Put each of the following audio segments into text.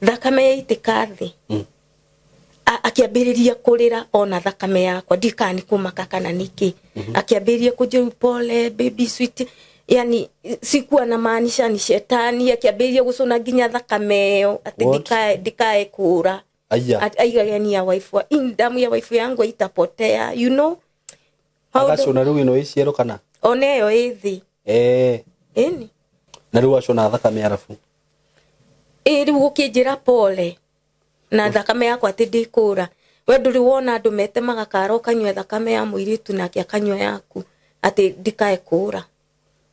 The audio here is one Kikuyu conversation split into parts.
Thakame yaitĩka thĩ. Akĩambĩrĩria kũrĩra ona thakame yakwa ndikana nĩ kũmaka kana nĩkĩ. Akĩambĩrĩria kũnjĩra pole baby sweet, yani sikuwa na maanisha ni shetani. Akĩambĩrĩria gũcũna nginya thakame ĩyo atĩ What? ndikae kũra. Aya. Aigage ni ya wife wa in damu ya wife yangu itapotea, you know. Maũndũ- Agacũna rĩu ĩno ĩ ciero kana? Ona ĩyo ĩ thĩ. Eh. Ĩni. Na rĩu acũna thakame arabu. Ĩ rĩu gũkĩnjĩra pole na thakame yakwa atĩ ndĩkũra. We ndũrĩ wona andũ metemaga kara ũkanyua thakame ya mũirĩtu nake akanyua yaku atĩ ndikae kũra.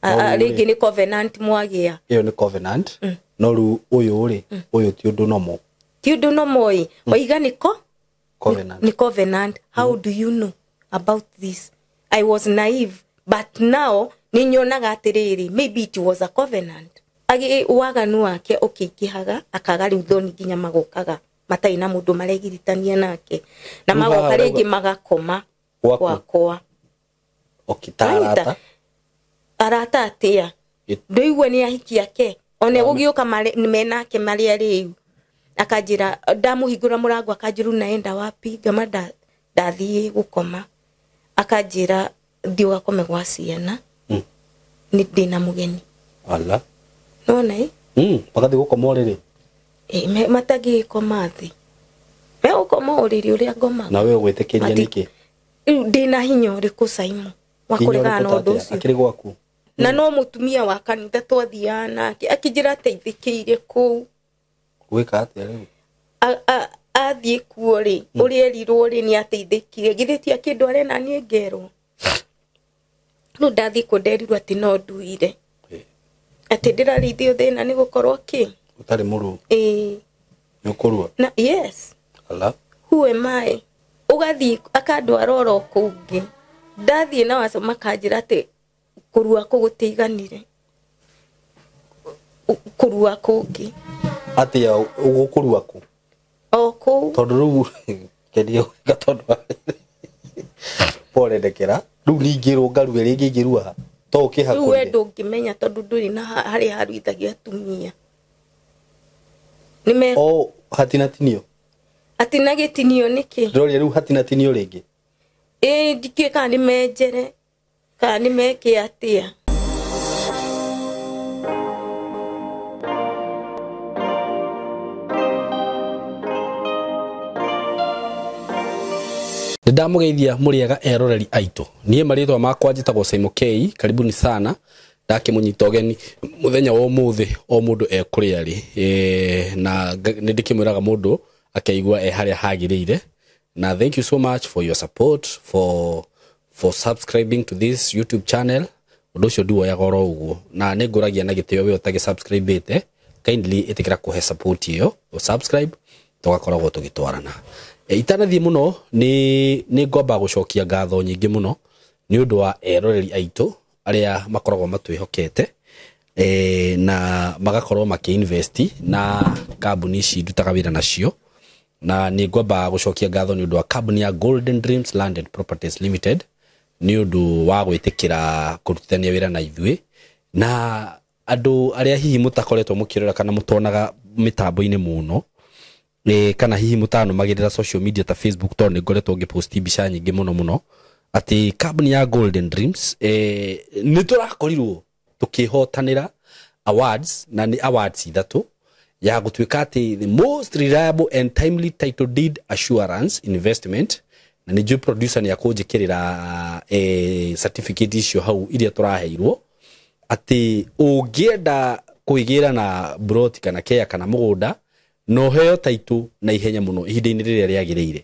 No rĩu Rĩngĩ rĩ. nĩ covenant mwagĩa. Ĩyo nĩ covenant. No rĩu ũyũ rĩ, ũyũ ti ũndũ nomo. Ti ũndũ nomo ĩ. Waiga nĩ ko? Covenant. Nĩ covenant. How do you know about this? I was naive, but now nĩ nyonaga atĩrĩrĩ, maybe it was a covenant. Agĩ waganu wake ũkĩingĩhaga, akaga rĩu thoni nginya magokaga matarĩ na mũndũ maregiritania nake. Na Rĩu magoka haha rĩngĩ ũrauga- magakoma Gwaku? gwakwa. Okay, ta arata? Arata atĩa? Ĩ- Ndũigua nĩ ahiki ake. Ona gũgĩũka menake marĩa rĩu. Akanjĩra ndamũhingũra mũrango akanjĩra unaenda wapi? Ngama ndathiĩ gũkoma. Akanjĩra thiĩ ũgakome gwa ciana. Nĩ ndĩna mũgeni. Ala. Nĩwona ĩ? Magathiĩ gũkoma ũrĩrĩ? Ĩ, matangĩgĩkoma thĩ. Megũkoma ũrĩrĩ ũrĩa ngomaga. Na we ũgwĩtĩkĩria Mati- nĩkĩ? Rĩu ndĩna hinya ũrĩkũ Simon wa Hinya kũregana na ũrĩkũ ũndũ ta atĩa? ũcio? Akĩrĩ gwaku? Na no mũtumia wa kanitha twathiaga nake akĩnjĩra ateithĩkĩire kũu. Gwĩka atĩa rĩu? Athiĩ kuo rĩ, ũrĩa erirwo rĩ nĩ ateithĩkire. Githĩ ti akĩndware na niĩ ngerwo? Rĩu ndathiĩ kuo nderirwo atĩ no nduire. Atĩ ndĩrarĩithio thĩna nĩ gũkorwo kĩ? Ũtarĩ mũruu. Ĩĩ. Nĩ ũkũrua? Na, yes. Ala. Who am I? Ũgathiĩ akandwara oro kũngĩ. Ndathiĩ na waco makanjĩra atĩ kũrua kũu gũtiaiganire. Kũrua kũngĩ. Atĩa ũgũkũrua kũ? O kũu. Tondũ rĩu kendia gũthika tondũ wa pole ndekera. Rĩu ningĩrwo ngarue rĩngĩ ingĩrua ha? To ũkĩhakũrire. Rĩu we ndũngĩmenya tondũ ndũrĩ na harĩa haruithagia atumia. Nĩ me- O hatinatinio. Hatina gĩtinio nĩkĩ? Ndĩroria rĩu hatinatinio rĩngĩ. Ĩ, ndikĩũĩ kana nĩ menjere, kana nĩ meke atĩa. Nĩndamũgeithia mũrĩega eroreri aitũ. Niĩ marĩtwa makwa njĩtagwo Simon K, karibuni sana. Ndakĩmũnyita ũgeni mũthenya wa ũmũthĩ o mũndũ ekũrĩa rĩ. Na nĩndĩkĩmwĩraga mũndũ akeigua e harĩa hagĩrĩire. Na thank you so much for your support, for subscribing to this YouTube channel. Ũndũ ũcio ndiwoyaga oro ũguo. Na nĩngũragia na gĩtĩo we ũtagĩ-subscribe-ĩte, kindly ĩtĩkĩra kũhe support ĩyo, ũ-subscribe, tũgakoragwo tũgĩtwarana. Itanathiĩ mũno, nĩ ngwamba gũcokia ngatho nyingĩ mũno nĩ ũndũ wa eroreri aitũ arĩa makoragwo matwĩhokete, na magakorwo makĩ-invest na kambuni ici ndutaga wĩra nacio. Na nĩ ngwamba gũcokia ngatho nĩ ũndũ wa kambuni ya Golden Dreams Land and Properties Limited nĩ ũndũ wa gwĩtĩkĩra kũrutithania wĩra na ithuĩ. Na andũ arĩa hihi mũtakoretwo mũkĩrora kana mũtonaga mĩtambo-inĩ mũno, kana hihi mũtanũmagĩrĩra social media ta Facebook, tondũ nĩ ngoretwo ngĩposti mbica nyingĩ mũno mũno atĩ kambuni ya Golden Dreams, nĩ tũrakorirwo tũkĩhotanĩra awards, na nĩ awards ithatũ ya gũtuĩka atĩ the most reliable and timely title deed assurance investment. Na nĩ njũĩ producer nĩ akũnjĩkĩrĩra, certificate icio hau iria tũraheirwo, atĩ ũngĩenda kwĩgĩra na plot kana kea kana mũgũnda no heo title na ihenya mũno ihinda-inĩ rĩrĩa rĩagĩrĩire,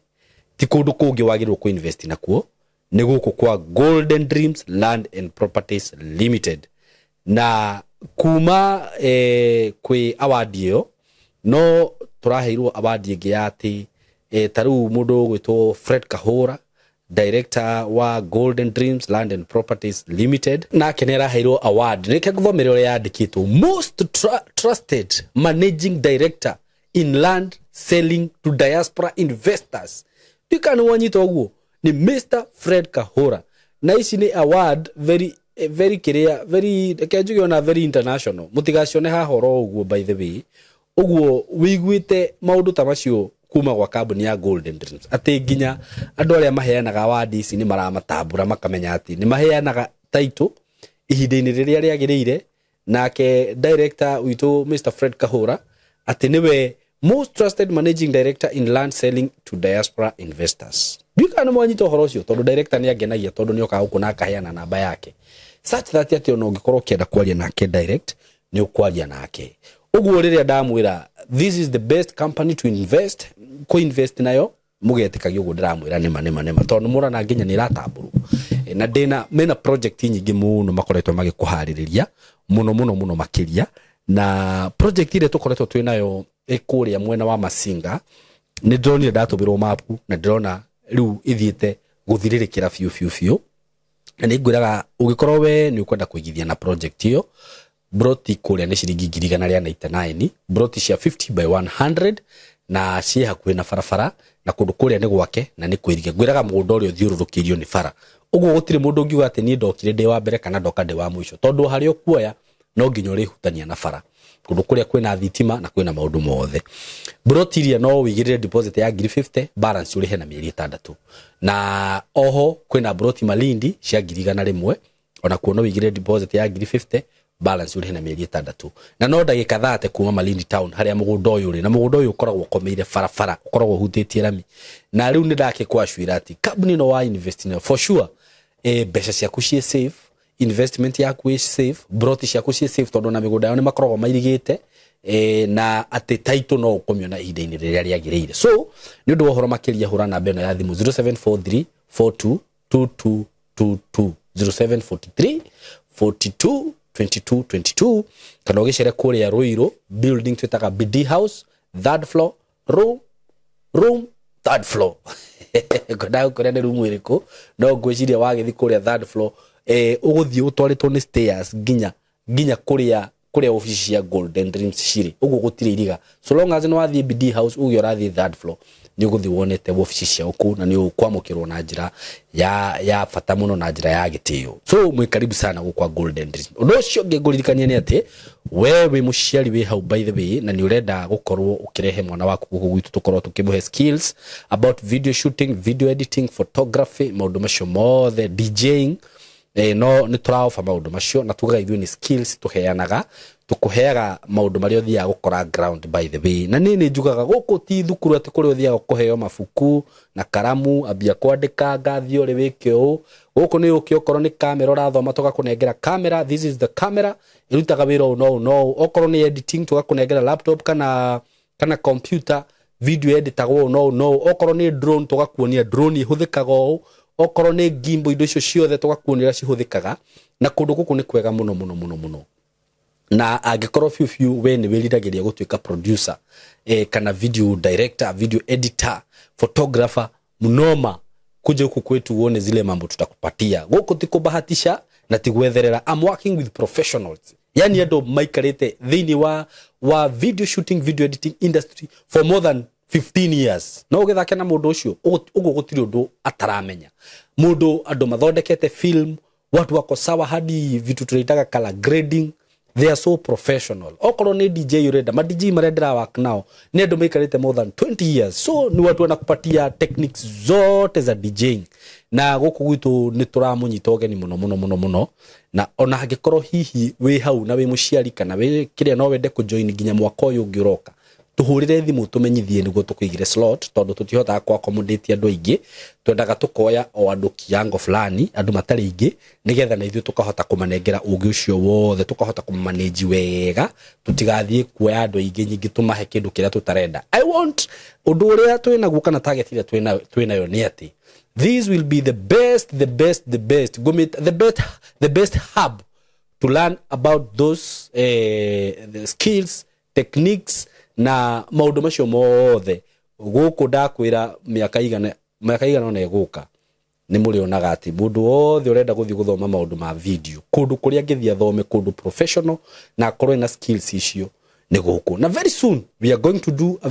ti kũndũ kũngĩ wagĩrĩirwo kũ-invest nakuo, nĩ gũkũ kwa Golden Dreams Land and Properties Limited. Na kuma, kwĩ award ĩyo no tũraheirwo award ĩngĩ ya atĩ, ta rĩu mũndũ ũgwĩtwo Fred Kahũra, director wa Golden Dreams Land and Properties Limited, nake nĩ araheirwo award. Reke ngũthomere ũrĩa yandĩkĩtwo: most trusted managing director in land selling to diaspora investors. Tuika nĩ wanyita ũguo, ni Mr Fred Kahũra. Na ici nĩ award very, very kĩrĩa, very, reke njuge ona very international. Mũtigacione haha oro ũguo, by the way. Ũguo wĩiguĩte maũndũ ta macio kuma gwa kambuni ya Golden Dreams, atĩ nginya andũ arĩa maheanaga wandi ici nĩ maramatambũra, makamenya atĩ nĩ maheanaga title ihinda-inĩ rĩrĩa rĩagĩrĩire. Nake director witũ Mr Fred Kahura atĩ nĩwe most trusted managing director in land selling to diaspora investors. Ndiũĩ kana nĩ mwanyita ũhoro ũcio, tondũ director nĩ angenagia, tondũ nĩ okaga gũkũ na akaheana namba yake such that atĩ ona ũngĩkorwo ũkĩenda kwaria nake direct, nĩ ũkwaria nake. Ũguo rĩrĩa ndamwĩra this is the best company to invest, kũ invest nayo, mũgetĩkagia ũguo ndĩramwĩra nĩma nĩma nĩma, tondũ mũrona nginya nĩ ĩratambũrwo. Na ndĩna mena project nyingĩ mũno makoretwo magĩkũharĩrĩria mũno mũno mũno makĩria. Na project ĩrĩa tũkoretwo twĩ nayo ĩ kũrĩa mwena wa Masinga, nĩ ndĩronire ndatũmĩrwo mapu na ndĩrona rĩu ĩthiĩte gũthirĩrĩkĩra biũ biũ biũ. Na nĩ ngwĩraga ũngĩkorwo we nĩ ũkwenda kũigithia na project ĩyo, broti kũrĩa nĩ ciringi 199,000, broti cia 50 by 100, na ciĩ hakuhĩ na barabara, na kũndũ kũrĩa nĩ gwake na nĩ kwĩrige. Ngwĩraga mũgũnda ũrĩa ũthiũrũrũkĩirio nĩ bara, ũguo gũtirĩ mũndũ ũngiuga atĩ niĩ ndokire ndĩ wa mbere kana ndoka ndĩ wa mũico, tondũ harĩa ũkuoya no nginya ũrĩhutania na bara, kũndũ kũrĩa kwĩna thitima na kwĩna maũndũ mothe. Broti iria no ũigĩrĩre deposit ya 50,000, balance ũrĩhe na mĩeri 6. Na oho kwĩna broti Malindi cia 100,000, ona kuo no ũigĩrĩre deposit ya 50,000, balance ũrĩhe na mĩeri 6. Na no ndagĩka 30 kuma Malindi town harĩa mũgũnda ũyũ ũrĩ, na mũgũnda ũyũ ũkoragwo ũkomeire barabara, ũkoragwo ũhutĩtie rami. Na rĩu nĩ ndakĩkwacwĩra atĩ kambuni ĩno wa invest nayo for sure, mbeca ciaku ciĩ safe, investment yaku ĩ safe, broti ciaku ciĩ safe, tondũ na mĩgũnda yao nĩ makoragwo mairigĩte, na atĩ title no ũkũmĩona ihinda-inĩ rĩrĩa rĩagĩrĩire. So nĩ ũndũ wa ũhoro makĩria, hũra namba ĩno ya thimũ 0743 42 2222, 0743 42 22 22, kana ũgĩcere kũrĩa Ruiru building twĩtaga BD House, third floor, room third floor. Ngwendaga gũkũria nĩ room ĩrĩkũ, no ngwĩciria wagĩthiĩ kũrĩa third floor, ũgũthiĩ ũtwarĩtwo nĩ stairs nginya kũrĩa ofici cia Golden Dreams cirĩ. Ũguo gũtirĩ iriga, so long as nĩ wathiĩ BD House uge ũrathiĩ third floor, nĩ ũgũthiĩ wonete ofici ciao kũu, na nĩ ũkwamũkĩrwo na njĩra ya bata mũno na njĩra ya gĩtĩo. So mwĩ karibu sana gũkũ kwa Golden Dreams. Ũndũ ũcio ũngĩ ngũririkania nĩ atĩ we wĩ mũciari wĩ hau by the way, na nĩ ũrenda gũkorwo ũkĩrehe mwana waku gũkũ gwitũ, tũkorwo tũkĩmũhe skills about video shooting, video editing, photography, maũndũ macio mothe, DJing, no nĩ tũraoba maũndũ macio, na tugaga ithuĩ nĩ skills tũheanaga, tũkũheaga maũndũ marĩa ũthiaga gũkora ground by the way. Na niĩ nĩ njugaga gũkũ ti thukuru atĩ kũrĩa ũthiaga kũheo mabuku na karamu, ambia kwandĩka ngathi ũrĩ wĩke ũũ. Gũkũ nĩ ũke okorwo nĩ kamera ũrathoma, tũgakũnengera kamera, this is the camera, ĩrutaga wĩra ũũ no ũũ no ũũ. Okorwo nĩ editing, tũgakũnengera laptop kana computer, video editagwo ũũ no ũũ no ũũ. Okorwo nĩ drone, tũgakuonia drone ĩhũthĩkaga ũũ. Okorwo nĩ gimbal, indo icio ciothe tũgakuonia ũrĩa cihũthĩkaga. Na kũndũ gũkũ nĩ kwega mũno mũno mũno mũno. Na angĩkorwo biũ biũ we nĩ wĩriragĩria gũtuĩka producer, kana video director, video editor, photographer mnoma, kuja huku kwetu uone zile mambo tutakupatia. Gũkũ ti kũbahatisha na ti gwetherera. I'm working with professionals, yani andũ maikarĩte thĩinĩ wa video shooting, video editing industry for more than 15 years. No ũgĩthake na mũndũ ũcio, ũguo gũtirĩ ũndũ ataramenya. Mũndũ andũ mathondekete film, watu wako sawa, hadi vitu tunaitaga color grading, they are so professional. Okorwo nĩ DJ ũrenda, ma DJ marĩa ndĩra work nao nĩ andũ maikarĩte more than 20 years, so ni watu wanakupatia techniques zote za DJing. Na gũkũ gwitũ nĩ tũramũnyita ũgeni mũno mũno mũno mũno. Na ona angĩkorwo hihi wĩ hau na wĩ mũciari kana wĩ kĩrĩa, no wende kũjoin nginya mwaka ũyũ ũngĩ ũroka, tũhũrĩre thimũ tũmenyithie nĩguo tũkũigĩre slot, tondũ tũtihotaga kũ accommodate andũ aingĩ. Twendaga tũkoya o andũ kiango fulani, andũ matarĩ aingĩ, nĩgetha na ithuĩ tũkahota kũmanengera ũgĩ ũcio wothe, tũkahota kũmanage wega, tũtigathiĩ kuoya andũ aingĩ nyingĩ tũmahe kĩndũ kĩrĩa tũtarenda. I want ũndũ ũrĩa twĩnaguo kana target ĩrĩa twĩnayo nĩ atĩ this will be the best, the best, the best, ngũmĩta the best, the best hub to learn about those the skills, techniques na maũndũ macio mothe. Gũkũ ndakwĩra mĩaka igana ona ĩgũka nĩ mũrĩonaga atĩ mũndũ wothe ũrenda gũthiĩ gũthoma maũndũ ma video, kũndũ kũrĩa angĩthiĩ athome kũndũ professional na akorwo ena skills icio nĩ gũkũ. Na very soon we are going to do a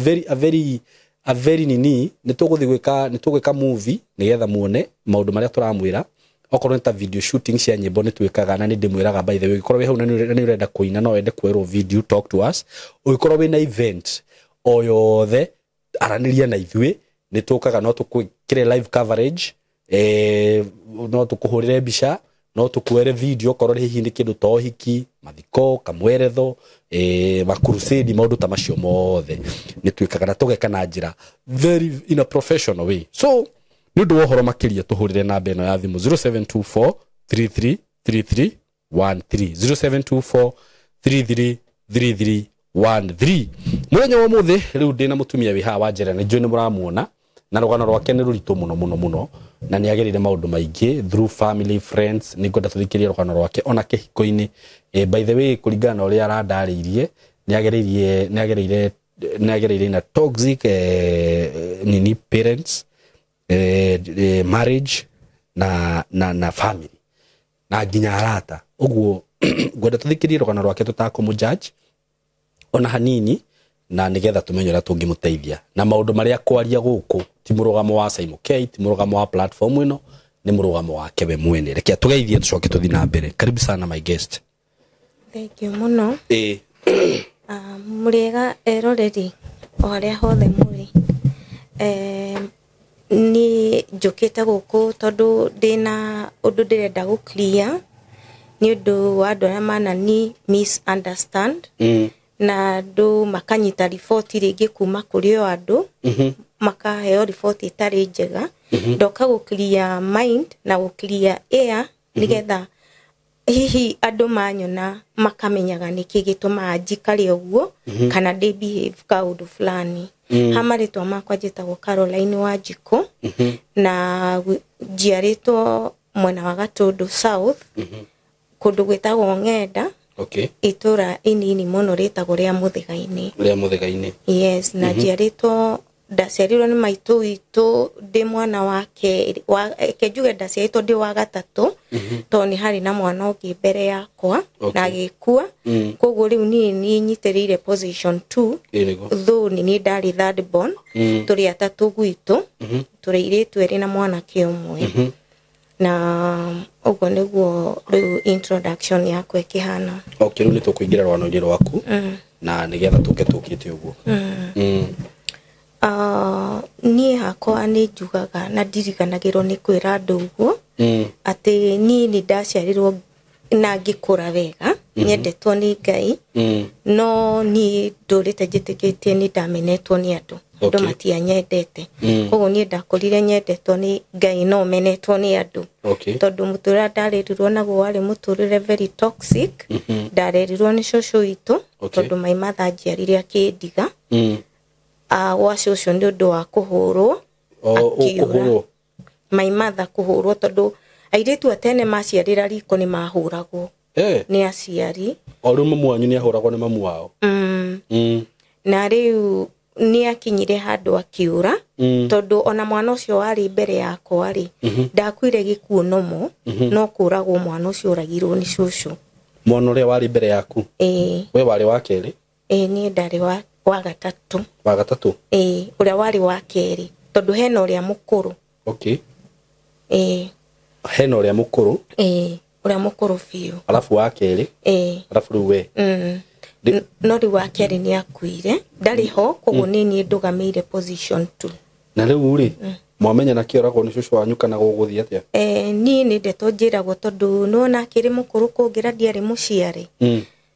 very nini, nĩ tũgũthiĩ gwĩka, nĩ tũgwĩka movie nĩgetha muone maũndũ marĩa tũramwĩra. Okorwo nĩ ta video shooting cia nyĩmbo nĩ twĩkaga, na nĩ ndĩmwĩraga, by the way, ũngĩkorwo wĩ hau na nĩ ũrenda kũina, no wende kuoerwo video, talk to us. Ũngĩkorwo wĩna event o yothe, aranĩria na ithuĩ, nĩ tũkaga, no tũkwĩkĩre live coverage, no tũkũhũrĩre mbica, no tũkuoere video, okorwo hihi nĩ kĩndũ ta ũhiki, mathiko, kamweretho, makurusedi, maũndũ ta macio mothe nĩ twĩkaga, na tũgeka na njĩra very in a professional way. So nĩ ũndũ wa ũhoro makĩria, tũhũrĩre namba ĩno ya thimũ, 0724 33 33 13, 0724 33 33 13. Mũthenya wa ũmũthĩ rĩu ndĩna mũtumia wĩ haha wa njera, nĩ njũĩ nĩ mũramuona, na rũgano rwake nĩ rũritũ mũno mũno mũno, na nĩ agereire maũndũ maingĩ through family, friends. Nĩ ngwenda tũthikĩrie rũgano rwake ona kĩhiko-inĩ. By the way, kũringana na ũrĩa arandarĩirie, nĩ agereire na toxic nini parents, marriage na family na nginya arata. Ũguo ngwenda tũthikĩrie rũgano rwake tũtakũmũjudge ona hanini, na nigetha tumenye ũrĩa tũngĩmũteithia na maũndũ marĩa kwaria gũkũ. Ti mũrũgamo wa Simon K, ti mũrũgamo wa platform ĩno, nĩ mũrũgamo wake we mwene. Reke tũgeithie, tũcoke tũthiĩ na mbere. Karibu sana, my guest. Thank you mũno. Ĩĩ. Ah, mũrĩega eroreri o harĩa hothe mũrĩ. Niĩ njũkĩte gũkũ tondũ ndĩna ũndũ ndĩrenda gũ clear nĩ ũndũ wa andũ arĩa manani misunderstand, na andũ makanyita riboti rĩngĩ kuma kũrĩ o andũ, makaheo riboti ĩtarĩ njega. Ndoka gũ clear mind na gũ clear air, nĩgetha hihi andũ manyona makamenyaga nĩkĩ gĩtũmaga njikare ũguo kana ndĩ behave kaũndũ fulani. Ha marĩtwa makwa, njĩtagwo Caroline Wanjikũ, na njiarĩtwo mwena wa Gatũndũ South, kũndũ gwĩtagwo Ng'enda, itũra inini mũno rĩtagwo rĩa Mũthĩga-inĩ. Rĩa Mũthĩga-inĩ. Yes, na njiarĩtwo, ndaciarirwo nĩ maitũ witũ ndĩ mwana wake wa, reke njuge ndaciarĩtwo ndĩ wa gatatũ, tondũ nĩ harĩ na mwana ũngĩ mbere yakwa na agĩkua. Koguo rĩu niĩ niĩ nyitĩrĩire position 2. Ĩĩ nĩguo. Though nĩ niĩ ndarĩ third born. Tũrĩ atatũ gwitũ, tũrĩ airĩtu erĩ na mwanake ũmwe. Na ũguo nĩguo rĩu introduction yakwa ĩkĩhana. Okay, rĩu nĩ tũkũingĩra rwano-inĩ rwaku, na nĩgetha tũke tũkĩte ũguo. Niĩ hakwa nĩ njugaga na ndiriganagĩrwo nĩ kwĩra andũ ũguo atĩ niĩ nĩ ndaciarirwo na ngĩkũra wega, nyendetwo nĩ Ngai, no niĩ ndũrĩte njĩtĩkĩtie nĩ ndamenetwo nĩ andũ. Andũ matianyendete. Koguo niĩ ndakũrire nyendetwo nĩ Ngai no menetwo nĩ andũ, tondũ mũtũrĩre ndarerirwo naguo warĩ mũtũrĩre very toxic. Ndarerirwo nĩ cũcũ witũ, tondũ my mother anjiarire akĩndiga. Gwa cũcũ nĩ ũndũ wa kũhũrwo. O Akiura. Kũhũrwo? My mother kũhũrwo, tondũ airĩtu a tene maciarĩra riko nĩ mahũragwo nĩ aciari. O rĩu mamu wanyu nĩ ahũragwo nĩ mamu wao? Mm. Na rĩu nĩ akinyire handũ akiũra, tondũ ona mwana ũcio warĩ mbere yakwa rĩ, ndakuire gĩkuũ nomo, no kũragwo mwana ũcio ũragirwo nĩ cũcũ. Mwana ũrĩa warĩ mbere yaku? Ĩĩ. We warĩ wa kerĩ? Ĩĩ, niĩ ndarĩ wa gatatũ. Wa gatatũ? Ĩĩ, ũrĩa warĩ wa kerĩ, tondũ hena ũrĩa mũkũrũ. Ĩĩ. Hena ũrĩa mũkũrũ? Ĩĩ, ũrĩa mũkũrũ biũ. Arabu wa kerĩ? Ĩĩ. Arabu rĩu we? Mm. No rĩu wa kerĩ nĩ akuire, ndarĩ ho, koguo nĩ niĩ ndũgamĩire position 2. Na rĩu rĩ, mwamenya na kĩoragwo nĩ cũcũ wanyu kana gũgũthiĩ atĩa? Niĩ nĩ ndeto njĩragwo, tondũ nĩwona akĩrĩ mũkũrũ kũngĩra, ndiarĩ mũciare.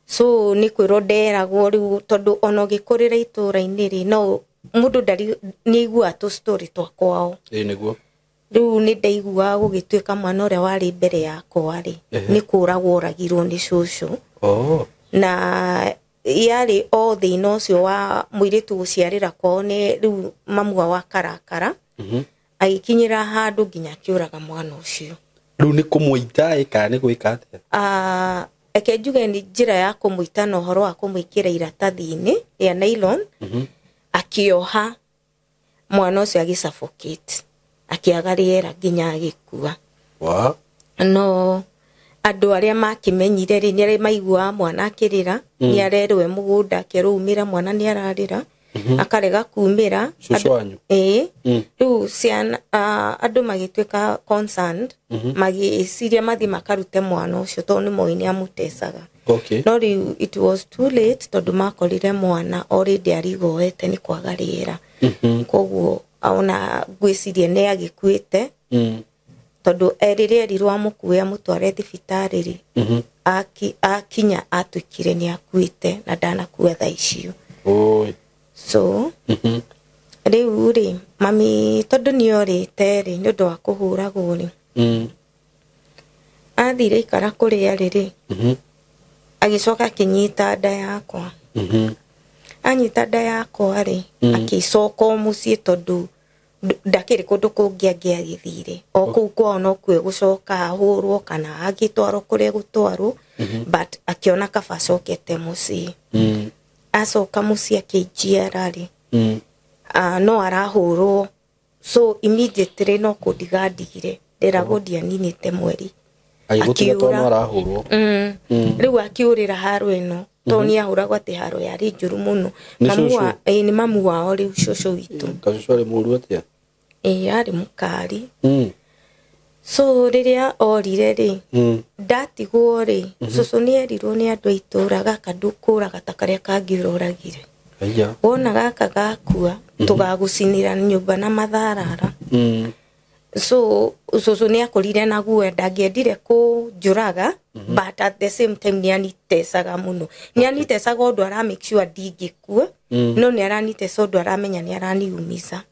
So nĩ kwĩrwo nderagwo rĩu, tondũ ona ũgĩkũrĩra itũũra-inĩ rĩ, no mũndũ ndari nĩ aiguaga tũ story twa kwao. Ĩĩ nĩguo. Rĩu nĩ ndaiguaga gũgĩtuĩka mwana ũrĩa warĩ mbere yakwa rĩ, nĩ kũragwo oragirwo nĩ cũcũ. Na yarĩ o thĩna ũcio wa mũirĩtu gũciarĩra kwao, nĩ rĩu mamu wao akarakara, agĩkinyĩra handũ nginya akĩũraga mwana ũcio. Rĩu nĩ kũmũita ĩ kana nĩ gwĩka atĩa? Ah, reke njuge nĩ njĩra ya kũmũita na ũhoro wa kũmwĩkĩra iratathi-inĩ rĩa nylon, akĩoha mwana ũcio, agĩ suffocate, akĩaga rĩera nginya agĩkua. Wa. No andũ arĩa makĩmenyire rĩ, nĩ arĩa maiguaga mwana akĩrĩra, nĩ arerwo e mũgũnda, akerwo umĩra, mwana nĩ ararĩra. Akarega kumĩra. Cũcũ wanyu? Ĩĩ. Rĩu ciana, andũ magĩtuĩka concerned, magĩciria mathiĩ makarute mwana ũcio tondũ nĩ moĩ nĩ amũtecaga. No rĩu it was too late tondũ makorire mwana already arigoete nĩ kwaga rĩera. Koguo ona ngwĩciria nĩ agĩkuĩte. Tondũ rĩrĩa erirwo amũkue amũtware thibitarĩ rĩ, akinya atuĩkire nĩ akuĩte na ndanakua thaa icio. So rĩu rĩ, mami tondũ nĩ orĩte rĩ nĩ ũndũ wa kũhũragwo rĩ, athire ikara kũrĩa rĩ, agĩcoka akĩnyita nda yakwa. Anyita nda yakwa rĩ, agĩcoka o mũciĩ tondũ ndakĩrĩ kũndũ kũngĩ angĩagĩthire. O kũu kwao no kuo egũcoka ahũrwo kana agĩtwarwo kũrĩa egũtwarwo, but akĩona kaba acokete mũciĩ. Acoka mũciĩ akĩnjiara rĩ, no arahũrwo, so immediately no kũndiga ndigire, nderagwo ndianinĩte mweri. Agĩgũtiga tondũ no arahũrwo. Rĩu akĩũrĩra haro ĩno tondũ nĩ ahũragwo atĩ haro yarĩ njũru mũno. Nĩ mamu wao rĩu cũcũ witũ. Kacũcũ arĩ mũru atĩa? Ĩĩ, arĩ mũkari. So rĩrĩa orire rĩ, ndatigwo rĩ, cũcũ nĩ erirwo nĩ andũ a itũũra gaka ndũkũraga ta karĩa kangĩ ũroragire. Wona gaka gakua tũgagũcinĩra nyũmba na matharara. So cũcũ nĩ akorire na guoya, ndangĩendire kũnjũraga, but at the same time nĩ anitecaga mũno. Nĩ anitecaga ũndũ ara make sure ndingĩkua, no nĩ araniteca ũndũ aramenya nĩ araniumiza.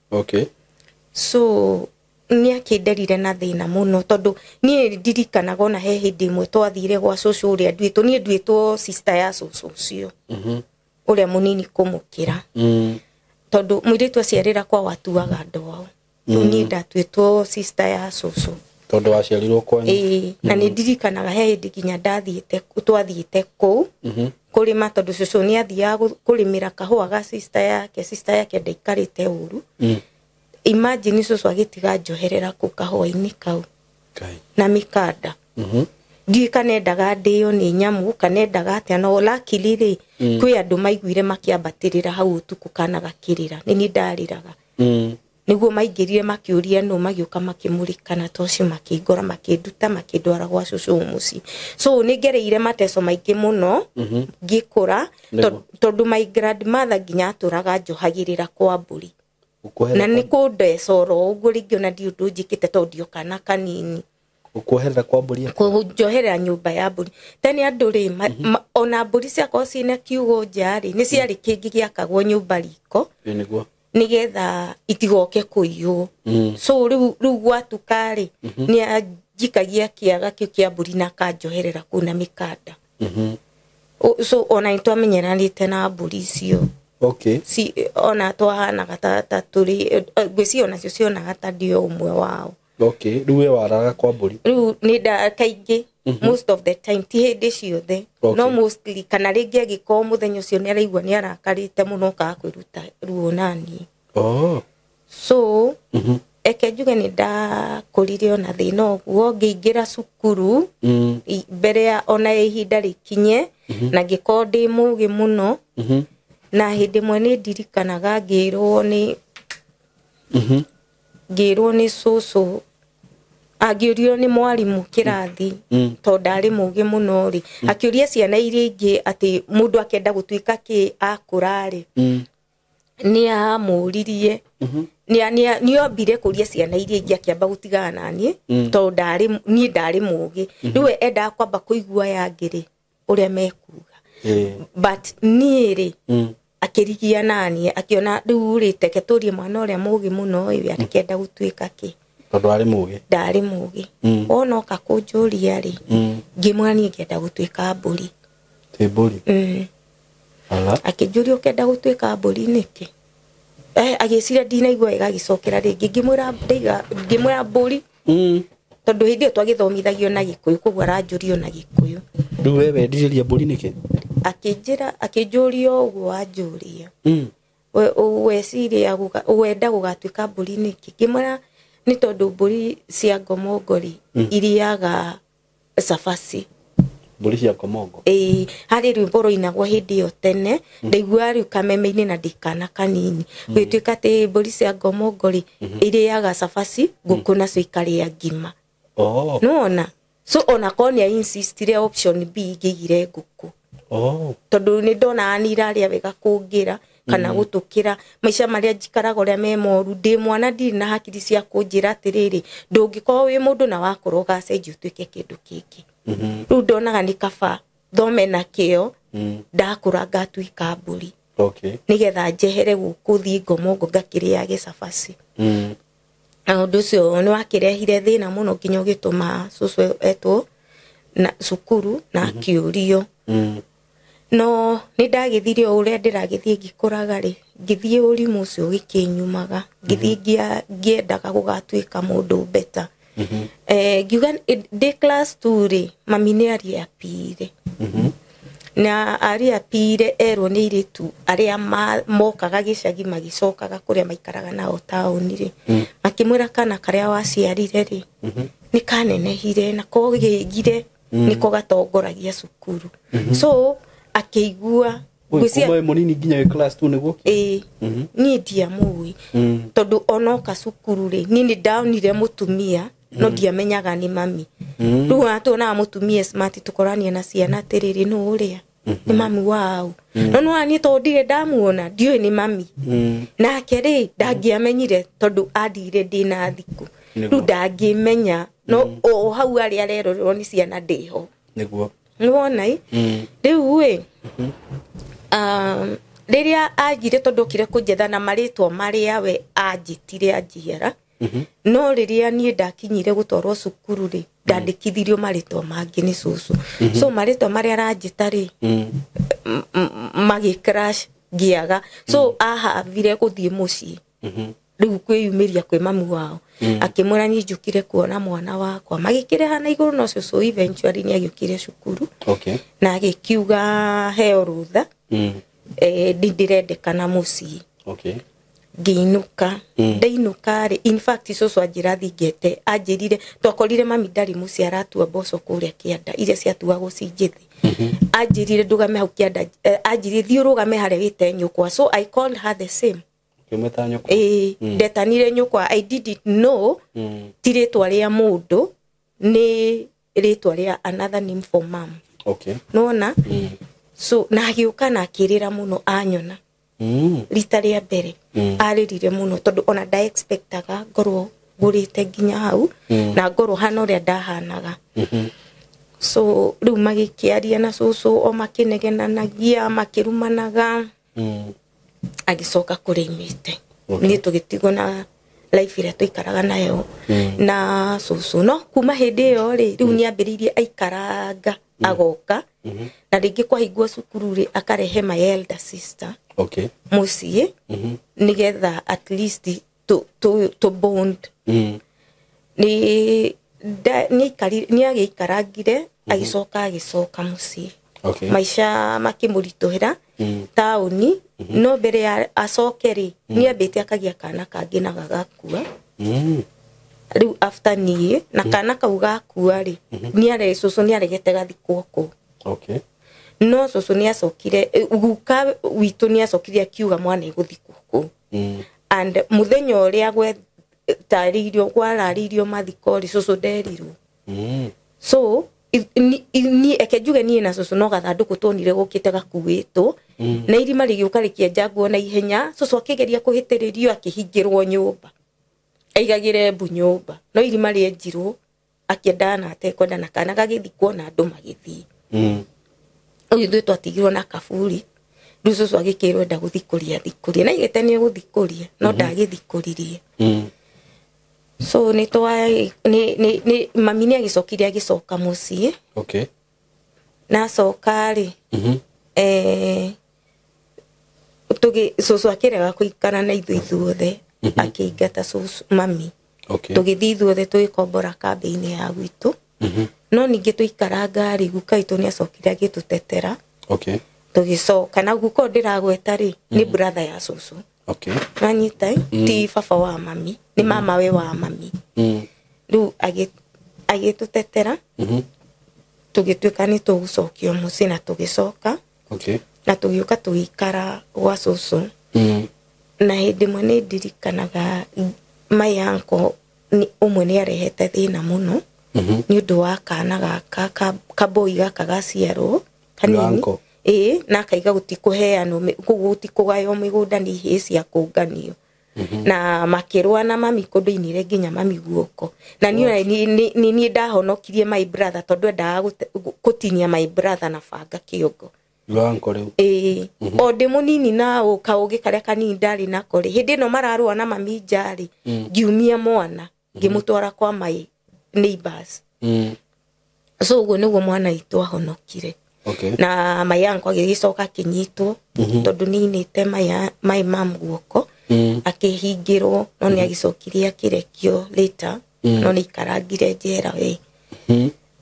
So nĩ akĩnderire na thĩna mũno tondũ niĩ ndirikanaga ona he hĩndĩ ĩmwe twathire gwa cũcũ ũrĩa nduĩtwo, niĩ nduĩtwo sister ya cũcũ ũcio ũrĩa mũnini kũmũkĩra. Tondũ mũirĩtu aciarĩra kwao atuaga andũ ao. Rĩu niĩ ndatuĩtwo sister ya cũcũ. Tondũ waciarirwo kwanyu. Ĩĩ, na nĩ ndirikanaga he hĩndĩ nginya twathiĩte kũu kũrĩma tondũ cũcũ nĩ athiaga kũrĩmĩra kahũa ga sister yake, sister yake ndaikarĩte ũru. Imagine cũcũ agĩtiga njoherera kũu kahũa-inĩ kau na mĩkanda. Ndiũĩ kana endaga ndĩo nĩ nyamũ kana endaga atĩa, no luckily rĩ, kwĩ andũ maiguire makĩambatĩrĩra hau ũtukũ kana gakĩrĩra, nĩ niĩ ndarĩraga. Nĩguo maingĩrire makĩũria nũ, magĩũka makĩmũrĩka na toci makĩngora makĩnduta makĩndwara gwa cũcũ mũciĩ. So nĩ ngereire mateco maingĩ mũno ngĩkũra, tondũ my grandmother nginya atũraga njohagĩrĩra kwa mbũri. Na nĩ kũndeca oro ũguo rĩngĩ ona ndiũĩ ũndũ njĩkĩte tondũ ndio kana kanini. Gũkuoherera kwa mbũri? Kũnjoherera nyũmba ya mbũri. Tene andũ rĩ, ona mbũri ciakorwo ciĩna kiugũ nja rĩ, nĩ ciarĩ kĩngĩ gĩakagwo nyũmba riko. Nĩguo. Nĩgetha itigoke kũiywo. So rĩu gwatuka rĩ, nĩ anjikagia kĩaga kĩu kĩa mbũri na akanjoherera kũu na mĩkanda. So ona nĩ twamenyeranĩte na mbũri icio. Ona twahanaga ta tũrĩ, ngwĩciria onacio cionaga ta ndĩ o ũmwe wao. Rĩu we waraga kwa mbũri? Rĩu nĩ nda kaingĩ, most of the time, ti hĩndĩ ciothe. No mostly, kana rĩngĩ angĩkorwo mũthenya ũcio nĩ araigua nĩ arakarĩte mũno okaga kwĩruta ruo naniĩ. So, eke njuge nĩ ndakũrire ona thĩna ũguo, ngĩingĩra cukuru, mbere ya ona ihinda rĩkinye, na ngĩkorwo ndĩ mũgĩ mũno. Na hĩndĩ ĩmwe nĩ ndirikanaga ngĩrwo nĩ ngĩrwo nĩ cũcũ, angĩũrio nĩ mwarimũ kĩrathi, tondũ ndarĩ mũgĩ mũno rĩ, akĩũria ciana iria ingĩ atĩ mũndũ akĩenda gũtuĩka kĩ akũra rĩ, nĩ amũririe, nĩ ambire kũria ciana iria ingĩ akĩamba gũtigana na niĩ, tondũ niĩ ndarĩ mũgĩ. Rĩu we endaga kwamba kũigua aya angĩ rĩ, ũrĩa mekuga. But niĩ rĩ, akĩrigia naniĩ, akĩona rĩu rĩ, teke tũrie mwana ũrĩa mũgĩ mũno ĩ, akĩenda gũtuĩka kĩ. Tondũ arĩ mũgĩ. Ndarĩ mũgĩ. Wona oka kũnjũria rĩ, ngĩmwĩra niĩ ngĩenda gũtuĩka mbũri. Ti mbũri? Akĩnjũria ũkĩenda gũtuĩka mbũri nĩkĩ? Agĩciria ndinaigua wega, agĩcokera rĩngĩ. Ngĩmwĩra ndaiga, ngĩmwĩra mbũri. Tondũ hĩndĩ ĩyo twagĩthomithagio na Gĩkũyũ, koguo aranjũria na Gĩkũyũ. Rĩu we wendirĩria mbũri nĩkĩ? Akĩnjĩra, akĩnjũria ũguo anjũria. Weciria wenda gũgatuĩka mbũri nĩkĩ? Ngĩmwĩra nĩ tondũ mbũri cia ngomongori iriaga cabaci. Mbũri cia ngomongo. Ĩĩ, harĩ rwĩmbo rwainagwo hĩndĩ ĩyo tene, ndaiguaga rĩu kameme-inĩ na ndĩ kana kanini, gũgĩtuĩka atĩ mbũri cia ngomongo rĩ, irĩaga cabaci, ngũkũ nacio ikarĩa ngima. Oh. Nĩwona, so ona korwo nĩ insistire option B, ingĩigire ngũkũ. Oh. Tondũ nĩ ndonaga nĩ irarĩa wega kũngĩra kana gũtũkĩra maica marĩa njikaraga ũrĩa me moru. Ndĩ mwana, ndirĩ na hakiri cia kũnjĩra atĩrĩrĩ, ndũngĩkorwo wĩ mũndũ na wakorwo ũgacenjia ũtuĩke kĩndũ kĩngĩ. Rĩu ndonaga nĩ kaba thome na kĩo, ndakũra ngatuĩka mbũri, Okay. nĩgetha njehere gũkũ thiĩ ngomongo ngakĩrĩage cabaci. Na ũndũ ũcio nĩ wakĩrehire thĩna mũno nginya ũgĩtũma cũcũ etwo na cukuru na akĩũrio. No nĩ ndagĩthire o ũrĩa ndĩragĩthiĩ ngĩkũraga rĩ, ngĩthiĩ ũrimũ ũcio ũgĩkĩnyumaga, ngĩthiĩ ngĩendaga gũgatuĩka mũndũ better. Ngiuga ndĩ class 2 rĩ, mami nĩ ariapire, na ariapire erwo nĩ airĩtu arĩa mokaga gĩcagi magĩcokaga kũrĩa maikaraga nao taũni rĩ, makĩmwĩra kana karĩa waciarire rĩ nĩ kanenehire na kogĩgire nĩko gatongoragia cukuru. So akĩigua Oi, ngwĩciria kuma wĩ mũnini nginya wĩ class 2 nĩguo? Ĩĩ, niĩ ndiamũĩ, tondũ onoka cukuru rĩ, niĩ nĩ ndonire mũtumia no ndiamenyaga nĩ mami. Rĩu ona tuonaga mũtumia smart, tũkorania na ciana atĩrĩrĩ, nũ ũrĩa nĩ mami wao? No nĩwona niĩ tondũ ndirĩ ndamuona, ndiũĩ nĩ mami. Nake rĩ, ndangĩamenyire tondũ andigire ndĩna thikũ. Nĩguo. Rĩu ndangĩmenya, no o hau arĩa arerorerwo nĩ ciana ndĩho. Nĩguo. Nĩwona ĩ? Rĩu ĩ, rĩrĩa anjire, tondũ okire kũnjetha na marĩtwa marĩa we anjĩtire anjiara, no rĩrĩa niĩ ndakinyire gũtwarwo cukuru rĩ, ndandĩkithirio marĩtwa mangĩ nĩ cũcũ. So marĩtwa marĩa aranjĩta rĩ, magĩ crash ngĩaga. So ahavire gũthiĩ mũciĩ rĩu kwĩyumĩria kwĩ mamu wao, akĩmwĩra niĩ njũkire kuona mwana wakwa. Magĩkĩreha na igũrũ, no cũcũ eventually nĩ agĩũkire cukuru na agĩkiuga heo rũtha, ndĩrendekana mũciĩ. Ngĩinũka. Ndainũka rĩ, in fact cũcũ anjĩra thingete, anjĩrire twakorire mami ndarĩ mũciĩ, aratua mboco kũrĩa kĩanda iria ciatuagwo ci njĩthĩ. Anjĩrire ndũgame hau kĩanda, anjĩrire thiĩ ũrũgame harĩa wĩte nyũkwa. So I called her the same. Ũkĩmwĩta nyũkwa? Ĩĩ, ndetanire nyũkwa. I didn't know ti rĩtwa rĩa mũndũ, nĩ rĩtwa rĩa another name for mom. Nona so na agĩũka na akĩrĩra mũno anyona rita rĩa mbere. Arĩrire mũno tondũ ona nda expectaga ngorwo ngũrĩte nginya hau na ngorwo hana ũrĩa ndahanaga. So rĩu magĩkĩaria na cũcũ o makĩnegenanagia, makĩrumanaga. Agĩcoka kũrĩa imĩte. Niĩ tũgĩtigwo na life ĩrĩa tũikaraga nayo na cũcũ. No kuma hĩndĩ ĩyo rĩ, rĩu nĩ ambĩrĩirie aikaranga agoka, na rĩngĩ kwahingwo cukuru rĩ, akarehe my elder sister mũciĩ nĩgetha at least to bond. Nĩ nĩ agĩikarangire, agĩcoka mũciĩ. Maica makĩmũritũhĩra taũni. No mbere ya acoke rĩ, nĩ ambĩte akagĩa kana kangĩ na gagakua. Rĩu after niĩ na kana kau gakua rĩ, cũcũ nĩ aregete gathikwo kũu. No cũcũ nĩ acokire, guka witũ nĩ acokire akiuga mwana egũthikwo kũu. And mũthenya ũrĩa gwetarĩirio, kwararĩirio mathiko rĩ, cũcũ nderirwo. So ni eke njuge niĩ na cũcũ no gathandũkũ tuonire gũkĩte gakuĩtwo, na irima rĩgĩũka rĩkĩenja nguo na ihenya. Cũcũ akĩgeria kũhĩtĩrĩrio, akĩhingĩrwo nyũmba, aigagĩre mbu nyũmba, no irima rĩenjirwo akĩendaga na atekwenda, na kana gagĩthikwo na andũ magĩthiĩ. Rĩu ithuĩ twatigirwo na kaburi. Rĩu cũcũ agĩkĩrwo enda gũthikũria thikũrie, na aigĩte nĩ egũthikũria, no ndagĩthikũririe. So nĩ twa nĩ nĩ nĩ mami nĩ agĩcokire agĩcoka mũciĩ. Na acoka rĩ, tũgĩ cũcũ akĩrega kũikara na ithuĩ ithuothe, akĩingata cũcũ mami. Tũgĩthiĩ ithuothe tũgĩkombora kambĩ-inĩ ya gwitũ. No ningĩ tũikaranga rĩ, guka witũ nĩ acokire agĩtũtetera. Tũgĩcoka na guka ũyũ ndĩragweta rĩ, nĩ brother ya cũcũ. Nanyita ĩ? Ti baba wa mami, nĩ mama we wa mami. Rĩu agĩtũtetera. Tũgĩtuĩka nĩ tũgũcokio mũciĩ na tũgĩcoka. Okay. Na tũgĩũka tũgĩikara gwa cũcũ. Na hĩndĩ ĩmwe nĩ ndirikanaga my uncle ũmwe nĩ arehete thĩna mũno nĩ ũndũ wa kana gaka kaboi gaka gaciarwo kanini. Ĩĩ, na akaiga gũtikũheanwo, gũtikũgaywo mĩgũnda nĩ ihĩĩ cia kũnganio. Na makĩrũa na mami kũndũ ainire nginya mami guoko. Na niĩ niĩ ndahonokirie my brother tondũ endaga gũtinia my brother na banga kĩongo. Ĩĩ, o ndĩ mũnini na kaũgĩ karĩa kanini ndarĩ nako rĩ, hĩndĩ ĩno mararũa na mami nja rĩ, ngiumia mwana ngĩmũtwara kwa my neighbors. So ũguo nĩguo mwana witũ ahonokire. Okay. Na my uncle agĩgĩcoka akĩnyitwo tondũ nĩinĩte my mom guoko. Akĩhingĩrwo no nĩ agĩcokirie akĩrekio later, no nĩ aikarangire njera we.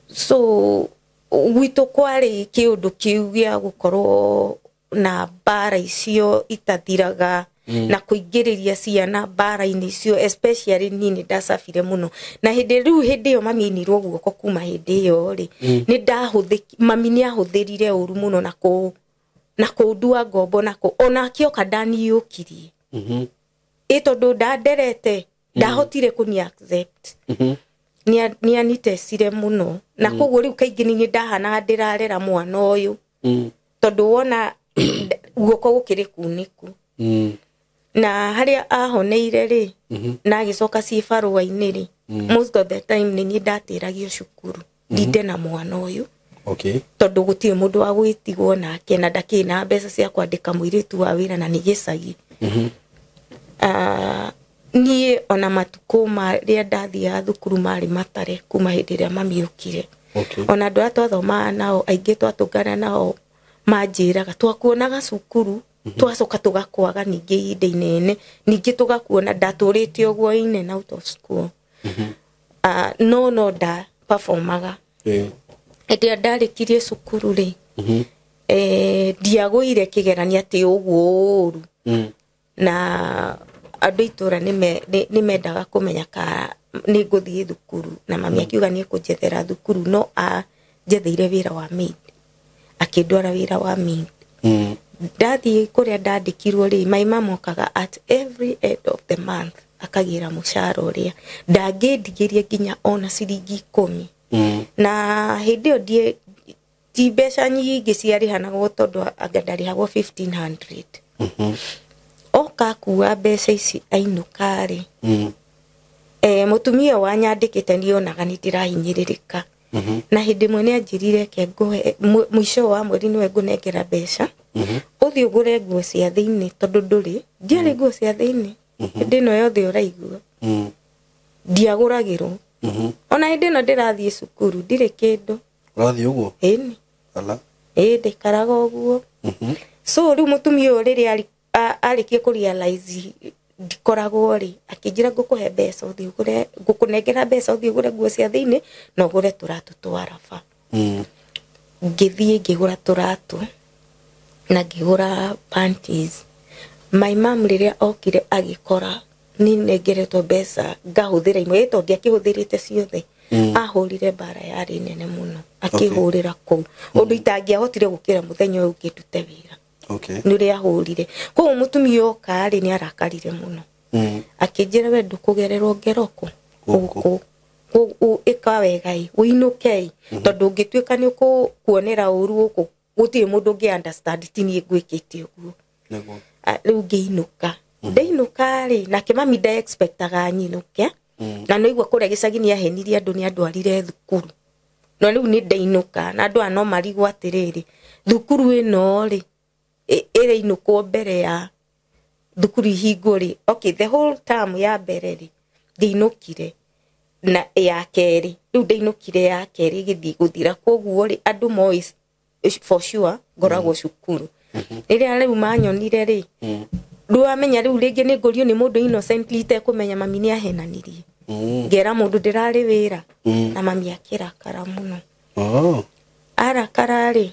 So gwitũ kwarĩ kĩũndũ kĩu gĩa gũkorwo na mbara icio itathiraga na kũingĩrĩria ciana mbara-inĩ icio, especially niĩ nĩ ndacabire mũno. Na hĩndĩ rĩu hĩndĩ ĩyo mami ainirwo guoko kuma hĩndĩ ĩyo rĩ, nĩ mami nĩ ahũthĩrire ũru mũno na kũndua ngombo na ona akĩoka ndaniũkirie. Ĩ tondũ ndanderete ndahotire kũni accept. Nĩ anitecire mũno. Na koguo rĩu kaingĩ nĩ ndahanaga ndĩrarera mwana ũyũ. Tondũ wona guoko gũkĩrĩ kunĩku. Na harĩa ahoneire rĩ, na agĩcoka ciĩ barũa-inĩ rĩ, most of the time nĩ niĩ ndatĩragio cukuru ndinde na mwana ũyũ. Okay. Tondũ gũtirĩ mũndũ wa gwĩtigwo nake na ndakĩrĩ na mbeca cia kwandĩka mũirĩtu wa wĩra na nĩ gĩcagi. Niĩ ona matukũ marĩa ndathiaga thukuru marĩ matare kuma hĩndĩ ĩrĩa mami okire. Okay. Ona andũ arĩa twathomaga nao aingĩ twatũngana nao manjĩraga twakuonaga cukuru, twacoka tũgakwaga ningĩ ihinda inene, ningĩ tũgakuona ndatũrĩte ũguo in and out of school. No nda performaga. Hĩndĩ ĩrĩa ndarĩkirie cukuru rĩ, ndiagũire kĩgeranio atĩ ũguo ũru. Na andũ itũra nĩ mendaga kũmenya ka nĩ ngũthiĩ thukuru, na mami akiuga nĩ ekũnjethera thukuru, no anjetheire wĩra wa maid, akĩndwara wĩra wa maid. Ndathiĩ kũrĩa ndandĩkirwo rĩ, my mom okaga at every end of the month akagĩra mũcara ũrĩa ndangĩndigĩria nginya ona ciringi 10. Na hĩndĩ ĩyo ti mbeca nyingĩ ciarĩhanagwo tondũ anga ndarĩhagwo 1500. Oka kuua mbeca ici ainũka rĩ, mũtumia wanyandĩkĩte nĩonaga nĩ ndĩrahinyĩrĩrĩka. Na hĩndĩ ĩmwe nĩ anjĩrire reke ngũhe mũico wa mweri nĩwe ngũnengera mbeca, ũthiĩ ũgũre nguo cia thĩinĩ tondũ ndũrĩ, ndiarĩ nguo cia thĩinĩ hĩndĩ ĩno yothe ũraigua. Ndiagũragĩrwo. Ona hĩndĩ ĩno ndĩrathiĩ cukuru ndirĩ kĩndũ. Ũrathiĩ ũguo? Ĩni. Ala. Ĩĩ, ndaikaraga ũguo. So rĩu mũtumia ũyũ rĩrĩa arĩkie kũ realize ndikoragwo rĩ, akĩnjĩra ngũkũhe mbeca ũthiĩ ũgũre, ngũkũnengera mbeca ũthiĩ ũgũre nguo cia thĩinĩ na ũgũre tũratũ twa raba. Ngĩthiĩ ngĩgũra tũratũ na ngĩgũra panties. My mom rĩrĩa okire agĩkora nĩ nengeretwo mbeca ngahũthĩra imwe, tondũ ndiakĩhũthĩrĩte ciothe. Ahũrire mbara yarĩ nene mũno, akĩhũrĩra kũu ũndũ itangĩahotire gũkĩra mũthenya ũyũ ũngĩ ndute wĩra. Okay. Nĩ ũrĩa ahũrire. Koguo mũtumia oka rĩ, nĩ arakarire mũno. Akĩnjĩra we ndũkũgererwo ngero kũ? Gũkũ. Gũkũ. Ĩka wega ĩ, ũinũke ĩ. Tondũ ũngĩtuĩka nĩ ũkũkuonera ũru gũkũ, gũtirĩ mũndũ ũngĩ understand ti niĩ ngwĩkĩte ũguo. Nĩguo. Rĩu ngĩinũka. Ndainũka rĩ, nake mami nda expectaga nyinũke. Na nĩaigua kũrĩa gĩcagi nĩ ahenirie andũ nĩ andwarire thukuru. No rĩu nĩ ndainũka, na andũ aya no marigwo atĩrĩrĩ, thukuru ĩno rĩ, ĩrainũkwo mbere ya thukuru ihingwo rĩ. Okay, the whole term ya mbere rĩ, ndinũkire na ya kerĩ, rĩu ndainũkire ya kerĩ ĩgĩthiĩ gũthira. Koguo rĩ, andũ moĩ for sure ngoragwo cukuru. Rĩrĩa rĩu manyonire rĩ, rĩu amenya rĩu rĩngĩ nĩ ngũrio nĩ mũndũ innocently itekũmenya mami nĩ ahenanirie. Ngera mũndũ ndĩrarĩ wĩra, na mami akĩrakara mũno. Arakara rĩ,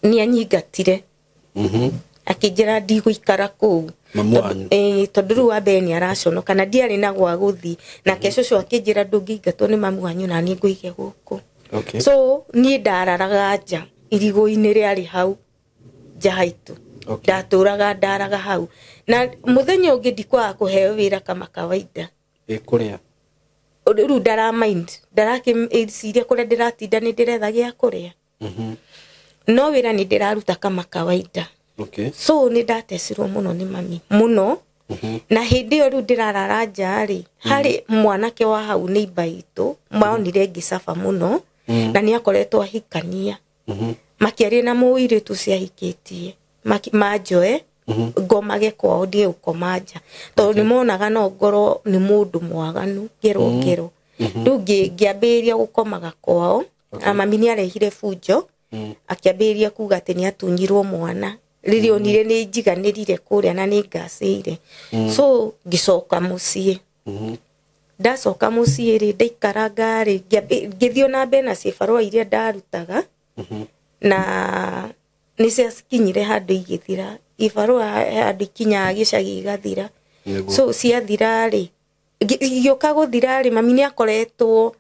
nĩ anyingatire. Akĩnjĩra ndigũikara kũu. Mamu wanyu. Tondũ rĩu wa mbere nĩ araconoka na ndiarĩ na gwa gũthiĩ. Nake cũcũ akĩnjĩra ndũngĩingatwo nĩ mamu wanyu na niĩ ngũige gũkũ. Okay. So niĩ ndararaga nja irigo-inĩ rĩarĩ hau nja haitũ. Okay. Ndatũraga ndaraga hau na mũthenya ũngĩ ndikwaga kũheo wĩra kama kawaida. Ĩ kũrĩa? Rĩu ndara mind ndarakĩciria kũrĩa ndĩratinda nĩ ndĩretha gĩa kũrĩa. No wĩra nĩ ndĩraruta kama kawaida. Okay. So nĩ ndatecirwo mũno nĩ mami mũno. Na hĩndĩ ĩyo rĩu ndĩrarara nja rĩ, harĩ mwanake wa hau neighbor itũ maonire ngĩcaba mũno na nĩ akoretwo ahikania. Makĩaria na mũirĩtu ũcio ahikĩtie manjoe ngomage kwao ndige gũkoma nja tondũ nĩ monaga no ngorwo nĩ mũndũ mwaganu ngero ngero. Rĩu ngĩambĩrĩria gũkomaga kwao. Na mami nĩ arehire bunjo akĩambĩrĩria kuga atĩ nĩ atunyirwo mwana rĩrĩa onire nĩ njiganĩrire kũrĩa na nĩ ngacĩire. So ngĩcoka mũciĩ. Ndacoka mũciĩ rĩ, ndaikaranga rĩ, ngĩthiĩ ona mbere na cibarũa iria ndarutaga na nĩ ciakinyire handũ igĩthira. Ibarũa handũ ikinyaga gĩcagi igathira. So ciathira rĩ, igĩũka gũthira rĩ, mami nĩ akoretwo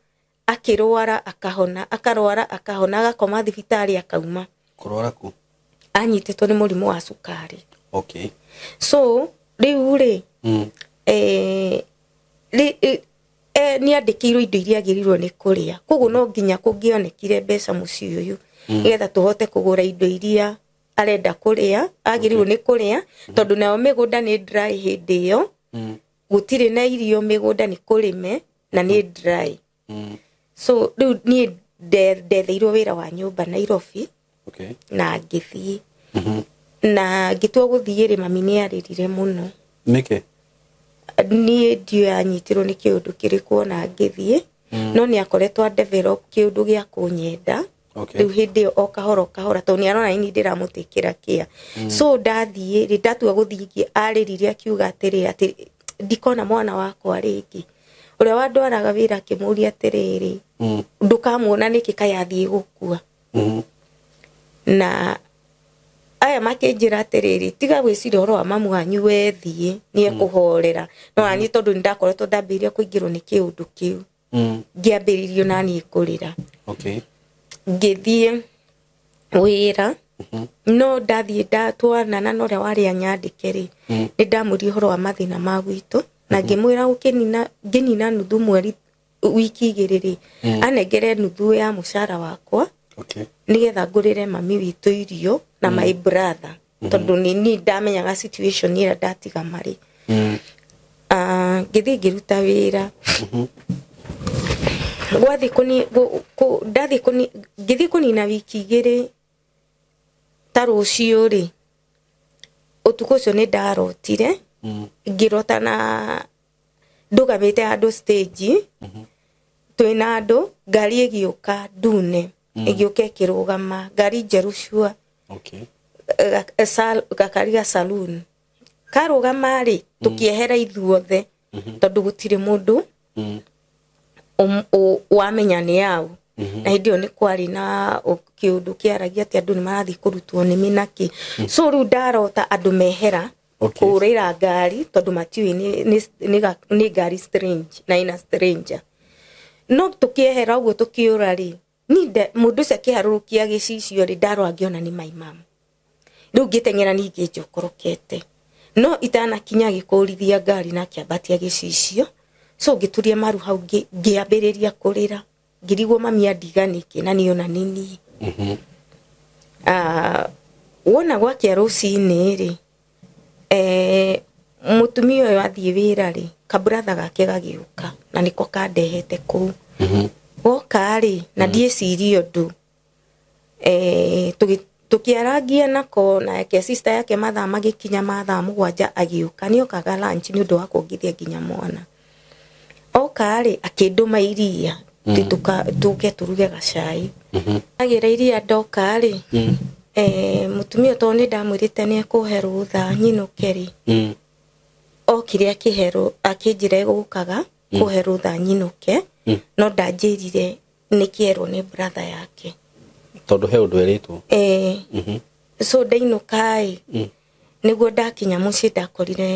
akĩrwara akahona, akarwara akahona, agakoma thibitarĩ akauma. Kũrwara kũ? Anyitĩtwo nĩ mũrimũ wa cukari. Okay. So rĩu rĩ, nĩ andĩkĩirwo indo iria agĩrĩirwo nĩ kũrĩa. Koguo no nginya kũngĩonekire mbeca mũciĩ ũyũ nĩgetha tũhote kũgũra indo iria arenda kũrĩa, agĩrĩirwo nĩ kũrĩa, tondũ nayo mĩgũnda nĩ dry hĩndĩ ĩyo. Gũtirĩ na irio mĩgũnda nĩ kũrĩme na nĩ dry. So rĩu niĩ ndetheirwo wĩra wa nyũmba Nairobi. Okay. Na ngĩthiĩ. Na ngĩtua gũthiĩ rĩ, mami nĩ arĩrire mũno. Nĩkĩ? Niĩ ndiũĩ anyitirwo nĩ kĩũndũ kĩrĩkũ ona ngĩthiĩ. No nĩ akoretwo a develop kĩũndũ gĩa kũnyenda. Okay. Rĩu hĩndĩ ĩyo o kahora kahora tondũ nĩ arona niĩ ndĩramũtĩkĩra kĩa. So ndathiĩ rĩ, ndatua gũthiĩ arĩrire akiuga atĩrĩ atĩ ndikona mwana wakwa rĩngĩ. Ũrĩa wandwaraga wĩra akĩmũria atĩrĩrĩ, ndũkamuona nĩkĩ kaĩ athiĩ gũkua. Na aya makĩnjĩra atĩrĩrĩ, tiga gwĩciria ũhoro wa mamu wanyu wethiĩ nĩ ekũhorera. No naniĩ tondũ nĩ ndakoretwo ndambĩrĩria kũingĩrwo nĩ kĩũndũ kĩu. Ngĩambĩrĩrio naniĩ kũrĩra. Okay. Ngĩthiĩ wĩra. No ndathiĩ ndatwarana na ũrĩa warĩ anyandĩke rĩ, nĩ ndamũria ũhoro wa mathĩna ma gwitũ na ngĩmwĩra ngĩnina nuthu mweri wiki igĩrĩ rĩ, anengere nuthu ya mũcara wakwa. Okay. Nĩgetha ngũrĩre mami witũ irio na my brother tondũ nĩ ndamenyaga situation ĩrĩa ndatiga marĩ. Ngĩthiĩ ngĩruta wĩra. Gwathiĩ ndathiĩ ngĩthiĩ kũnina wiki igĩrĩ ta rũciũ rĩ, ũtukũ ũcio nĩ ndarotire. Ngĩrota na ndũgamĩte handũ stage, twĩna andũ, ngari ĩgĩũka ndune, ĩgĩũka ĩkĩrũgama, ngari njerũ cua. Okay. Gakari ga saloon. Karũgama rĩ, tũkĩehera ithuothe, tondũ gũtirĩ mũndũ wamenya nĩ au. Na hĩndĩ ĩyo nĩ kwarĩ na kĩũndũ kĩaragia atĩ andũ nĩ marathiĩ kũrutwo nĩ mĩnakĩ. So rĩu ndarota andũ mehera kũrĩra ngari tondũ matiũĩ nĩ ngari strange na ĩna stranger. No tũkĩehera ũguo tũkĩũra rĩ, mũndũ ũcio akĩharũrũkia gĩcicio rĩ, ndarora ngĩona nĩ my mom. Rĩu ngĩteng'era ningĩ njokorokete. No itanakinya agĩkũrithia ngari na akĩambatia gĩcicio. So ngĩturia maru hau ngĩambĩrĩria kũrĩra. Ngĩrigwo mami andiga nĩkĩ na niĩ ona nĩ niĩ. Wona gwakĩa rũcinĩ rĩ, mũtumia ũyũ athiĩ wĩra rĩ, kaburatha gake gagĩũka na nĩko kandehete kũu. Goka rĩ, na ndiĩcirie ũndũ. Tũkĩarangia nako nake sister yake mathaa magĩkinya mathaa 7 agĩũka. Nĩokaga lunch nĩ ũndũ wa kuongithia nginya mwana. Oka rĩ, akĩndũma iria, tũke tũruge gacai. Agĩra iria ndoka rĩ, mũtumia tondũ nĩ ndamwĩrĩte nĩ ekũhe rũtha nyinũke rĩ, okire akĩnjĩra egũkaga kũhe rũtha nyinũke, no ndanjĩrire nĩkĩerwo nĩ brother yake. Tondũ he ũndũ erĩtwo. So ndainũka ĩ, nĩguo ndakinya mũciĩ ndakorire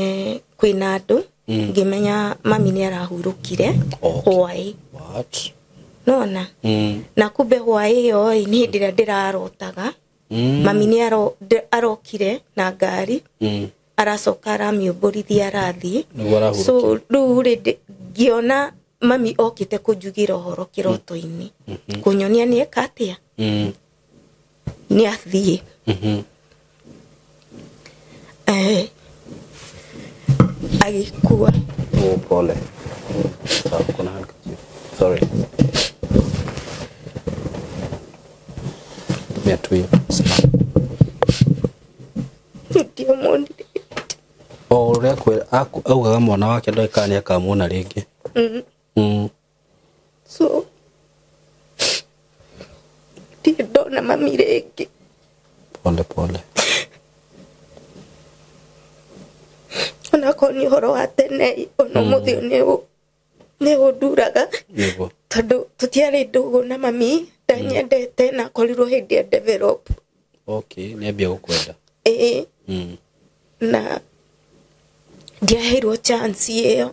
kwĩna andũ, ngĩmenya mami nĩ arahurũkire hwaĩ. What? Nona na kumbe hwaĩ ĩyo ĩ nĩ hĩndĩ ĩrĩa ndĩrarotaga. Mami nĩ arokire na ngari aracoka aramĩũmbũrithia arathiĩ. So rĩu rĩ ngĩona mami okĩte kũnjugĩra ũhoro kĩroto-inĩ kũnyonia nĩ eka atĩa nĩ athiĩ. Agĩkua. Oh, pole. Sawa, kuna handkerchief. Sorry. Tumia tu hiyo. Ndiamuonire. O ũrĩa augaga mwana wake ndoĩ kana nĩakamuona rĩngĩ. So ndirĩ ndona mami rĩngĩ. Pole pole. Onakorwo nĩ ũhoro wa tene ona ũmũthĩ nĩ ũnduraga tondũ tũtiarĩ ndũgũ na mami ndanyendete na akorirwo hĩndĩ ya develop. Okay, nĩambia gũkwenda. Ĩĩ. Na ndiaheirwo chance ĩyo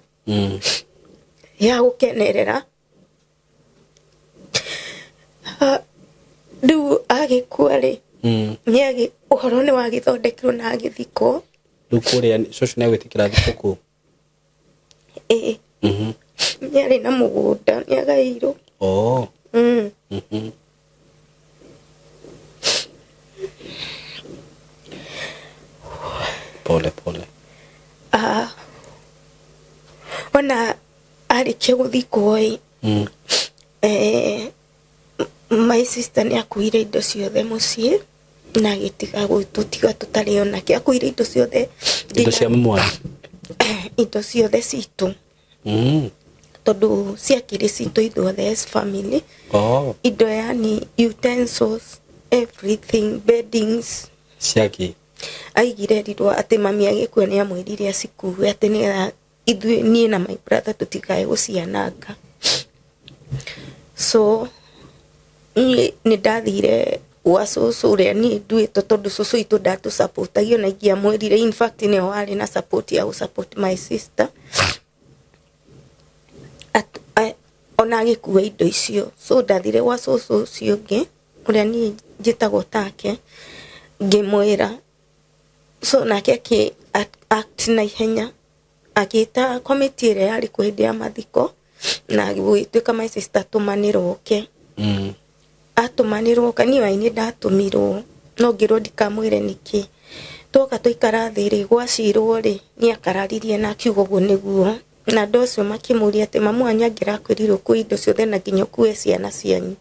ya gũkenerera. Rĩu agĩkua rĩ nĩ ũhoro nĩ wagĩthondekirwo na agĩthikwo. Rĩu kũrĩa cũcũ nĩagwĩtĩkĩra thikũ kũu? Ĩĩ. Nĩarĩ na mũgũnda nĩagaĩirwo. Oh. Pole pole. Ona arĩkia gũthikwo ĩ my sister nĩ akuire indo ciothe mũciĩ na agĩtiga gũtũtiga tũtarĩ onake. Akuire indo ciothe, indo cia mwana, indo ciothe citũ. Tondũ ciakĩrĩ citũ ithuothe as family. Oh. Indo yani utensils, everything, beddings ciake. Aigire rirwo atĩ mami agĩkua nĩ amwĩrire acikue atĩ nĩgetha ithuĩ niĩ na my brother tũtikae gũciananga. So niĩ nĩ ndathire gwa cũcũ ũrĩa niĩ nduĩtwo tondũ cũcũ witũ ndatũsupportagia ona ingĩamwĩrire, in fact nĩwe warĩ na support ya gũsupport my sister. Ona agĩkua indo icio. So ndathire gwa cũcũ ũcio ũngĩ ũrĩa niĩ njĩtagwo take ngĩmwĩra. So nake akĩ act na ihenya agĩta committee ĩrĩa yarĩ kuo hĩndĩ ya mathiko na gũgĩtuĩka my sister atũmanĩrwo oke. Atũmanĩrwo oka niĩ wa nĩ ndatũmirwo no ngĩrwo ndikamwĩre nĩkĩ. Twoka twaikara thĩ rĩ gwacirwo rĩ nĩ akararirie na akiuga ũguo nĩguo. Na andũ acio makĩmũria atĩ mamu wanyu angĩrakwĩrire ũkue indo ciothe na nginya ũkue ciana cianyu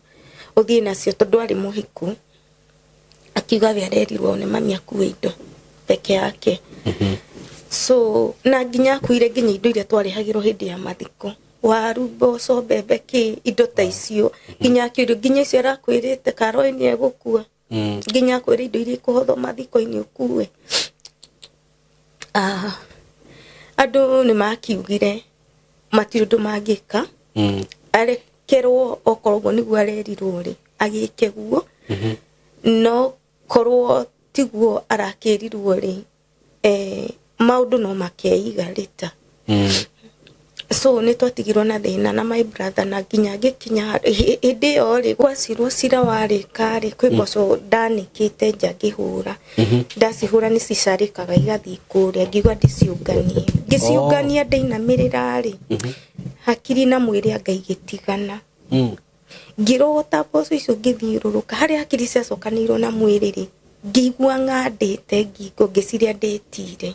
ũthiĩ nacio tondũ arĩ mũhiku. Akiuga we arerirwo nĩ mami akue indo peke yake. So na nginya akuire nginya indo iria twarehagĩrwo hĩndĩ ya mathiko, waru, mboco, mbembe, kĩ indo ta icio. Nginya akĩũrio nginya icio arakwĩrĩte karoi nĩ egũkua. Nginya akwĩre indo iria ikũhothwo mathiko-inĩ ũkue. Andũ nĩ makiugire matirĩ ũndũ mangĩka. Arekerwo okorwo ũguo nĩguo arerirwo rĩ agĩke guo. No korwo tiguo arakĩrirwo rĩ maũndũ no makeiga rĩta. So nĩ twatigirwo na thĩna na my brother na nginya ngĩkinya hĩndĩ ĩyo rĩ gwacirwo cira warĩka rĩ kwĩ mboco ndanĩkĩte nja ngĩhũra. Ndacihũra nĩ cicarĩkaga igathiĩ kũrĩa ngiuga ndĩciũnganie. Ngĩciũngania ndeinamĩrĩra rĩ hakiri na mwĩrĩ anga igĩtigana. Ngĩrogota mboco icio ngĩthiũrũrũka harĩa hakiri ciacokanĩirwo na mwĩrĩ rĩ ngĩigua ng'andĩte ngingo ngĩciria ndĩtire.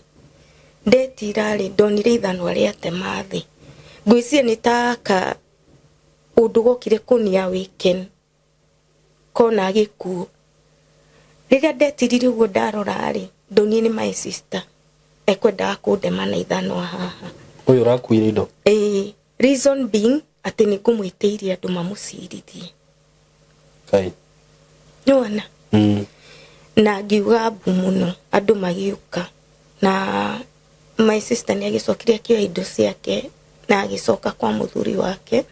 Ndetira rĩ ndonire ithanwa rĩatema thĩ. Ngwĩciria nĩ ta ka ũndũ wokire kũnia weekend kona gĩkuũ. Rĩrĩa ndetirire ũguo ndarora rĩ ndonire nĩ my sister ekwendaga kũndema na ithanwa haha. Ũyũ ũrakuire indo? Ĩĩ, reason being atĩ nĩ ngũmwĩtĩirie andũ mamũcirithie. Kai. Nĩwona? Na ngiuga mbu mũno andũ magĩũka na my sister nĩ agĩcokire akĩoya indo ciake na agĩcoka kwa mũthuri wake.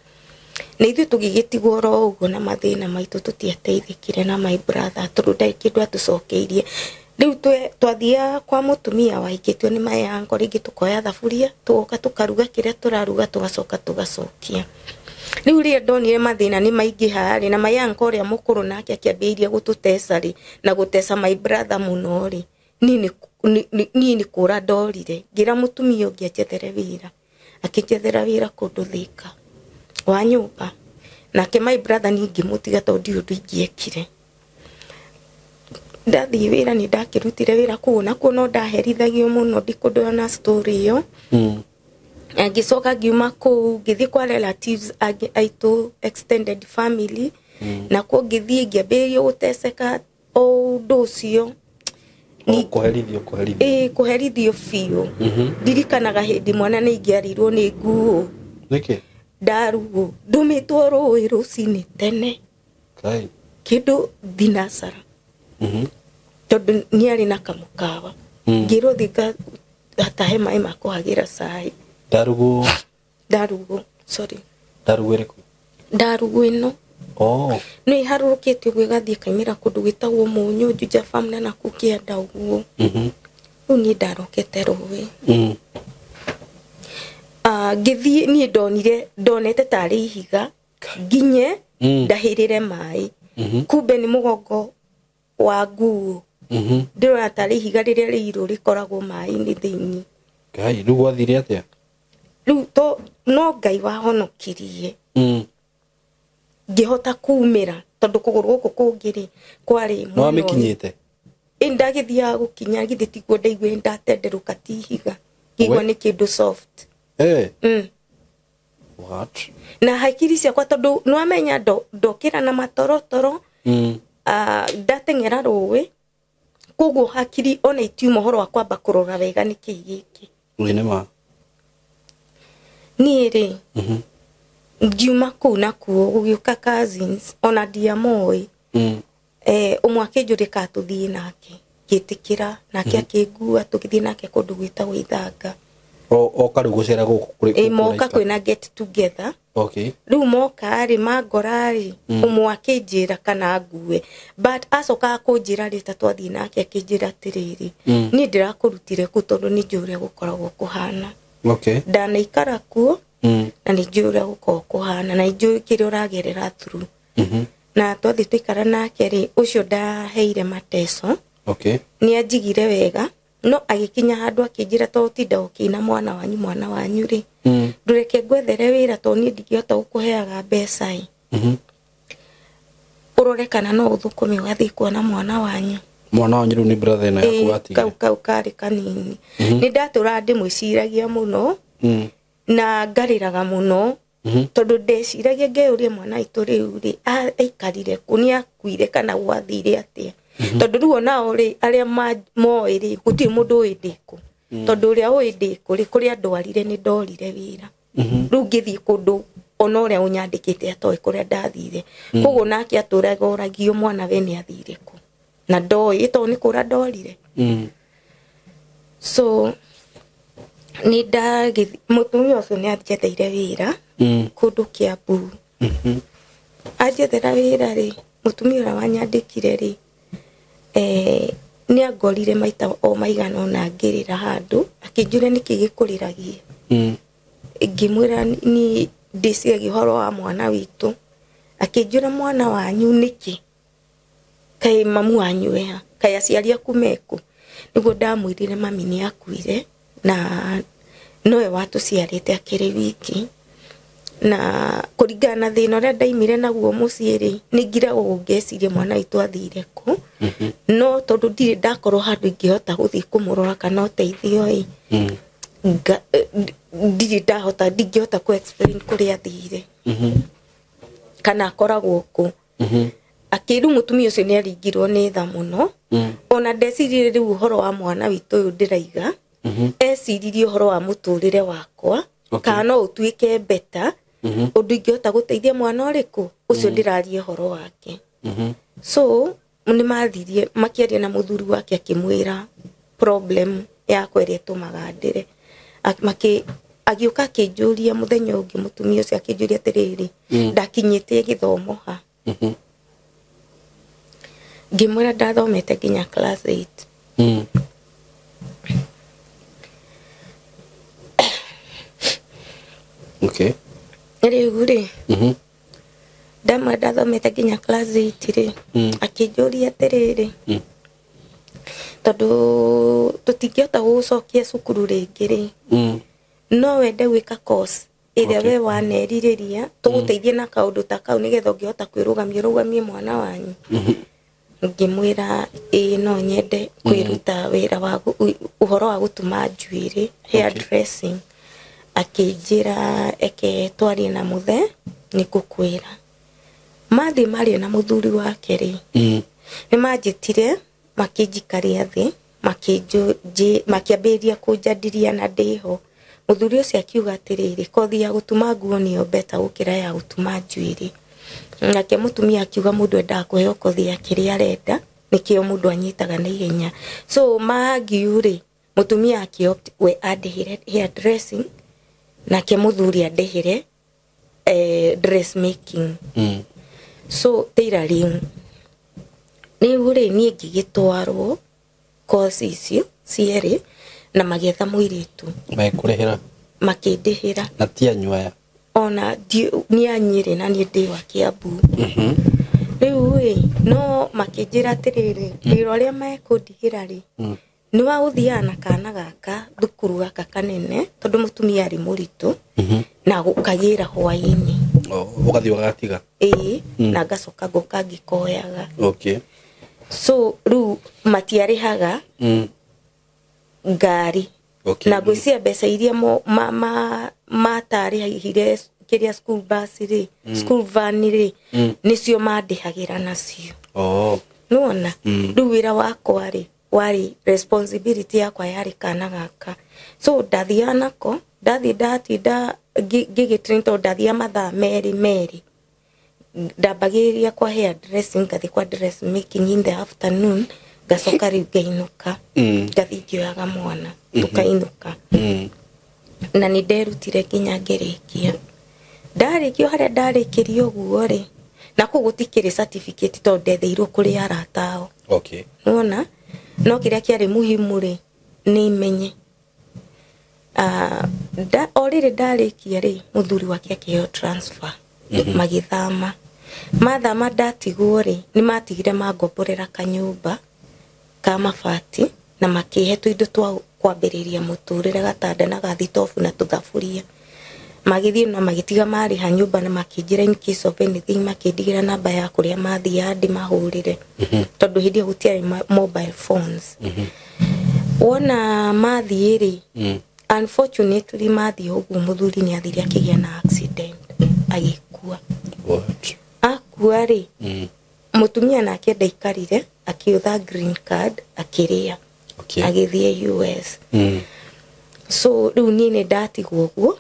Na ithuĩ tũgĩgĩtigwo oro ũguo na mathĩna maitũ tũtiateithĩkire na my brother tondũ ndarĩ kĩndũ atũcokeirie. Rĩu twathiaga kwa mũtumia wahikĩtio nĩ my uncle rĩngĩ tũkoya thaburia tũgoka tũkaruga kĩrĩa tũraruga tũgacoka tũgacokia. Rĩu rĩrĩa ndonire mathĩna nĩ maingĩha rĩ, na my uncle ũrĩa mũkũrũ nake akĩambĩrĩria gũtũteca rĩ, na gũteca my brother mũno rĩ, niĩ nĩ kũra ndorire. Ngĩra mũtumia ũngĩ anjethere wĩra, akĩnjethera wĩra kũndũ Thĩka wa nyũmba. Nake my brother niĩ ngĩmũtiga tondũ ndirĩ ũndũ ingĩekire. Ndathiĩ wĩra nĩ ndakĩrutire wĩra kũu, nakuo no ndaherithagio mũno, ndikũndona story ĩyo. Ngĩcoka ngiuma kũu ngĩthiĩ kwa relatives angĩ aitũ, extended family. Nakuo ngĩthiĩ ngĩambĩrĩria gũteceka o ũndũ ũcio. Kũherithio kũherithio. Ĩĩ, kũherithio biũ. Ndirikanaga hĩndĩ mwana nĩ ingĩarirwo nĩ nguo. Nĩkĩ? Ndarugwo ndũmĩtwo rũĩ rũcinĩ tene. Kai. Kĩndũ thinacara. Tondũ nĩ arĩ na kamũkawa. Ngĩrwo thiĩ ngatahe maĩ ma kũhagĩra cai. Ndarugwo. Ndarugwo, sorry. Ndarugwo ĩrĩkũ? Ndarugwo ĩno. Oh. Nĩ ĩharũrũkĩte ũguo ĩgathiĩ ĩkaimĩra kũndũ gwĩtagwo Mũnyũ, Juja Farm na nakũu kĩanda ũguo. Rĩu niĩ ndarokete rũĩ. Ngĩthiĩ niĩ ndonire ndonete tarĩ ihiga nginye ndahĩrĩre maĩ. Kumbe nĩ mũgongo wa nguo. Ndĩrona tarĩ ihiga rĩrĩa rĩirũ rĩkoragwo maĩ-inĩ thĩinĩ. Ngai, rĩu gwathire atĩa? Rĩu to no Ngai wahonokirie. Ngĩhota kumĩra tondũ kũgũrũ gũkũ kũngĩ rĩ kwarĩ No wamĩkinyĩte? Ĩ ndagĩthiaga gũkinya, githĩ tiguo ndaiguire ndatenderũka ti ihiga. Ngĩigua nĩ kĩndũ soft. What? Na hakiri ciakwa tondũ nĩwamenya ndokĩra na matorotoro. Ndateng'era rũĩ, koguo hakiri ona itiuma ũhoro wa kwamba kũrora wega nĩ kĩĩ gĩkĩ. Ĩ nĩ ma. Niĩ rĩ, ngiuma kũu nakuo gũgĩũka cousins ona ndiamoĩ. Ũmwe akĩnjũria kana tũthiĩ nake, ngĩtĩkĩra, nake akĩngua tũgĩthiĩ nake kũndũ gwĩtagwo Ithanga. Oka rĩu gũcera gũkũ kũrĩ Ĩ moka kwĩna get together. Okay. Rĩu moka rĩ mangora rĩ, ũmwe akĩnjĩra kana ngue, but acokaga kũnjĩra rĩ ta twathiĩ nake akĩnjĩra atĩrĩrĩ, niĩ ndĩrakũrutire kũu tondũ nĩ njũĩ ũrĩa gũkoragwo kũhana. Okay. Ndanaikara kuo na nĩ njũĩ ũrĩa gũkoragwo kũhana na nĩ njũĩ kĩrĩa ũragerera through. Na twathiĩ twaikara nake rĩ, ũcio ndaheire mateco. Okay. Nĩ anjigire wega, no agĩkinya handũ akĩnjĩra to ũtinda ũkĩina mwana wanyu mwana wanyu rĩ, ndũreke ngwethere wĩra tondũ niĩ ndingĩhota gũkũheaga mbeca ĩ. Ũrore kana no ũthũkũme ũgathiĩ kuona mwana wanyu. Mwana wanyu rĩu nĩ brother ĩno yaku watigire. Kau kau karĩ kanini. Nĩ ndatũraga ndĩmwĩciragia mũno na ngarĩraga mũno. Tondũ ndeciragia ngeyũria mwana witũ rĩu rĩ aikarire kũ, nĩ akuire kana gwathire atĩa. Tondũ rĩu onao rĩ arĩa moĩ rĩ gũtirĩ mũndũ ũĩ ndĩkũ. Tondũ ũrĩa ũĩ ndĩkũ rĩ kũrĩa ndwarire nĩ ndorire wĩra. Rĩu ngĩthiĩ kũndũ ona ũrĩa ũnyandĩkĩte atoĩ kũrĩa ndathire. Koguo nake atũraga oragio mwana we nĩ athire kũ. Na ndoĩ tondũ nĩ kũra ndorire. So nĩ ndagĩthiĩ, mũtumia ũcio nĩ anjetheire wĩra kũndũ Kiambu. Anjethera wĩra rĩ, mũtumia ũrĩa wanyandĩkire rĩ, nĩ angorire maita o maigana ũna ngĩrĩra handũ, akĩnjũria nĩkĩ gĩkũrĩragia. Ngĩmwĩra ni ndĩciragia ũhoro wa mwana witũ. Akĩnjũria mwana wanyu nĩkĩ? Kaĩ mamu wanyu eha? Kaĩ aciari aku mekũ? Nĩguo ndamwĩrire mami nĩ akuire na nowe watũciarĩte akĩrĩ wiki. Na kũringana na thĩna ũrĩa ndaimire naguo mũciĩ rĩ, nĩ ngiragwo ngeciria mwana witũ athire kũ. No tondũ ndirĩ ndakorwo handũ ingĩhota gũthiĩ kũmũrora kana ũteithio ĩ, ndirĩ ndahota, ndingĩhota kũ explain kũrĩa athire. Kana akoragwo kũ. Akĩrũ mũtumia ũcio nĩ aringirwo nĩ tha mũno. Ona ndeciririe rĩu ũhoro wa mwana witũ ũyũ ndĩraiga. Eciririe ũhoro wa mũtũrĩre wakwa. Kana no ũtuĩke better. Ũndũ ingĩhota gũteithia mwana ũrĩkũ ũcio ndĩraria ũhoro wake. So nĩ mathirie makĩaria na mũthuri wake akĩmwĩra problem yakwa ĩrĩa ĩtũmaga ndĩre. Agĩũka akĩnjũria mũthenya ũngĩ mũtumia ũcio akĩnjũria atĩrĩrĩ, ndakinyĩte gĩthomo ha? Ngĩmwĩra ndathomete nginya class 8. Okay. Rĩu rĩ, ndamwe ndathomete nginya class 8 rĩ, akĩnjũria atĩrĩrĩ, tondũ tũtingĩhota gũgũcokia cukuru rĩngĩ rĩ, no wende gwĩka course ĩrĩa we wanerirĩria, tũgũteithie na kaũndũ ta kau nĩgetha ũngĩhota kwĩrũgamia ũrũgamie mwana wanyu. Ngĩmwĩra ĩĩ, no nyende kwĩruta wĩra wa ũhoro wa gũtuma njuĩrĩ, hair dressing. Akĩnjĩra eke twarie na mũthe nĩngũkwĩra. Mathiĩ maria na mũthuri wake rĩ, nĩ manjĩtire makĩnjikaria thĩ, makĩambĩrĩria kũnjandiria na ndĩho. Mũthuri ũcio akiuga atĩrĩrĩ, kothi ya gũtuma nguo nĩyo beta gũkĩra ya gũtuma njuĩrĩ. Nake mũtumia akiuga mũndũ endaga kũheo kothi ya kĩrĩa arenda, nĩkĩo mũndũ anyitaga na ihenya. So mangiu rĩ, mũtumia akĩ-opt we andĩhĩre hair dressing, nake mũthuri andĩhĩre dressmaking, so tailoring. Rĩu rĩ, niĩ ngĩgĩtwarwo course icio cierĩ na magĩetha mũirĩtu. Mekũrĩhĩra? Makĩndĩhĩra. Na ti anyu aya? Ona nĩ a Nyĩrĩ na niĩ ndĩ wa Kiambu. Rĩu rĩ, no makĩnjĩra atĩrĩrĩ, wĩra ũrĩa mekũndigĩra rĩ, nĩ wa gũthiaga na kana gaka thukuru gaka kanene, tondũ mũtumia arĩ mũritũ, na gũkagĩra hwaĩ-inĩ. Ũgathiĩ ũgagatiga? Ĩĩ, na ngacoka ngoka ngĩkoyaga. So rĩu matiarĩhaga ngari. Na ngwĩciria mbeca iria matarĩhire kĩrĩa school bus rĩ, school van rĩ, nĩcio mandĩhagĩra nacio. Nĩwona? Rĩu wĩra wakwa rĩ, warĩ responsibility yakwa yarĩ kana gaka. So ndathiaga nako, ndathiĩ ndatinda ngĩgĩtrain tondũ ndathiaga mathaa merĩ merĩ. Ndambagĩrĩria kwa hair dressing, ngathiĩ kwa dress making in the afternoon, ngacoka rĩu ngainũka. Ngathiĩ ngĩoyaga mwana, tũkainũka. Na nĩ nderutire nginya ngĩrĩkia. Ndarĩkia harĩa ndarĩkĩria ũguo rĩ, na kũu gũtikĩrĩ certificate tondũ ndetheirwo kũrĩ arata ao. Nĩwona? No kĩrĩa kĩarĩ muhimu rĩ, nĩ menye. O rĩrĩ ndarĩkia rĩ, mũthuri wake akĩheo transfer. Magĩthama. Mathama ndatigwo rĩ, nĩ matigire mangomborera kanyũmba ka mabati na makĩhe tũindo twa kwambĩrĩria mũtũrĩre, gatanda na gathitobu na tũthaburia. Magĩthiĩ na magĩtiga marĩha nyũmba na makĩnjĩra in case of anything, makĩndigĩra namba ya kũrĩa mathiaga ndĩmahũrĩre. Tondũ hĩndĩ ĩyo gũtiarĩ mobile phones. Wona mathiĩ rĩ, unfortunately mathiĩ ũguo mũthuri nĩ athire akĩgĩa na accident, agĩkua. What? Akua rĩ, mũtumia nake ndaikarire, akĩũtha green card, akĩrĩa. Agĩthiĩ US. So rĩu niĩ nĩ ndatigwo ũguo,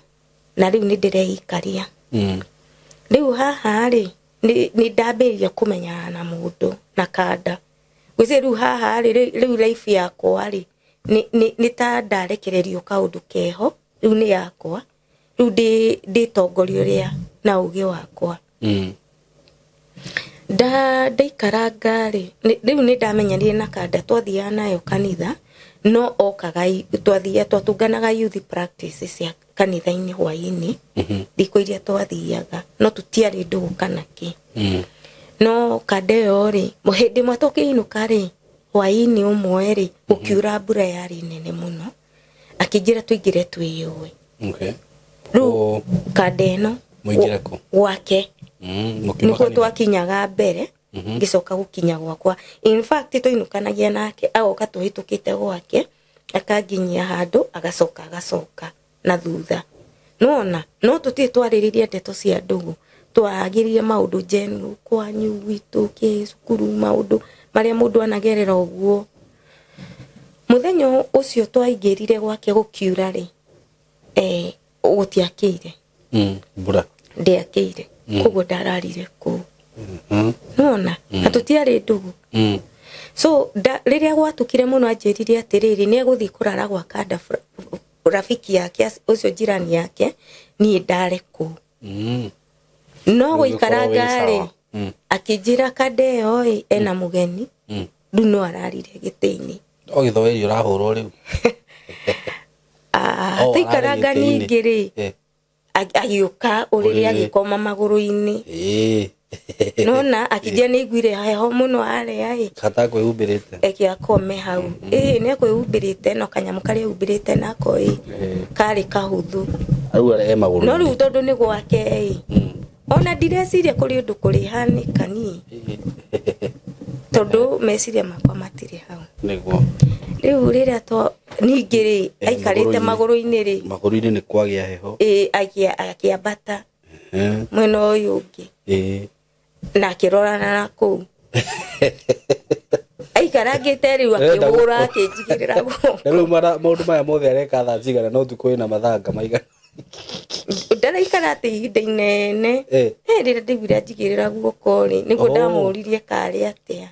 na rĩu nĩ ndĩreikaria. Rĩu haha rĩ, nĩ ndambĩrĩria kũmenyana na mũndũ na kanda. Gwĩciria rĩu haha rĩ, rĩu life yakwa rĩ, nĩ ta ndarekererio kaũndũ keho, rĩu nĩ yakwa. Rĩu ndĩtongoria ũrĩa na ũgĩ wakwa. Ndaikaranga rĩ, rĩu nĩ ndamenyanire na kanda, twathiaga nayo kanitha, no okaga twatũnganaga youth practice cia kanitha-inĩ hwaĩ-inĩ, thikũ iria twathiaga, no tũtiarĩ ndũgũ kana kĩ. No kanda ĩyo rĩ, hĩndĩ ĩmwe tũkĩinũka rĩ, hwaĩ-inĩ ũmwe rĩ, gũkiura mbura yarĩ nene mũno, akĩnjĩra tũingĩre twĩyũe. Rĩu kanda ĩno Mũingĩre kũ? Gwake. Mũkiuma Nĩkuo kanitha? twakinyaga mbere, ngĩcoka gũkinya gwakwa. In fact twainũkanagia nake, agoka tũhĩtũkĩte gwake, akanginyia handũ, agacoka agacoka na thutha. Nĩwona? No tũtirĩ twarĩrĩria ndeto cia ndũgũ. Twaragĩrĩria maũndũ general, kwanyu, gwitũ, kĩ, cukuru, maũndũ marĩa mũndũ anagerera ũguo. Mũthenya ũcio twaingĩrire gwake gũkiura rĩ, gũtiakĩire. Mbura. Ndĩakĩire. Koguo ndararire kũu. Nĩwona? Na tũtiarĩ ndũgũ. So rĩrĩa gwatukire mũno anjĩrire atĩrĩrĩ, nĩ egũthiĩ kũrara gwa kanda rafiki yake, ũcio jirani yake, niĩ ndare kũu. No Rĩu gũikaranga ũkorwo wĩ rĩ, sawa. akĩnjĩra kanda ĩyo ĩ, ena mũgeni, rĩu no ararire gĩtĩ-inĩ. O gĩthwaĩri ũrahũrwo rĩu. Oh, Tũikaranga ararĩ gĩtĩ-inĩ. ningĩ rĩ, Agĩũka ũrĩrĩ agĩkoma magũrũ-inĩ. Nona akĩnjia nĩ aiguire heho mũno harĩa ĩ. Kata kwĩhumbĩrĩte. Eke akome hau. Ĩĩ nĩ ekwĩhumbĩrĩte no kanyamũ karĩa ehumbĩrĩte nako ĩ karĩ kahũthũ. Rĩu e magũrũ. No rĩu tondũ nĩ gwake ĩ. Ona ndireciria kũrĩ ũndũ kũrĩhanĩka niĩ. Tondũ meciria makwa matirĩ hau. Nĩguo. Rĩu rĩrĩa to ningĩ rĩ aikarĩte magũrũ-inĩ rĩ. Magũrũ-inĩ nĩ kwagĩa heho. Ĩ akĩambata. Mwena ũyũ ũngĩ. Ĩ. Na akĩrorana na kũu. Aikarangĩte rĩu akĩhũra akĩnjigĩrĩra guoko. Na rĩu maũndũ maya mothe areka thaa cigana no ũtukũ wĩna mathanga maigana. Ndaraikara atĩ ihinda inene. Rĩrĩa ndaiguire anjigĩrĩra guoko rĩ, nĩguo ndamũririe karĩ atĩa.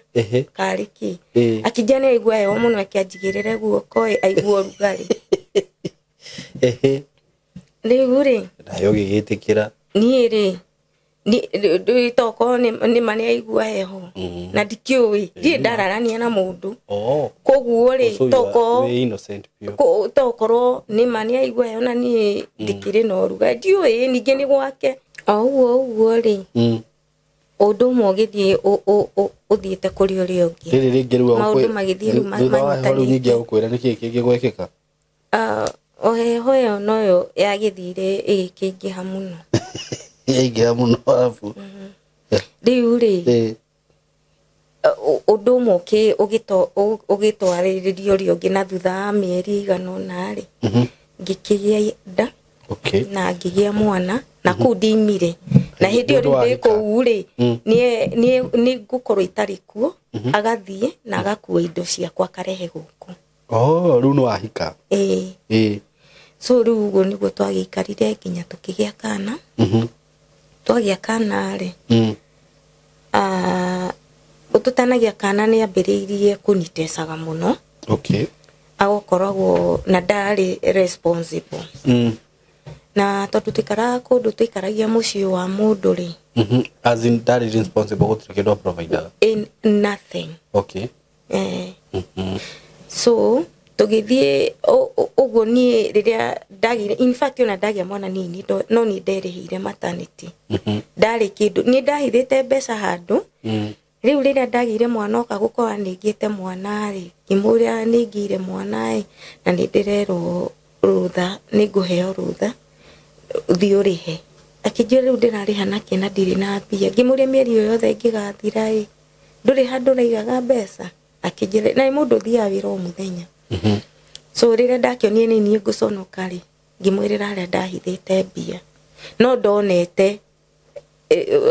Karĩ kĩ. Akĩnjia nĩ aigua heho mũno akĩanjigĩrĩre guoko ĩ aigua ũrugarĩ. Rĩu rĩ. Nayo ũgĩgĩtĩkĩra. Niĩ rĩ. Tokorwo nĩ ma nĩ aigua heho. Na ndikĩũĩ. Ndirĩ ndararania na mũndũ. Koguo rĩ tokorwo nĩ ma nĩ aigua heho na niĩ ndikĩrĩ na ũrugarĩ. Ndiũĩ ningĩ nĩ gwake. O ũguo ũguo rĩ. Ũndũ ũmwe ũgĩthiĩ ũthiĩte kũrĩ ũrĩa ũngĩ. Rĩrĩ rĩngĩ rĩu maũndũ magĩthiĩ rĩu manyitanĩte. Ningĩ agũkwĩra nĩkĩĩ kĩngĩ gwekĩka? O heho ĩyo noyo yagĩthire ĩgĩkĩingĩha mũno. Yaingĩha mũno arabu. Rĩu rĩ ũndũ ũmwe ũgĩtwarĩrĩria ũrĩa ũngĩ na thutha wa mĩeri ĩigana ũna rĩ, ngĩkĩgĩa nda na ngĩgĩa mwana na kũu ndimire. Na hĩndĩ ĩyo rĩu ndĩ kũu rĩ, nĩ ngũkorwo itarĩ kuo, agathiĩ na agakua indo ciakwa akarehe gũkũ. Rĩu nĩ wahika. Ĩĩ. So rĩu ũguo nĩguo twagĩikarire nginya tũkĩgĩa kana. Twagĩa kana rĩ, tũtanagia kana nĩ ambĩrĩirie kũnitecaga mũno. Agakoragwo na ndarĩ responsible. Na tondũ tũikaraga kũndũ tũikaragia mũciĩ wa mũndũ rĩ. As in ndarĩ responsible gũtirĩ kĩndũ aprovidaga? In nothing. So tũgĩthiĩ ũguo niĩ rĩrĩa ndagĩire, in fact ona ndagĩa mwana nini no niĩ nderĩhĩire maternity. Ndarĩ kĩndũ niĩ ndahithĩte mbeca handũ. Rĩu rĩrĩa ndagĩire mwana oka gũkorwo nĩngĩte mwana rĩ, ngĩmũria nĩngĩire mwana ĩ na nĩ ndĩrerwo rũtha, nĩngũheo rũtha thiĩ ũrĩhe. Akĩnjĩra rĩu ndĩrarĩha nakĩ na ndirĩ na mbia. Ngĩmũria mĩeri ĩyo yothe ĩngĩgathira ĩ ndũrĩ handũ ũraigaga mbeca. Akĩnjĩra na nĩ mũndũ ũthiaga wĩra o mũthenya. So rĩrĩa ndakĩonire nĩ niĩ ngũconoka rĩ, ngĩmwĩrĩra harĩa ndahithĩte mbia. No ndonete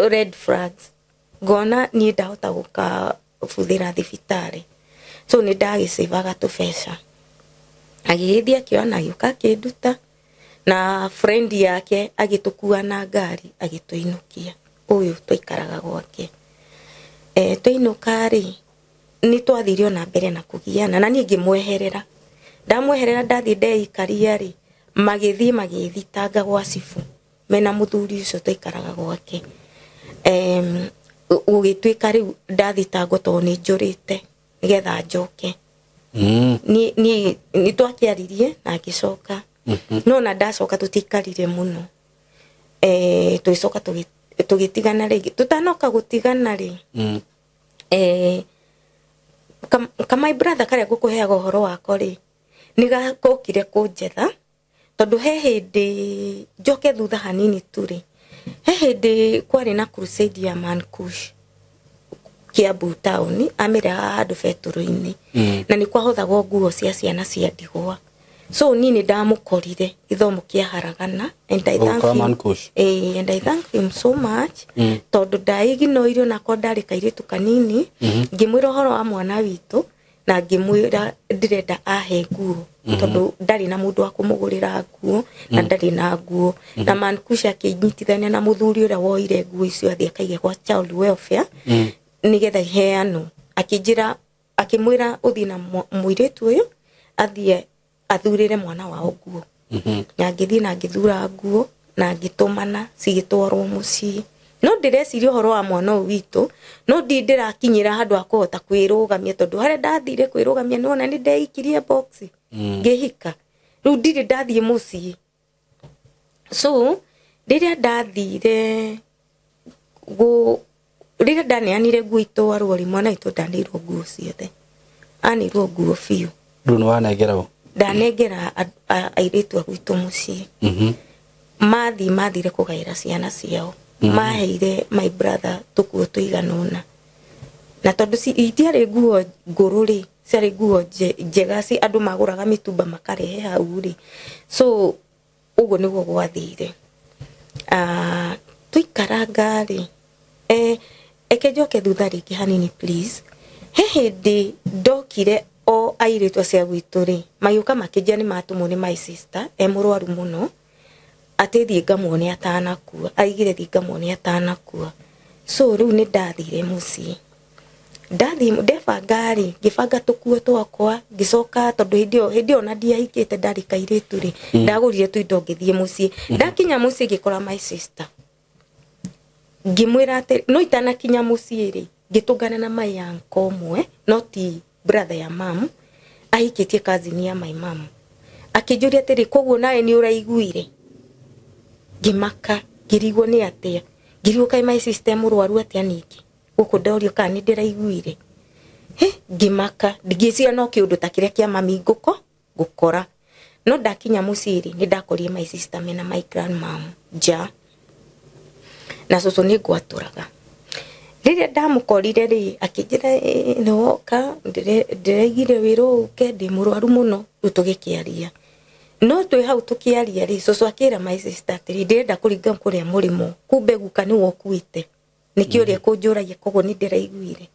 red flags. Ngona niĩ ndahota gũkabuthĩra thibitarĩ. So nĩ ndagĩcĩvaga tũbeca. Agĩgĩthiĩ akĩoya na agĩũka akĩnduta na friend yake agĩtũkua na ngari agĩtũinũkia. Ũyũ twaikaraga gwake. Twainũka rĩ, nĩ twathire ona mbere na kũgiana na niĩ ngĩmweherera. Ndamweherera ndathiĩ ndeikaria rĩ, magĩthiĩ magĩthitanga gwa cibũ mena mũthuri ũcio twaikaraga gwake. Gũgĩtuĩka rĩu ndathitangwo tondũ nĩ njũrĩte nĩgetha njoke. Nĩ twakĩaririe na ngĩcoka. No na ndacoka tũtiikarire mũno. Tũgĩcoka tũgĩtigana rĩngĩ. Tũtanoka gũtigana rĩ, ka my brother karĩa ngũkũheaga ũhoro wako rĩ, nĩ gakokire kũnjetha tondũ he hĩndĩ njoke thutha hanini tu rĩ, he hĩndĩ kwarĩ na crusade ya Mankush Kiambu town, amĩrehaga handũ betũrũ-inĩ. Na nĩ kwahothagwo nguo cia ciana cia ndigwa. So niĩ nĩ ndamũkorire gĩthomo kĩa haragana and I thank him. And I thank him so much. Tondũ ndaiginoirio nako ndarĩ kairĩtu kanini, ngĩmwĩra ũhoro wa mwana witũ na ngĩmwĩra ndĩrenda ahe nguo tondũ ndarĩ na mũndũ wa kũmũgũrĩra nguo na ndarĩ na nguo. Na Mankush akĩnyitithania na mũthuri ũrĩa woire nguo icio athiĩ akaige kwa child welfare nĩgetha iheanwo. Akĩnjĩra, akĩmwĩra ũthiĩ na mũirĩtu ũyũ athiĩ athurĩre mwana wao nguo. Na ngĩthiĩ na ngĩthura nguo na ngĩtũmana cigĩtwarwo mũciĩ. No ndĩreciria ũhoro wa mwana ũyũ witũ, no ndirakinyĩra handũ ha kũhota kwĩrũgamia tondũ harĩa ndathire kwĩrũgamia nĩwona nĩ ndeikirie box ngĩhika. Rĩu ndirĩ ndathiĩ mũciĩ. So Rĩrĩa ndathire go rĩrĩa ndaneanire nguo itwarwo rĩ, mwana witũ ndaneirwo nguo ciothe, aneirwo nguo biũ. Rĩu nĩ wanengera ũ? Ndanengera airĩtu a gwitũ mũciĩ. Mathire kũgaĩra ciana ciao. Maheire my brother tũkuo tũigana ũna, na tondũ itiarĩ nguo ngũrũ rĩ, ciarĩ nguo njega, ci andũ magũraga mĩtumba makarehe hau rĩ. So ũguo nĩguo gwathire. Tũikaranga rĩ, eke njoke thutha rĩngĩ hanini please. He hĩndĩ ndokire o airĩtu acio a gwitũ rĩ, magĩũka makĩnjia nĩ matũmwo nĩ my sister e mũrwaru mũno, atĩ thiĩ ngamuone atanakua, aigire thiĩ ngamuone atanakua. So rĩu nĩ ndathire mũciĩ, ndathi ndebanga rĩ, ngĩbanga tũkuo twakwa, ngĩcoka tondũ hĩndĩ ĩyo ona ndiahikĩte, ndarĩ kairĩtu rĩ, ndagũrire tũindo ngĩthiĩ mũciĩ. Ndakinya mũciĩ ngĩkora my sister, ngĩmwĩra atĩ no itanakinya mũciĩ rĩ, ngĩtũngana na my uncle ũmwe, no ti brother ya mam, ahikĩtie cousin ya my mom. Akĩnjũria atĩrĩ, koguo nawe nĩ ũraiguire? Ngĩmaka, ngĩrigwo nĩ atĩa, ngĩrigwo kaĩ my sister mũrwaru atĩa ningĩ gũkũ ndorio kana nĩ ndĩraiguire. He, ngĩmaka, ngĩciria no kĩũndũ ta kĩrĩa kĩa mami ngũkora. No ndakinya mũciĩ rĩ, nĩ ndakorire my sister mena my grandmom nja, na cũcũ nĩ ngwatũraga. Rĩrĩa ndamũkorire rĩ, akĩnjĩra, nĩ woka, ndĩraigire wĩra ũke, ndĩ mũrwaru mũno. Rĩu tũgĩkĩaria, no twĩ hau tũkĩaria rĩ, cũcũ akĩra my sister atĩrĩ, ndĩrenda kũringa kũrĩa mũrĩmo, kumbe guka nĩwe ũkuĩte, nĩkĩo ũrĩa kũnjũragia, koguo nĩ ndĩraiguire.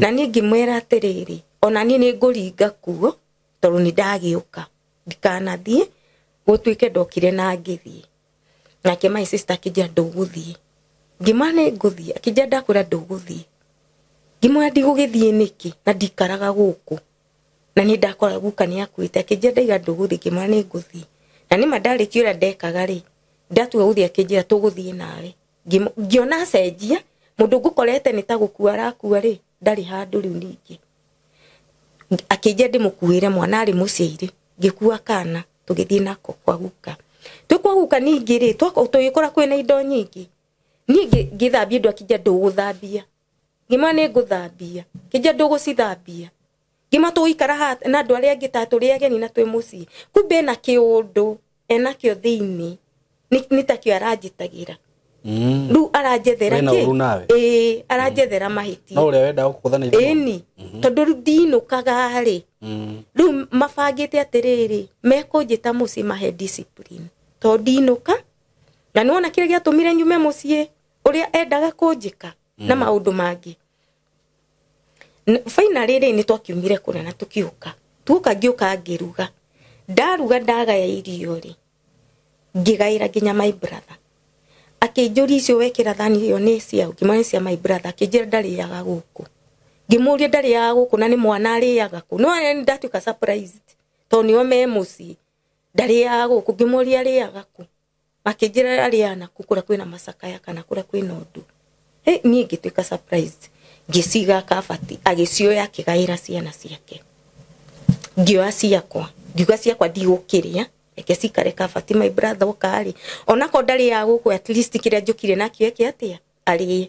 Na niĩ ngĩmwĩra atĩrĩrĩ, ona niĩ nĩ ngũringa kuo, tondũ nĩ ndagĩũka, ndikanathiĩ gũtuĩke ndokire na ngĩthiĩ. Nake my sister akĩnjĩra ndũgũthiĩ. Ngĩmwĩra nĩ ngũthiĩ, akĩnjĩra ndakwĩra ndũgũthiĩ. Ngĩmwĩra ndigũgĩthiĩ nĩkĩ na ndikaraga gũkũ, na nĩ ndakora guka nĩ akuĩte. Akĩnjĩra ndaiga ndũgũthiĩ, ngĩmwĩra nĩ ngũthiĩ. Na nĩma ndarĩkia ũrĩa ndekaga rĩ, ndatua gũthiĩ, akĩnjĩra tũgũthiĩ nawe. Ngĩona acenjia, mũndũ ngũkorete nĩ ta gũkua arakua rĩ, ndarĩ handũ rĩu ningĩ. Akĩnjĩra ndĩmũkuĩre mwana arĩ mũciĩ-rĩ, ngĩkua kana tũgĩthiĩ nako kwa guka. Twĩ kwa guka ningĩ rĩ, tũgĩkora kwĩna indo nyingĩ. Niĩ ngĩthambia indo, akĩnjĩra ndũgũthambia. Ngĩmwĩra nĩ ngũthambia, akĩnjĩra ndũgũcithambia. Ngĩmwĩra tũgũikara haha na andũ arĩa angĩ ta tũrĩ ageni na twĩ mũciĩ. Kumbe ena kĩũndũ enakĩo thĩinĩ, nĩ takĩo aranjĩtagĩra. Rĩu aranjethera Wĩna kĩ? ũru nawe? Ĩĩ, aranjethera mahĩtia. No ũrĩa wendaga gũkũtha na ithanwa? Ĩni, tondũ rĩu ndinũkaga rĩ. Rĩu mabangĩte atĩrĩrĩ, mekũnjĩta mũciĩ mahe discipline, tondũ ndinũka. Na nĩwona kĩrĩa gĩatũmire nyume mũciĩ, ũrĩa endaga kũnjĩka na maũndũ mangĩ. Finally rĩ, nĩ twakiumire kũrĩa na tũkĩũka. Tuoka ngĩũka ngĩruga. Ndaruga ndagaya irio rĩ, ngĩgaĩra nginya my brother. Akĩnjũria icio wekĩra thani ĩyo nĩ cia ũ? Ngĩmwĩra nĩ cia my brother. Akĩnjĩra ndarĩaga gũkũ. Ngĩmũria ndarĩaga gũkũ na nĩ mwana arĩaga kũ? No nĩ ndatuĩka surprised tondũ nĩo me mũciĩ. Ndarĩaga gũkũ, ngĩmũria arĩaga kũ? Akĩnjĩra arĩaga naku kũrĩa kwĩna macakaya kana kũrĩa kwĩna ũndũ. Niĩ ngĩtuĩka surprised. Ngĩciga kabati, agĩcioya akĩgaĩra ciana ciake. Ngĩoya ciakwa, ngiuga ciakwa ndigũkĩrĩa, reke cikare kabati my brother oka rĩ. Onakorwo ndarĩaga gũkũ, at least kĩrĩa njũkire nakĩo eke atĩa? Arĩe.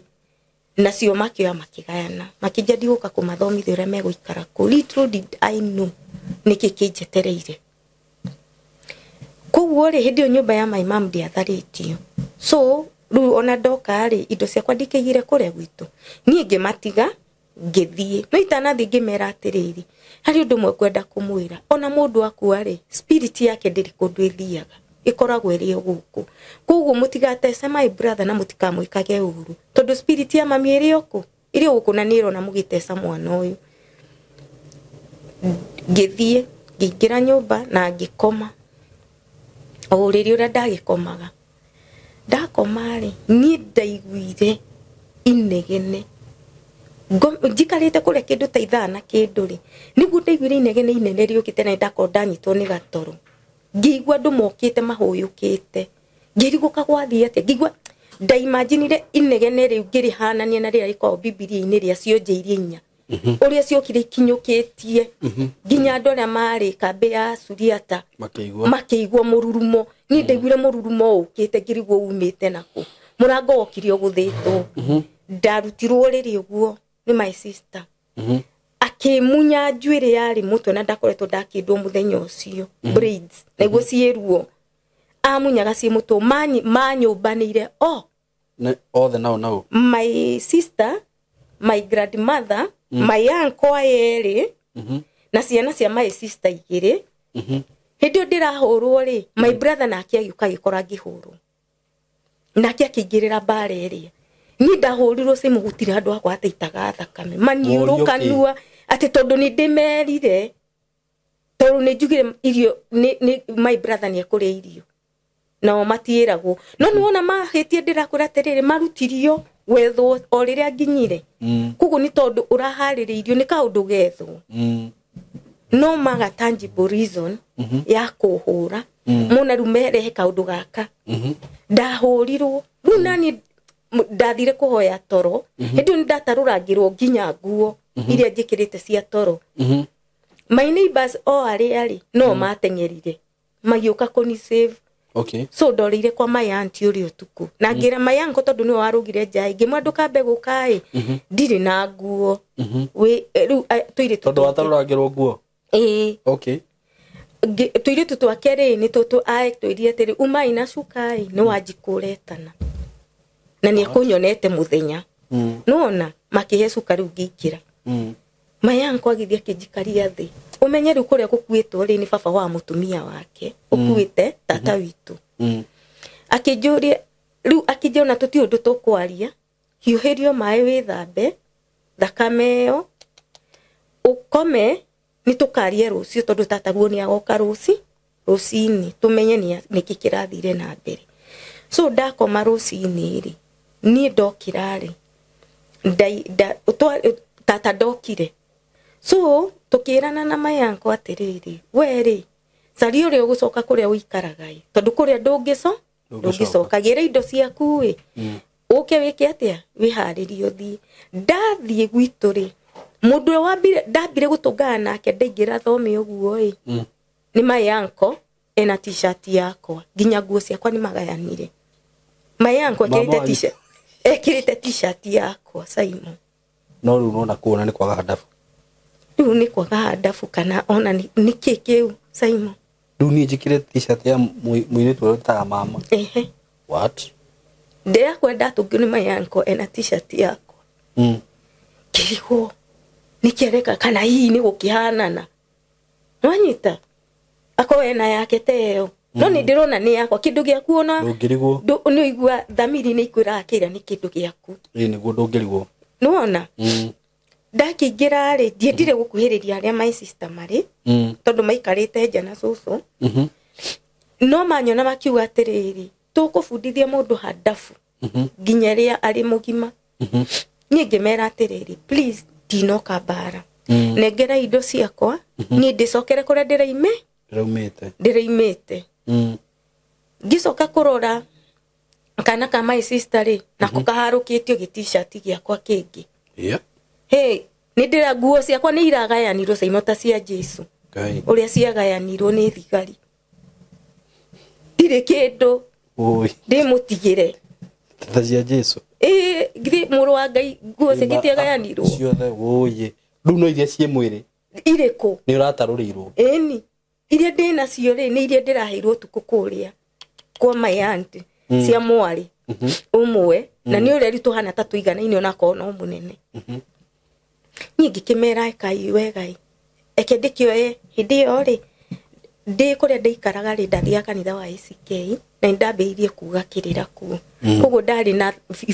Nacio makĩoya makĩgayana. Makĩnjĩra ndigũka kũmathomithia ũrĩa megũikara kũu. Little did I know nĩkĩ kĩnjetereire. Koguo rĩ, hĩndĩ ĩyo nyũmba ya my mom ndĩatharĩtio. So rĩu ona ndoka rĩ, indo ciakwa ndikĩigire kũrĩa gwitũ. Niĩ ngĩmatiga ngĩthiĩ. No itanathiĩ ngĩmera atĩrĩrĩ, harĩ ũndũ ũmwe ngwenda kũmwĩra. Ona mũndũ akua rĩ, spirit yake ndĩrĩ kũndũ ĩthiaga, ĩkoragwo ĩrĩ o gũkũ. Koguo mũtigatece my brother na mũtikamwĩkage ũru, tondũ spirit ya mami ĩrĩ o kũ? Ĩrĩ o gũkũ na nĩ ĩrona mũgĩteca mwana ũyũ. Ngĩthiĩ, ngĩingĩra nyũmba na ngĩkoma. O ũrĩrĩ ũrĩa ndagĩkomaga. Ndakoma rĩ, niĩ ndaiguire inegene. Njikarĩte kũrĩa kĩndũ ta ithaa na kĩndũ rĩ, nĩguo ndaiguire inegene inene rĩũkĩte na ndakorwo ndanyitwo nĩ gatoro. Ngĩigua andũ mokĩte mahũyũkĩte. Ngĩrigwo gwathiĩ atĩa, ngĩigua ndaimaginire inegene rĩu ngĩrĩhanania na rĩrĩa rĩkoragwo Bibilia-inĩ rĩa cionje iria inya. Ũrĩa ciokire ikinyũkĩtie nginya andũ arĩa marĩ kambĩ ya Suriata makĩigua makĩigua mũrurumo. Niĩ ndaiguire mũrurumo ũkĩte ngĩrigwo umĩte nakũ. Mũrango wokire ũgũthĩtwo. Ndarutirwo rĩrĩ ũguo nĩ my sister. Akĩmunya njuĩrĩ yarĩ mũtwe na ndakoretwo ndakĩndwo mũthenya ũcio. Braids. Naiguo ciĩ ruo. Amunyaga ciĩ mũtwe manyũmbanĩire o. Othe nao nao. My sister, my grandmother, my uncle aya erĩ na ciana cia my sister igĩrĩ. Hĩndĩ ĩyo ndĩrahũrwo rĩ, my brother nake agĩũka agĩkora ngĩhũrwo. Nake akĩingĩrĩra mbara ĩrĩa. Niĩ ndahũrirwo cimu gũtirĩ handũ hakwa hataitaga thakame. Maniũrũ Worio kĩ? Kanua atĩ tondũ nĩ ndĩmerire tondũ nĩ njugire irio nĩ my brother nĩ ekũrĩa irio nao matiĩragwo no nĩ wona mahĩtie ndĩrakwĩra atĩrĩrĩ marutirio gwethwo o rĩrĩa nginyire. Koguo nĩ tondũ ũraharĩrĩirio nĩ kaũndũ gethwo. No maga tangible reason ya kũhũra mona rĩu merehe kaũndũ gaka. Ndahũrirwo rĩu nani ndathire kũhoya toro hĩndĩ ĩyo nĩ ndatarũrangĩrwo nginya nguo iria njĩkĩrĩte cia toro. My neighbors o arĩa rĩ no mateng'erire magĩũka kũni save. So ndorĩire kwa my auntie ũrĩa ũtukũ na ngĩra my uncle tondũ nĩwe warũgire nja ngĩmwĩra ndũkambe gũka ĩ ndirĩ na nguo. Wĩ rĩu tũirĩtu Tondũ watarũrangĩrwo nguo. Ĩĩ. Tũirĩtu twake rĩ nĩ tũtũ twĩrire atĩrĩ umai na cuka ĩ nĩ Wanjikũ ũretana na nĩ ekũnyonete mũthenya. Nĩwona makĩhe cuka rĩu ngĩingĩra. My uncle agĩthiĩ akĩnjikaria thĩ ũmenye rĩu kũrĩa gũkuĩtwo rĩ nĩ baba wa mũtumia wake ũkuĩte tata witũ. Akĩnjũria rĩu akĩnjona tũtirĩ ũndũ tũkwaria hiũhĩrio maĩ wĩthambe thakame ĩyo ũkome nĩ tũkarie rũciũ tondũ tataguo nĩ agoka rũcinĩ tũmenye nĩkĩ kĩrathire na mbere. So ndakoma rũcinĩ rĩ niĩ ndokĩra rĩ tata ndokire so tũkĩrana na my uncle atĩrĩrĩ we rĩ caria ũrĩa ũgũcoka kũrĩa ũikaraga ĩ tondũ kũrĩa ndũngĩcoka gĩra indo ciaku ĩ ũke wĩke atĩa wĩharĩrie ũthiĩ. Ndathiĩ gwitũ rĩ mũndũ ũrĩa wambire ndambire gũtũngana nake ndaingĩra thome ũguo ĩ nĩ my uncle ena t-shirt yakwa nginya nguo ciakwa nĩ magayanire. My uncle Mama ekĩrĩte wanyu. t-shirt ekĩrĩte t-shirt yakwa Simon. No rĩu nona kuona nĩ kwaga handabu. Rĩu nĩ kwaga handabu kana ona nĩ kĩ kĩu Simon. Rĩu niĩ njĩkĩre t-shirt ya mũirĩtu ũrĩa ũtaga mama. Ehe. What? Ndĩrakwenda ndatũngio nĩ my uncle ena t-shirt yakwa. Ngĩrigwo nĩkĩ areka kana hihi nĩ gũkĩhanana nwanyita akorwo ena yake ta ĩyo no nĩ ndĩrona nĩ yakwa kĩndũ gĩaku ona Ndũngĩrigwo. Nĩ ũigua thamiri nĩ ikwĩraga kĩrĩa nĩ kĩndũ gĩaku. Ĩĩ nĩguo ndũngĩrigwo. Nĩwona ndakĩingĩra rĩ ndiendire gũkuhĩrĩria arĩa my sister marĩ tondũ maikarĩte nja na cũcũ. No manyona makiuga atĩrĩrĩ tũkũbundithia mũndũ handabu nginya rĩrĩa arĩ mũgima. Niĩ ngĩmera atĩrĩrĩ please ndinoka mbara. Nengera indo ciakwa niĩ ndĩcokere kũrĩa Ndĩraumĩte. Ndĩraimĩte. Ngĩcoka kũrora kana ka my sister rĩ nako kaharũkĩtio gĩ t-shirt gĩakwa kĩngĩ. Hey, nĩ ndĩra nguo ciakwa nĩ iragayanirwo Simon ta cia Jesu. Ngai. Ũrĩa ciagayanirwo nĩ thigari ndirĩ kĩndũ. Oi. Ndĩmũtigĩre. Ta cia Jesu. Ĩĩ githĩ mũrũ wa Ngai nguo ciake itiagayanirwo. Ciothe wũi. Rĩu no iria ciĩ mwĩrĩ Irĩkũ? nĩ ũratarũrĩirwo. Ĩni iria ndĩ nacio rĩ nĩ iria ndĩraheirwo ũtukũ kũrĩa kwa my aunt cia mwarĩ ũmwe na nĩ ũrĩa rĩu tũhana ta tũiganaine onakorwo no mũnene. Niĩ ngĩkĩmera ekai wegai eke ndĩkĩoye hĩndĩ ĩyo rĩ ndĩ kũrĩa ndaikaraga rĩ ndathiaga kanitha wa ACK na nĩ ndambĩrĩirie kuga kĩrĩra kuo. Koguo ndarĩ na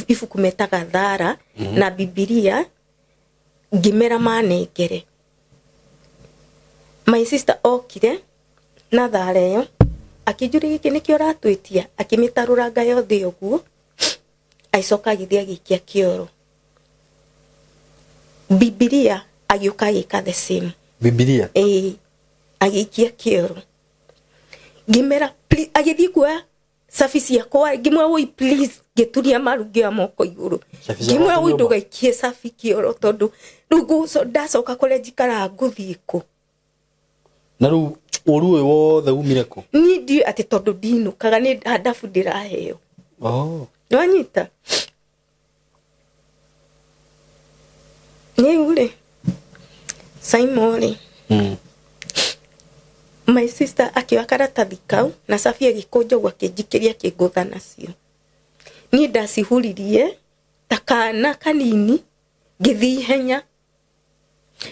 ibuku metaga thara na bibilia ngĩmera manengere. My sister okire na thara ĩyo akĩnjũria gĩkĩ nĩkĩo ũratwĩtia akĩmĩtarũranga yothe ũguo agĩcoka agĩthiĩ agĩikia kĩoro. Bibilia agĩũka agĩka the same. Bibilia. Ĩĩ agĩikia kĩoro ngĩmera agĩthiĩ kuoya cabi ciakwa ngĩmwĩra woi please ngĩturia maru ngĩoya moko igũrũ Cabi cia ngĩmwĩra gwaku woi nyũmba? ndũgaikie cabi kĩoro tondũ rĩu ndacoka kũrĩa njikaraga ngũthiĩ kũ. Na rĩu Ũru ũyũ wothe umire kũ? Niĩ ndiũĩ atĩ tondũ ndinũkaga nĩ handabu ndĩraheo. Oh. Nĩwanyita? Rĩu rĩ, Simon rĩ, my sister akĩoya karatathi kau na cabi agĩkũnja ũguo akĩnjikĩria akĩngũtha nacio. Niĩ ndacihuririe ta kana kanini ngĩthiĩ ihenya.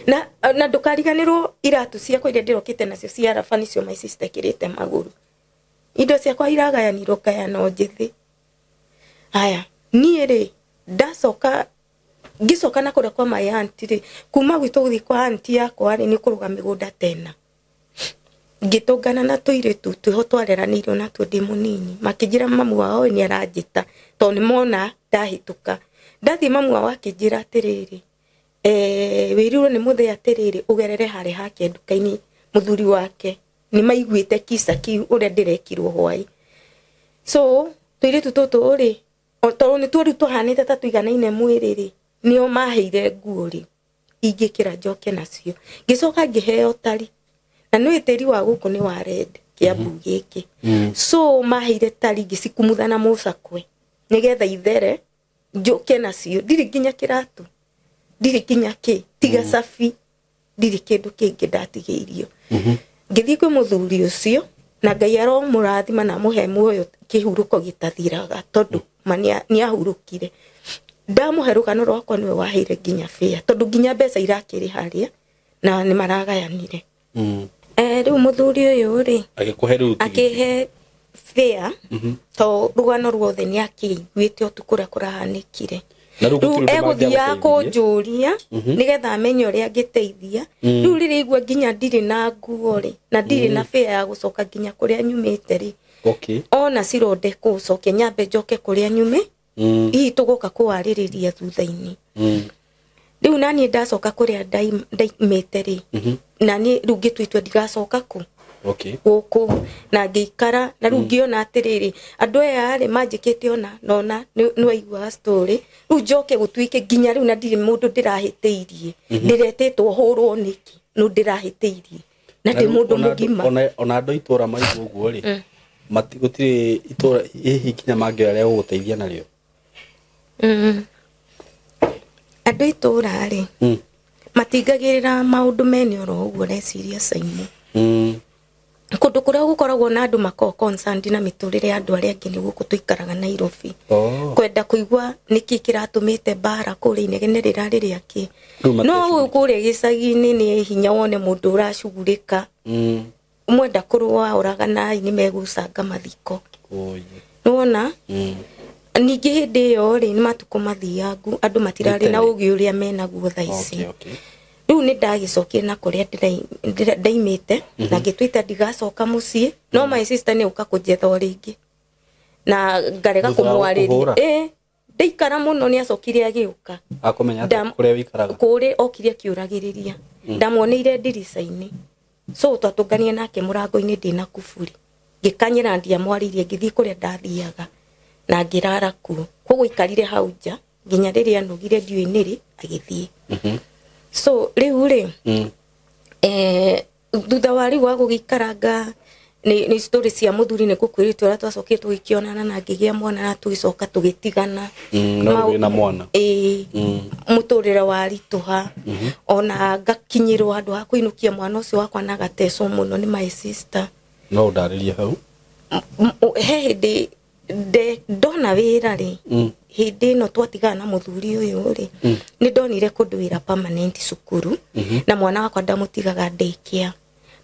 Na ndũkariganĩrwo iratũ ciakwa iria ndĩrokĩte nacio cia raba nĩcio my sister ekĩrĩte magũrũ. Indo ciakwa iragayanirwo ngayano njĩthĩ. Haya, niĩ rĩ, ndacoka ngĩcoka na kũrĩa kwa my aunt rĩ, kuma gwitũ gũthiĩ kwa aunt yakwa rĩ, nĩ kũrũga mĩgũnda tena. Ngĩtũngana na tũirĩtu twĩho twareranĩirio natuo ndĩ mũnini. Makĩnjĩra mamu wao nĩ aranjĩta tondũ nĩ mona ndahĩtũka. Ndathiĩ mamu wao akĩnjĩra atĩrĩrĩ, wĩrirwo nĩ mũthee atĩrĩrĩ ũgerere harĩa hake nduka-inĩ mũthuri wake nĩ maiguĩte kisa kĩu ũrĩa ndĩrekirwo hwaĩ. So tũirĩtu tũtũ rĩ, tondũ nĩ tuo rĩu tũhanĩte ta tũiganaine mwĩrĩ rĩ, nĩo maheire nguo rĩ ingĩkĩra njoke nacio. Ngĩcoka ngĩheo tari. Na nĩ tĩri wa gũkũ nĩ wa red Kĩambu gĩkĩ. So maheire tari ngĩcikumutha na mũcakwe nĩgetha ithere njoke nacio. Ndirĩ nginya kĩratũ, ndirĩ nginya kĩ, tiga cabi, ndirĩ kĩndũ kĩngĩ ndatigĩirio. Ngĩthiĩ kwĩ mũthuri ũcio na Ngai aromũrathima na amũhe muoyo kĩhurũko gĩtathiraga tondũ ma nĩahurũkire. Ndamũhe rũgano rwakwa nĩwe waheire nginya fare tondũ nginya mbeca irakĩrĩ harĩa na nĩ maragayanire. Rĩu mũthuri ũyũ rĩ, agĩkũhe rĩu tigiti. Akĩhe fare to rũgano ruothe nĩ akĩiguĩte ũtukũ ũrĩa kũrahanĩkire. Na rĩu Rĩu gũtirĩ ũndũ egũthiaga mangĩagũteithirie. kũnjũria nĩgetha amenye ũrĩa angĩteithia. Rĩu rĩrĩa aigua nginya ndirĩ na nguo rĩ, na ndirĩ na fare ya gũcoka nginya kũrĩa nyumĩte rĩ, Okay. ona cironde kũcokia nyambe njoke kũrĩa nyumĩ, hihi tũgoka kũwarĩrĩria thutha-inĩ. Rĩu naniĩ ndacoka kũrĩa ndaimĩte rĩ, naniĩ rĩu ngĩtua itua ndigacoka kũ Okay. gũkũ na ngĩikara na rĩu ngĩona atĩrĩrĩ andũ aya rĩ manjĩkĩte ona nona nĩ waiguaga story rĩu njoke gũtuĩke nginya rĩu na ndirĩ mũndũ ndĩrahĩtĩirie ndĩretĩtwo hũrwo nĩkĩ no ndĩrahĩtĩirie na ndĩ mũndũ mũgima. Ona andũ itũra maigua ũguo rĩ, gũtirĩ itũra hihi nginya mangĩoya rĩa gũgũteithia narĩo. Andũ itũra rĩ matingagĩrĩra maũndũ mene oro ũguo reciria Simon. Kũndũ kũrĩa gũkoragwo na andũ makoragwo concerned na mĩtũrĩre ya andũ arĩa angĩ nĩ gũkũ tũikaraga Nairobi. Kwenda kũigua nĩkĩ kĩratũmĩte mbara kũrĩa inegene rĩrarĩ rĩakĩ. Rĩu No kũrĩa gĩcagi-inĩ nĩ hinya wone mũndũ ũracugurĩka. Mwenda kũrũa ũraganai nĩ megũcanga mathiko. Nĩwona? Ningĩ hĩndĩ ĩyo rĩ nĩ matukũ mathiangu andũ matirarĩ na ũgĩ ũrĩa menaguo thaa ici. Rĩu nĩ ndagĩcokire na kũrĩa ndaimĩte na ngĩtua ndigacoka mũciĩ no my sister nĩ ũka kũnjetha o rĩngĩ na ngarega kũmwarĩria. Ndaikara mũno nĩ acokire agĩũka. Akũmenya atĩa kũrĩa wĩikaraga? Kũrĩa okire akĩũragĩrĩria. Ndamuoneire ndirica-inĩ. So twatũngania nake mũrango-inĩ ndĩna kuburi. Ngĩkanyĩra ndiamwarĩirie ngĩthiĩ kũrĩa ndathiaga na ngĩrara kuo. Koguo aikarire hau nja nginya rĩrĩa anogire ndiũĩ nĩrĩ agĩthiĩ. So rĩu rĩ thutha wa rĩu wa gũgĩikaranga nĩ story cia mũthuri nĩ ngũkwĩrĩte ũrĩa twacokire tũgĩkĩonana na ngĩgĩa mwana na tũgĩcoka tũgĩtigana. No rĩu wĩna mwana. Ĩĩ. Mũtũrĩre waritũha. Ona ngakinyĩrwo handũ ha kũinũkia mwana ũcio wakwa na agatecwo mũno nĩ my sister. No ũndarĩrie hau. He hĩndĩ ndona wĩra rĩ, hĩndĩ ĩno twatigana na mũthuri ũyũ rĩ, nĩ ndonire kũndũ wĩra permanent cukuru, na mwana wakwa ndamũtigaga daycare.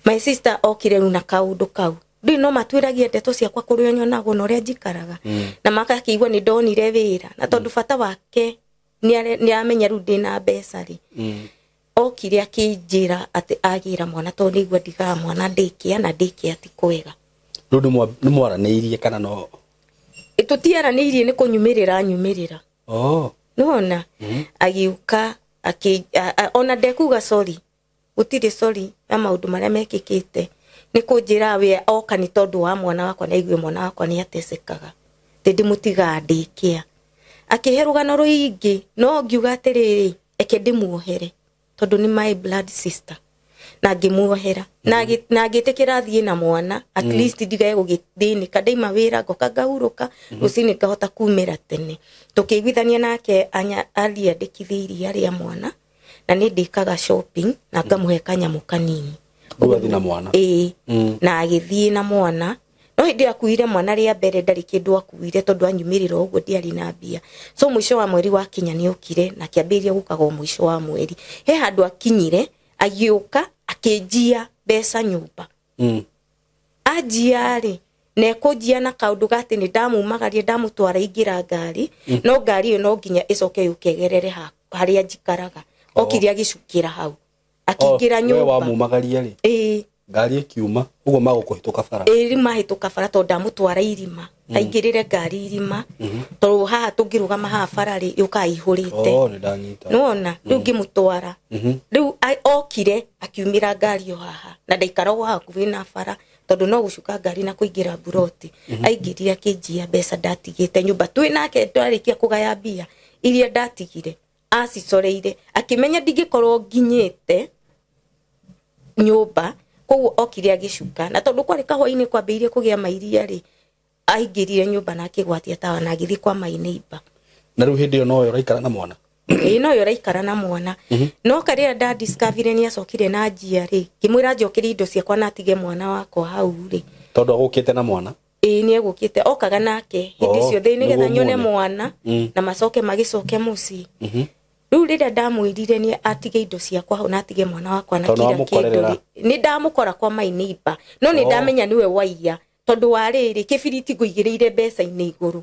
My sister okire rĩu na kaũndũ kau. Rĩu no matuĩragia ndeto ciakwa kũrĩa nyonagwo na ũrĩa njikaraga. Na makakĩigua nĩ ndonire wĩra. Na tondũ bata wake nĩ amenya rĩu ndĩna mbeca rĩ. Okire akĩnjĩra atĩ agĩra mwana tondũ nĩigua ndigaga mwana daycare na daycare ti kwega. Rĩu nĩ mwaranĩirie kana no? Tũtiaranĩirie nĩ kũnyumĩrĩra nyumĩrĩra. Nĩwona? Agĩũka ona ndekuga sorry. Gũtirĩ sorry ya maũndũ marĩa mekĩkĩte. Nĩ kũnjĩra we oka nĩ tondũ wa mwana wakwa na aigue mwana wakwa nĩ atecekaga. Ndĩ ndĩmũtigaga daycare. Akĩhe rũgano rũingĩ no ngiuga atĩrĩrĩ eke ndĩmuohere tondũ nĩ my blood sister. Na ngĩmuohera na ngĩtĩkĩra athiĩ na mwana at least ndigae gũgĩthĩnĩka. Ndaima wĩra ngoka ngahurũka, rũcinĩ ngahota kumĩra tene. Tũkĩiguithania nake athiĩ andĩkithie iria rĩa mwana, na nĩ ndĩkaga shopping na ngamũhe kanyamũ kanini. Rĩu athiĩ na mwana. Ĩĩ. Na agĩthiĩ na mwana. No hĩndĩ akuire mwana rĩa mbere ndarĩ kĩndũ akuire tondũ anyumĩrĩra ũguo ndiarĩ na mbia. So mũico wa mweri wakinya nĩokire na akĩambĩrĩria gũkaga o mũico wa mweri. He handũ akinyire agĩũka akĩnjia mbeca nyũmba. Anjia rĩ, na ekũnjia na kaũndũ ga atĩ nĩ ndamumagaria ndamũtwara ingĩra ngari, no ngari ĩyo no nginya ĩcoke yũke ĩgerere harĩa njikaraga. Okire agĩcukĩra hau. Akĩingĩra nyũmba. We wamumagaria rĩ? Ĩĩ. Ngari ĩkiuma, ũguo magũkũhĩtũka bara. Ĩĩ, rĩu mahĩtũka bara tondũ ndamũtwara irima. Aingĩrĩre ngari irima. Tondũ haha tũngĩrũgama haha bara rĩ, yũkaga ĩihũrĩte. Oh, nĩndanyita. Nĩwona? Rĩu ngĩmũtwara. Rĩu okire akiumĩra ngari o haha. Na ndaikaragwo hakuhĩ na bara tondũ no gũcuka ngari na kũingĩra mburoti. Aingĩrire akĩnjia mbeca ndatigĩte nyũmba. Twĩ nake twarĩkia kũgaya mbia iria ndatigire. Acicoreire akĩmenya ndingĩkorwo nginyĩte nyũmba, koguo okire agĩcuka. Na tondũ kwarĩ kahũa-inĩ kwambĩrĩirie kũgĩa mairia rĩ, aingĩrire nyũmba na akĩgwatia tawa na agĩthiĩ kwa my neighbor. Na rĩu hĩndĩ ĩyo noyo ũraikara na mwana? Ĩĩ, noyo ũraikara na mwana. No karĩa nda discover nĩ acokire na njia rĩ, ngĩmwĩra njokerie indo ciakwa na atige mwana wakwa hau rĩ. Tondũ agũkĩte na mwana? Ĩĩ, nĩ egũkĩte, okaga nake hĩndĩ ciothe nĩgetha nyone mwana na macoke magĩcoke mũciĩ. Rĩu rĩrĩa ndamwĩrire nĩ atige indo ciakwa hau na atige mwana wakwa na kila kĩndũ rĩ, nĩ ndamũkora kwa my neighbor. No nĩ ndamenya nĩwe waiya tondũ wa rĩrĩ kĩbiriti ngũigĩrĩire mbeca-inĩ igũrũ.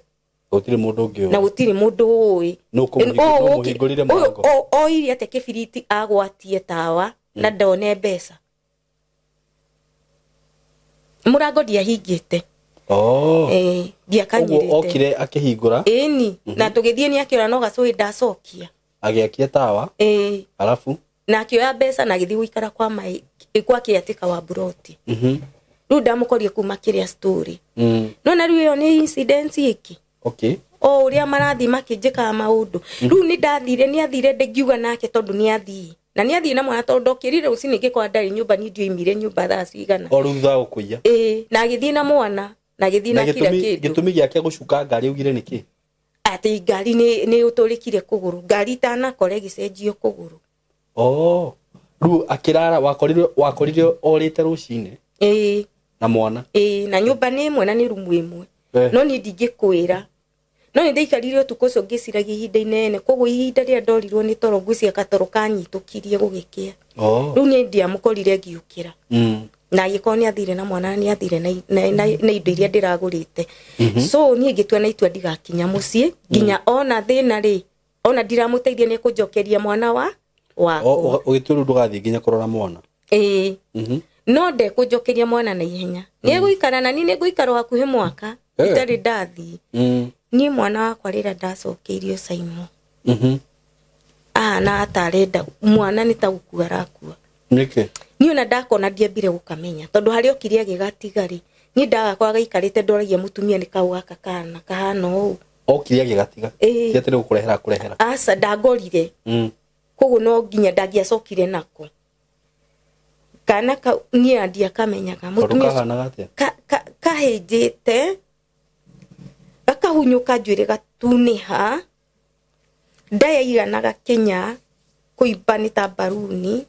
Gũtirĩ mũndũ ũngĩ ũĩ. Na gũtirĩ mũndũ ũĩ. Nũ mũhingũrire mũrango? Oire atĩa kĩbiriti agwatie tawa na ndone mbeca. Mũrango ndiahingĩte. Ndiakanyĩrĩte. Ũguo okire akĩhingũra? Ĩni, na tũgĩthiĩ nĩ akĩora no gacũhĩ ndacokia. Agĩakia tawa? Ĩĩ. Alafu? Na akĩoya mbeca na agĩthiĩ gũikara kwa mai, kwa kĩatĩka wa buroti. Rĩu ndamũkorire kuma kĩrĩa story. No na rĩu ĩyo nĩ incident ĩngĩ. Okay. O ũrĩa marathiĩ makĩnjĩkaga maũndũ. Rĩu nĩ ndathire, nĩ athire ndingiuga nake tondũ nĩ athiĩ. Na nĩ athiĩ na mwana tondũ ndokĩrire rũcinĩ ngĩkora ndarĩ nyũmba, niĩ ndioimire nyũmba thaa cigana. O rĩu thutha wa gũkũiya? Ĩĩ, na agĩthiĩ na mwana, na agĩthiĩ na kila kĩndũ. Gĩtũmi gĩake gũcuka ngari augire nĩkĩ? Atĩ ngari nĩ ũtũrĩkire kũgũrũ. Ngari itanakora ĩgĩcenjio kũgũrũ. Oh. Rĩu akĩrara, wakorire orĩte rũcinĩ? Ĩĩ. Na mwana? Ĩĩ, na nyũmba nĩ ĩmwe na nĩ rumu ĩmwe. No niĩ ndingĩkwĩra. No nĩ ndaikarire ũtukũ ũcio ngĩciragia ihinda inene. Koguo ihinda rĩrĩa ndorirwo nĩ toro ngwĩciria gatoro kanyitũkirie gũgĩkĩa. Rĩu niĩ ndiamũkorire ngĩũkĩra. Na agĩkorwo nĩ athire na mwana, nĩ athire na indo iria ndĩragũrĩte. So niĩ ngĩtua na itua ndigakinya mũciĩ nginya ona thĩna rĩ, ona ndiramũteithia nĩ ekũnjokeria mwana wakwa. Ũgĩtua rĩu ndũgathiĩ nginya kũrora mwana? Ĩĩ. No ndekũnjokeria mwana na ihenya. Nĩ egũikara na niĩ nĩ ngũikara hakuhĩ mwaka itarĩ ndathiĩ. Niĩ mwana wakwa rĩrĩa ndacokeirio Saimo. Na atarenda mwana nĩ ta gũkua arakua. Nĩkĩ? Niĩ ona ndakona ndiambire gũkamenya tondũ harĩa okire agĩgatiga rĩ, niĩ ndagakora gaikarĩte ndoragia mũtumia nĩ kau gaka kana kahana ũũ. Okire agĩgatiga? Ĩĩ. Ti atĩ nĩ gũkũrehera akũrehera? Aca, ndangorire. Koguo no nginya ndangĩacokire nako. Kana kau niĩ ndiakamenyaga. Tondũ Mũtumia ũcio kahanaga atĩa? Kahĩnjĩte, gakahunyũka njuĩrĩ gatunĩha, nda yaiganaga kinya kũimba nĩ ta mbaruni.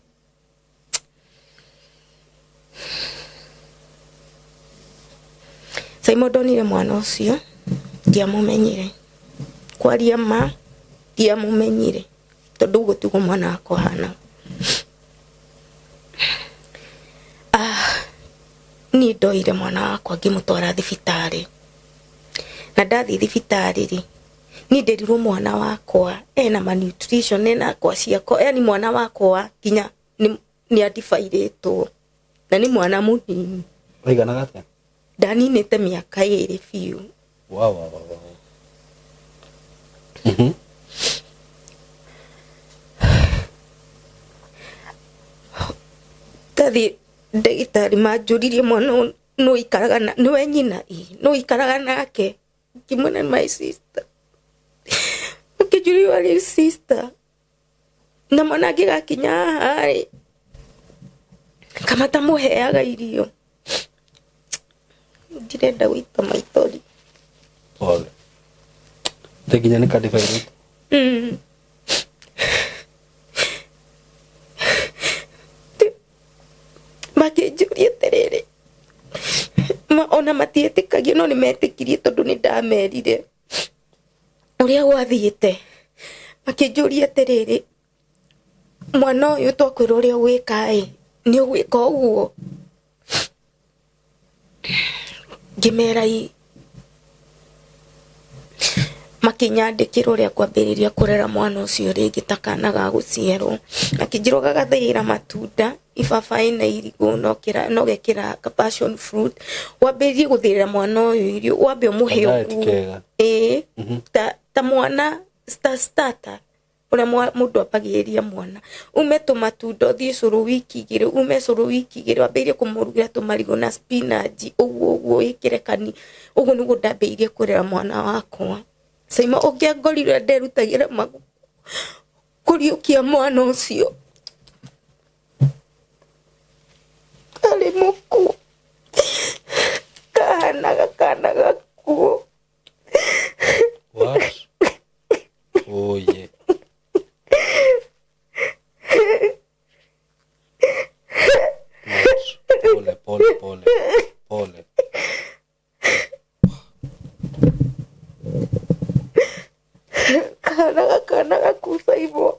Saimo ndonire mwana ũcio ndiamũmenyire. Kwaria ma ndiamũmenyire tondũ ũguo tiguo mwana wakwa ahana. Niĩ ndoire mwana wakwa ngĩmũtwara thibitarĩ. Na ndathiĩ thibitarĩ rĩ, niĩ ndĩrirwo mwana wakwa ena malnutrition, ena kwa ciako, yani mwana wakwa nginya nĩ adibairĩtwo. Na nĩ mwana mũnini. Waiganaga atĩa? Ndaninĩte mĩaka 2 biũ. Wa, wa, wa, wa. Ndathi ndagĩtarĩ manjũririe mwana ũyũ nũ ũikaraga na, nĩwe nyina? Ĩĩ, nũ ũikaraga nake? Ngĩmwĩra nĩ my sister. Akĩnjũria arĩ sister. Na mwana angĩgakinya haha rĩ, Kama tamuheaga irio. Ndirenda gwita maithori. Pole. Nginya nĩ kadivide. Makĩnjũria atĩrĩrĩ, ona matiĩtĩkagia no nĩmetĩkirie tondũ nĩndamerire ũrĩa gwathiĩte. Makĩnjũria atĩrĩrĩ, mwana ũyũ twakwĩra ũrĩa ũgwĩka ĩ, nĩ ũgwĩka ũguo? Ngĩmera ĩ. Makĩnyandĩkĩra ũrĩa kwambĩrĩria kũrera mwana ũcio rĩngĩ ta kana ga gũciarwo. Makĩnjĩra ũgagathĩĩra matunda, ibabaĩ na irigũ, no gekĩra passion fruit. Wambĩrĩrie gũthĩĩra mwana ũyũ irio, wambe ũmũhe ũguo. Ĩĩ, ta mwana starter ũrĩa mũndũ ambagĩrĩria mwana. Ume tũmatunda ũthiĩ cũrũ wiki igĩrĩ, ume cũrũ wiki igĩrĩ, wambĩrĩrie kũmũrugĩra tũmarigũ na spinach, ũguo ũguo wĩkĩre kani. Ũguo nĩguo ndambĩrĩirie kũrera mwana wakwa. Saima ũngĩangorire nderutagĩra kũriũkia mwana ũcio. Arĩ mũkuũ. Kahanaga kana gakuũ. What? Oh yeah. Pole, pole, pole, pole. Kana gakuũ Saimo.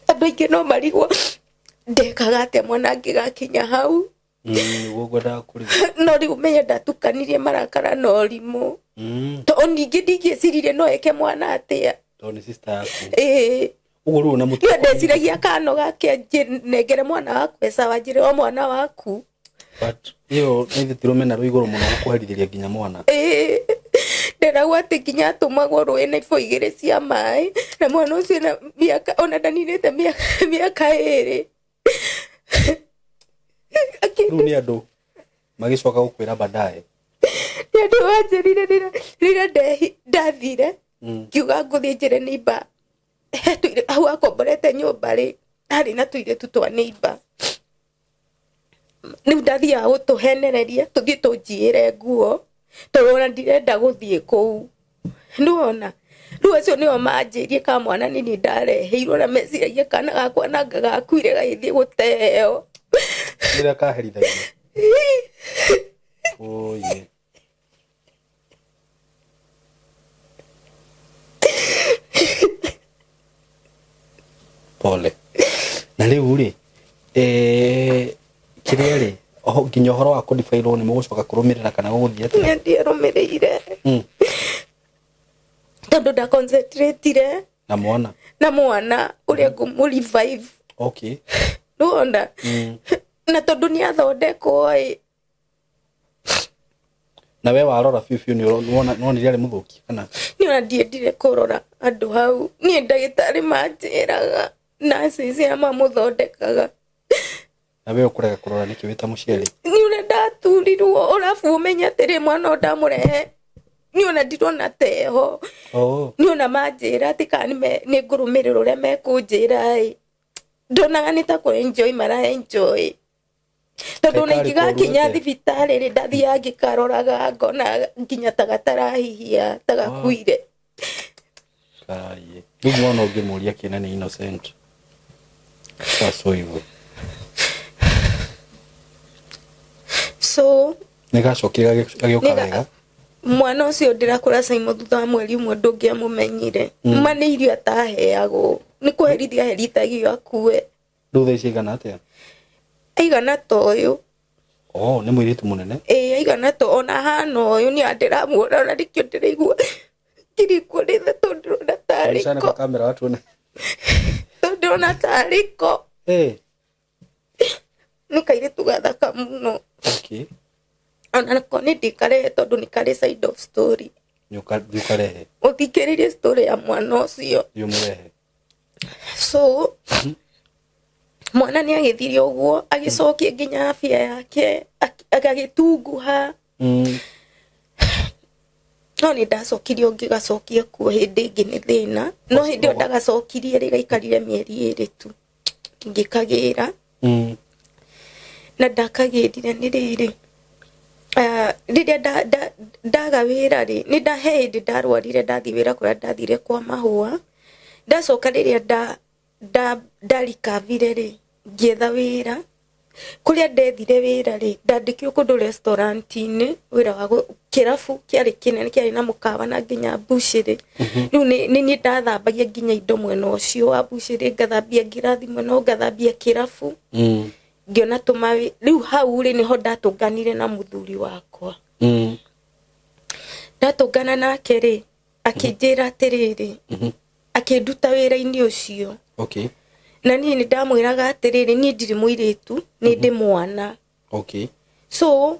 Andũ aingĩ no marigwo ndekaga atĩa mwana angĩgakinya hau. Nĩguo ngwendaga kũrigwo. No rĩu menye ndatukanirie marakara na ũrimũ. Tondũ ningĩ ndingĩeciririe no eke mwana atĩa. Tondũ nĩ sister yaku. Ĩĩ. Ũguo rĩu ona Niĩ ndeciragia kano gake nengere mwana wakwa sawa, njĩre o mwana waku. But ĩyo nĩ ithe ti rũmena rwĩ igũrũ mũno gũkũherithĩria nginya mwana. Ĩĩ. Nderagwo atĩ nginya atũmagwo rũĩ na ibũ igĩrĩ cia maĩ, na mwana ũcio na mĩaka ona ndaninĩte mĩaka ĩrĩ. Rĩu nĩ andũ magĩcoka gũkwĩra baadaye. Nĩ andũ manjĩrire rĩrĩa ndathire, ngiuga ngũthiĩ njĩre neighbor. Hau akomborete nyũmba rĩ, harĩ na tũirĩtu twa neighbor. Rĩu ndathiaga gũtũhenereria tũthiĩ tũnjiĩre nguo, tondũ ona ndirenda gũthiĩ kũu. Nĩwona? Rĩu acio nĩo manjĩrie kana mwana nĩ niĩ ndareheirwo na meciragia kana gakwa nanga gakuire gagĩthiĩ gũteo. Rĩrĩa kaherithagio. Oh yeah. Pole. Na rĩu rĩ, kĩrĩa rĩ, nginya ũhoro wa kũdifairwo nĩ mũgũcoka kũrũmĩrĩra kana gũgũthiĩ atĩa? Niĩ ndiarũmĩrĩire. Tondũ ndaconcentrateire na mwana. Na mwana ũrĩa ngũmũ revive. Okay. Nĩwona? Na tondũ nĩ athondekwo ĩ. Na we warora biũ biũ nĩ wonire arĩ mũthũki kana? Niĩ ona ndiendire kũrora andũ hau. Niĩ ndagĩtarĩ manjĩraga, nurses arĩa mamũthondekaga. Na we ũkũrega kũrora nĩkĩ wĩ ta mũciari? Nĩ ũrĩa ndaturirwo, ũrabu ũmenye atĩrĩ mwana ũyũ ndamũrehe. Niĩ ona ndirona teho. Niĩ ona manjĩra atĩ kana nĩ ngũrũmĩrĩra ũrĩa mekũnjĩra ĩ. Ndonaga nĩ ta kũ enjoy mara enjoy. Tondũ ona ingĩgakinya thibitarĩ rĩ, ndathiaga ngĩkaroraga ngona nginya ta gatarahihia, ta gakuire. Kai. Rĩu mwana ũngĩmũria kĩna nĩ innocent. Sasa hivyo. So nĩgacokire gagĩũka wega. Mwana ũcio ndĩrakũra Saimo thutha wa mweri ũmwe ndũngĩamũmenyire. Ma nĩ irio ataheagwo. Nĩ kũherithia aherithagio akue. Rĩu thaa ici aigana atĩa? Aigana ta ũyũ. Oh, nĩ mũirĩtu mũnene? Ĩĩ, aigana ta ona hana ũyũ nĩ ndĩramuona ona nĩkĩo ndĩraigua ngirikwo nĩ tha tondũ ndĩrona tarĩ ko. Kamera watu one. Tondũ ndĩrona tarĩ ko. Nĩ kairĩtu gathaka mũno. Okay. Ona nako nĩ ndĩkarehe tondũ nĩ karĩ side of story. Nĩ ũkarehe. Ũthikĩrĩrie story ya mwana ũcio. Nĩ ũmũrehe. So, mwana nĩ agĩthire ũguo, agĩcokia nginya afya yake, agagĩtunguha. No nĩ ndacokirie ngĩgacokia kuo hĩndĩ ĩngĩ nĩ thĩna. No hĩndĩ ĩyo ndagacokirie rĩ gaikarire mĩeri 2 tu. Ngĩkagĩra. Na ndakagĩrire nĩ rĩrĩ. Rĩrĩa ndaga wĩra rĩ, nĩ ndahe hĩndĩ ndarwarire ndathiĩ wĩra kũrĩa ndathire kwa mahũa. Ndacoka rĩrĩa ndarikavire rĩ, ngĩetha wĩra. Kũrĩa ndethire wĩra rĩ, ndandĩkirwo kũndũ restaurant-inĩ, wĩra wa kĩrabu kĩarĩ kĩnene kĩarĩ na mũkawa na nginya mbucĩrĩ. Rĩu nĩ niĩ ndathambagia nginya indo mwena ũcio wa mbucĩrĩ, ngathambia ngirathi mwena ũyũ, ngathambia kĩrabu. Ngĩona tũmawĩ rĩu hau rĩ nĩho ndatũnganire na mũthuri wakwa. Ndatũngana nake rĩ, akĩnjĩra atĩrĩrĩ, akĩnduta wĩra-inĩ ũcio. Okay. Na niĩ nĩ ndamwĩraga atĩrĩrĩ, niĩ ndirĩ mũirĩtu, nĩ ndĩ mwana. Okay. So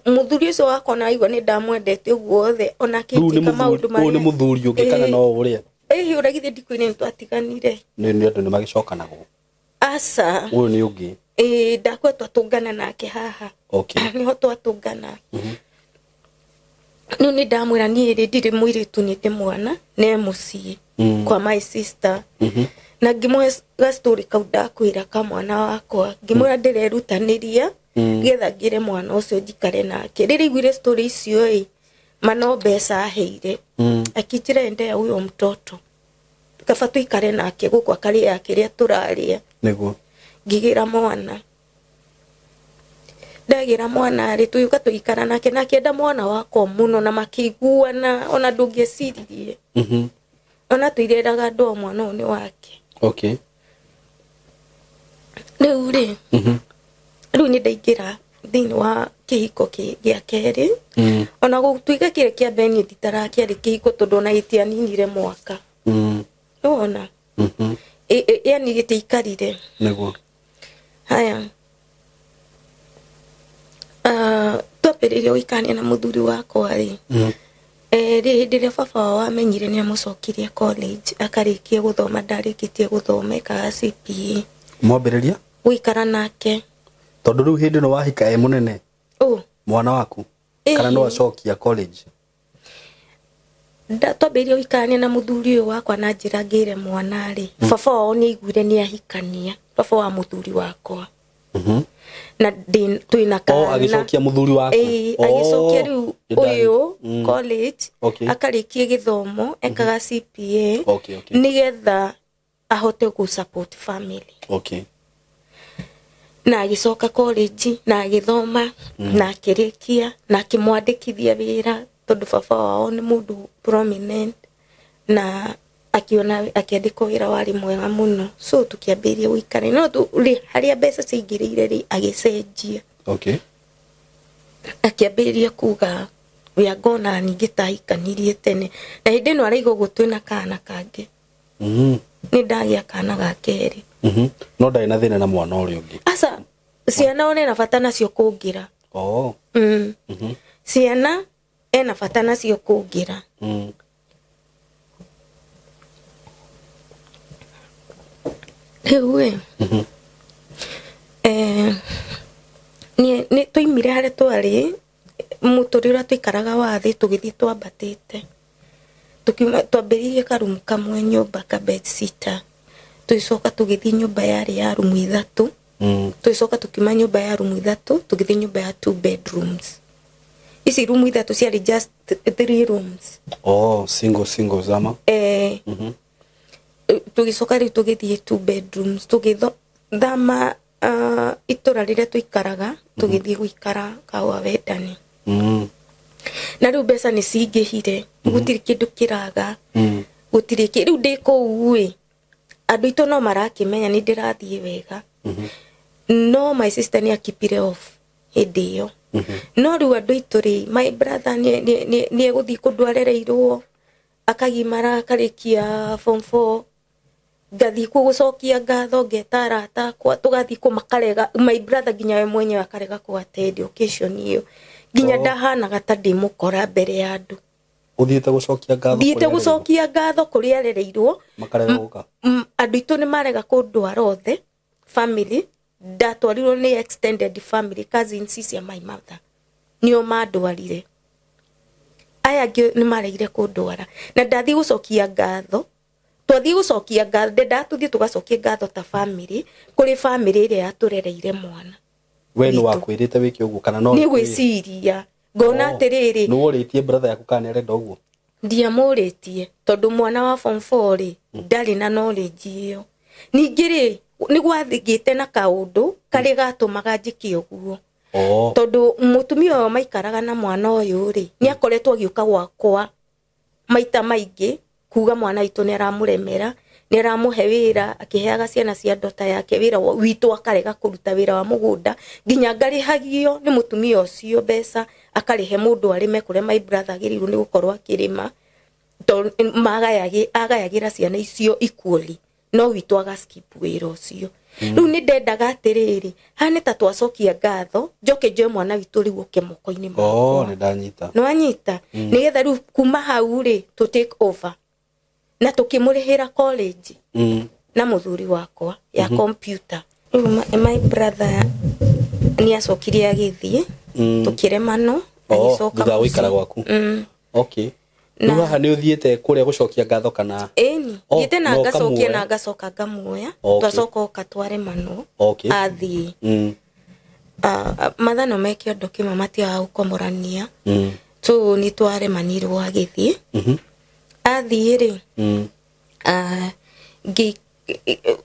mũthuri ũcio wakwa na aigua nĩ ndamwendete ũguo othe, ona akĩnjĩka maũndũ marĩa. Ũyũ nĩ mũthuri ũngĩ kana no ũrĩa? Ĩĩ, ũrĩa githĩ ndikwĩra nĩ twatiganire. Nĩ andũ nĩ magĩcokanagwo. Aca. Ũyũ nĩ ũngĩ. Ĩĩ, ndakwa twatũngana nake haha. Okay. Nĩho twatũngana. Rĩu nĩ ndamwĩra niĩ rĩ ndirĩ mũirĩtu nĩ ndĩ mwana, nĩ mũciĩ kwa my sister. Na ngĩmũhe gastori kau ndakwĩra ka mwana wakwa, ngĩmwĩra ndĩrerutanĩria nĩgetha ngĩre mwana ũcio njikare nake. Rĩrĩa aiguire story icio ĩ, mano mbeca aheire. Akĩnjĩra endea huyo mtoto, kaba tũikare nake gũkũ akarĩaga kĩrĩa tũrarĩa. Nĩguo. Ngĩgĩra mwana. Ndagĩra mwana rĩ, tũgĩũka tũgĩikara nake, na akĩenda mwana wakwa mũno na makĩiguana ona ndũngĩeciririe. Ona tũireraga andũ o mwana ũyũ nĩ wake. Okay. Rĩu rĩ, rĩu nĩ ndaingĩra thĩinĩ wa kĩhiko gĩa kerĩ. Ona gũtuĩka kĩrĩa kĩa mbere niĩ nditarakĩarĩ kĩhiko tondũ ona gĩtianinire mwaka. Nĩwona? Yaani gĩtiaikarire. Nĩguo. Haya. Twambĩrĩirie gũikarania na mũthuri wakwa rĩ. Rĩ hĩndĩ ĩrĩa baba wao amenyire nĩ amũcokirie college, akarĩkia gũthoma, ndarĩkĩtie gũthoma ekaga CPA. Mwambĩrĩria? Gũikara nake. Tondũ rĩu hĩndĩ ĩno wahika e mũnene? Mwana waku? Kana no acokia college? Twambĩrĩirie gũikarania na mũthuri ũyũ wakwa na njĩra ngĩre mwana rĩ, baba wao nĩ aiguire nĩ ahikania, baba wa mũthuri wakwa. Na twĩna kana. Agĩcokia mũthuri waku? Ĩĩ, agĩcokia rĩu ũyũ college, akarĩkie gĩthomo, ekaga CPA, nĩgetha ahote gũ support family. Okay. Na agĩcoka college, na agĩthoma, na akĩrĩkia, na akĩmwandĩkithia wĩra tondũ baba wao nĩ mũndũ prominent, na akiona akĩandĩkwo wĩra warĩ mwega mũno. So tũkĩambĩrĩria gũikara. No harĩa mbeca ciaingĩrĩire rĩ, agĩcenjia. Okay. Akĩambĩrĩria kuga we are gonna ningĩ tahikanirie tene. Na hĩndĩ ĩno araigua ũguo twĩna kana kangĩ. Nĩ ndagĩa kana ga kerĩ. No ndarĩ na thĩna na mwana ũrĩa ũngĩ. Aca, ciana one na bata nacio kũngĩra. Ciana ena bata nacio kũngĩra. Rĩu ĩ, nĩ twaimire harĩa twarĩ, mũtũrĩre ũrĩa twaikaraga wa thĩ tũgĩthiĩ twambatĩte. Tũkiuma twambĩrĩirie karumu kamwe nyũmba ka bed sitter. Tũgĩcoka tũgĩthiĩ nyũmba yarĩ ya rumu 3. Tũgĩcoka tũkiuma nyũmba ya rumu 3 tũgĩthiĩ nyũmba ya 2 bedrooms. Ici rumu 3 ciarĩ just 3 rooms. Single zama. Tũgĩcoka rĩu tũgĩthiĩ 2 bedrooms, tũgĩthama itũra rĩrĩa tũikaraga, tũgĩthiĩ gũikara Kaũa Wendani. Na rĩu mbeca nĩ cingĩhire, gũtirĩ kĩndũ kĩraga, gũtirĩ rĩu ndĩ kũu ĩ, andũ aitũ no marakĩmenya nĩ ndĩrathiĩ wega. No my sister nĩ akipire off hĩndĩ ĩyo. No rĩu andũ aitũ rĩ, my brother nĩ egũthiĩ kũndũ arereirwo, akagimara akarĩkia form 4, ngathiĩ kuo gũcokia ngatho, ngeta arata akwa, tũgathiĩ kuo makarega, my brother nginya we mwenyewe akarega kũ attend occasion ĩyo. Nginya ndahanaga ta ndĩmũkora mbere ya andũ. Ũthiĩte gũcokia ngatho Thiĩte kũrĩa gũcokia ngatho kũrĩa arereirwo. Makarega gũka. Andũ aitũ nĩ marega kũndwara othe, family, ndatwarirwo nĩ extended family, cousins cia my mother. Nĩo mandwarire. Aya angĩ nĩ maregire kũndwara na ndathiĩ gũcokia ngatho, twathiĩ gũcokia ngatho, ndendaga tũthiĩ tũgacokie ngatho ta family kũrĩ family ĩrĩa yatũrereire mwana. We nĩ wakwĩrĩte wĩke ũguo kana no nĩ gwĩciria ngona atĩrĩrĩ, nĩ worĩtie brother yaku kana nĩ arenda ũguo? Ndiamũrĩtie tondũ mwana wa form 4 rĩ ndarĩ na knowledge ĩyo. Ningĩ rĩ nĩ gwathigĩte na kaũndũ karĩa gatũmaga njĩke ũguo. Tondũ mũtumia ũyũ maikaraga na mwana ũyũ rĩ nĩ akoretwo agĩũka gwakwa maita maingĩ kuga mwana witũ nĩ aramũremera, nĩ aramũhe wĩra, akĩheaga ciana cia ndota yake wĩra witũ akarega kũruta wĩra wa mũgũnda, nginya ngarĩhagio nĩ mũtumia ũcio mbeca akarĩhe mũndũ arĩme kũrĩa my brother agĩrĩirwo nĩ gũkorwo akĩrĩma, tondũ agayagĩra ciana icio equally, no witũ agaskip wĩra ũcio. Rĩu nĩ ndendaga atĩrĩrĩ, haha nĩ ta twacokia ngatho, njoke njoe mwana witũ rĩu oke moko-inĩ makwa. Nĩ ndanyita. Nĩ wanyita? Nĩgetha rĩu kuma hau rĩ tũ take over na tũkĩmũrĩhĩra college na mũthuri wakwa ya computer. Rĩu my brother nĩ acokire agĩthiĩ, tũkĩremanwo, agĩcoka thutha wa gũikara gwaku. Okay. Rĩu haha nĩ ũthiĩte kũrĩa gũcokia ngatho kana? Ĩni, thiĩte na ngacokia na ngacoka ngamuoya, twacoka oka twaremanwo, athiĩ. Mathano me kĩondo kĩmwe matiagaga gũkomorania. So nĩ twaremanirwo agĩthiĩ. Athiĩ rĩ,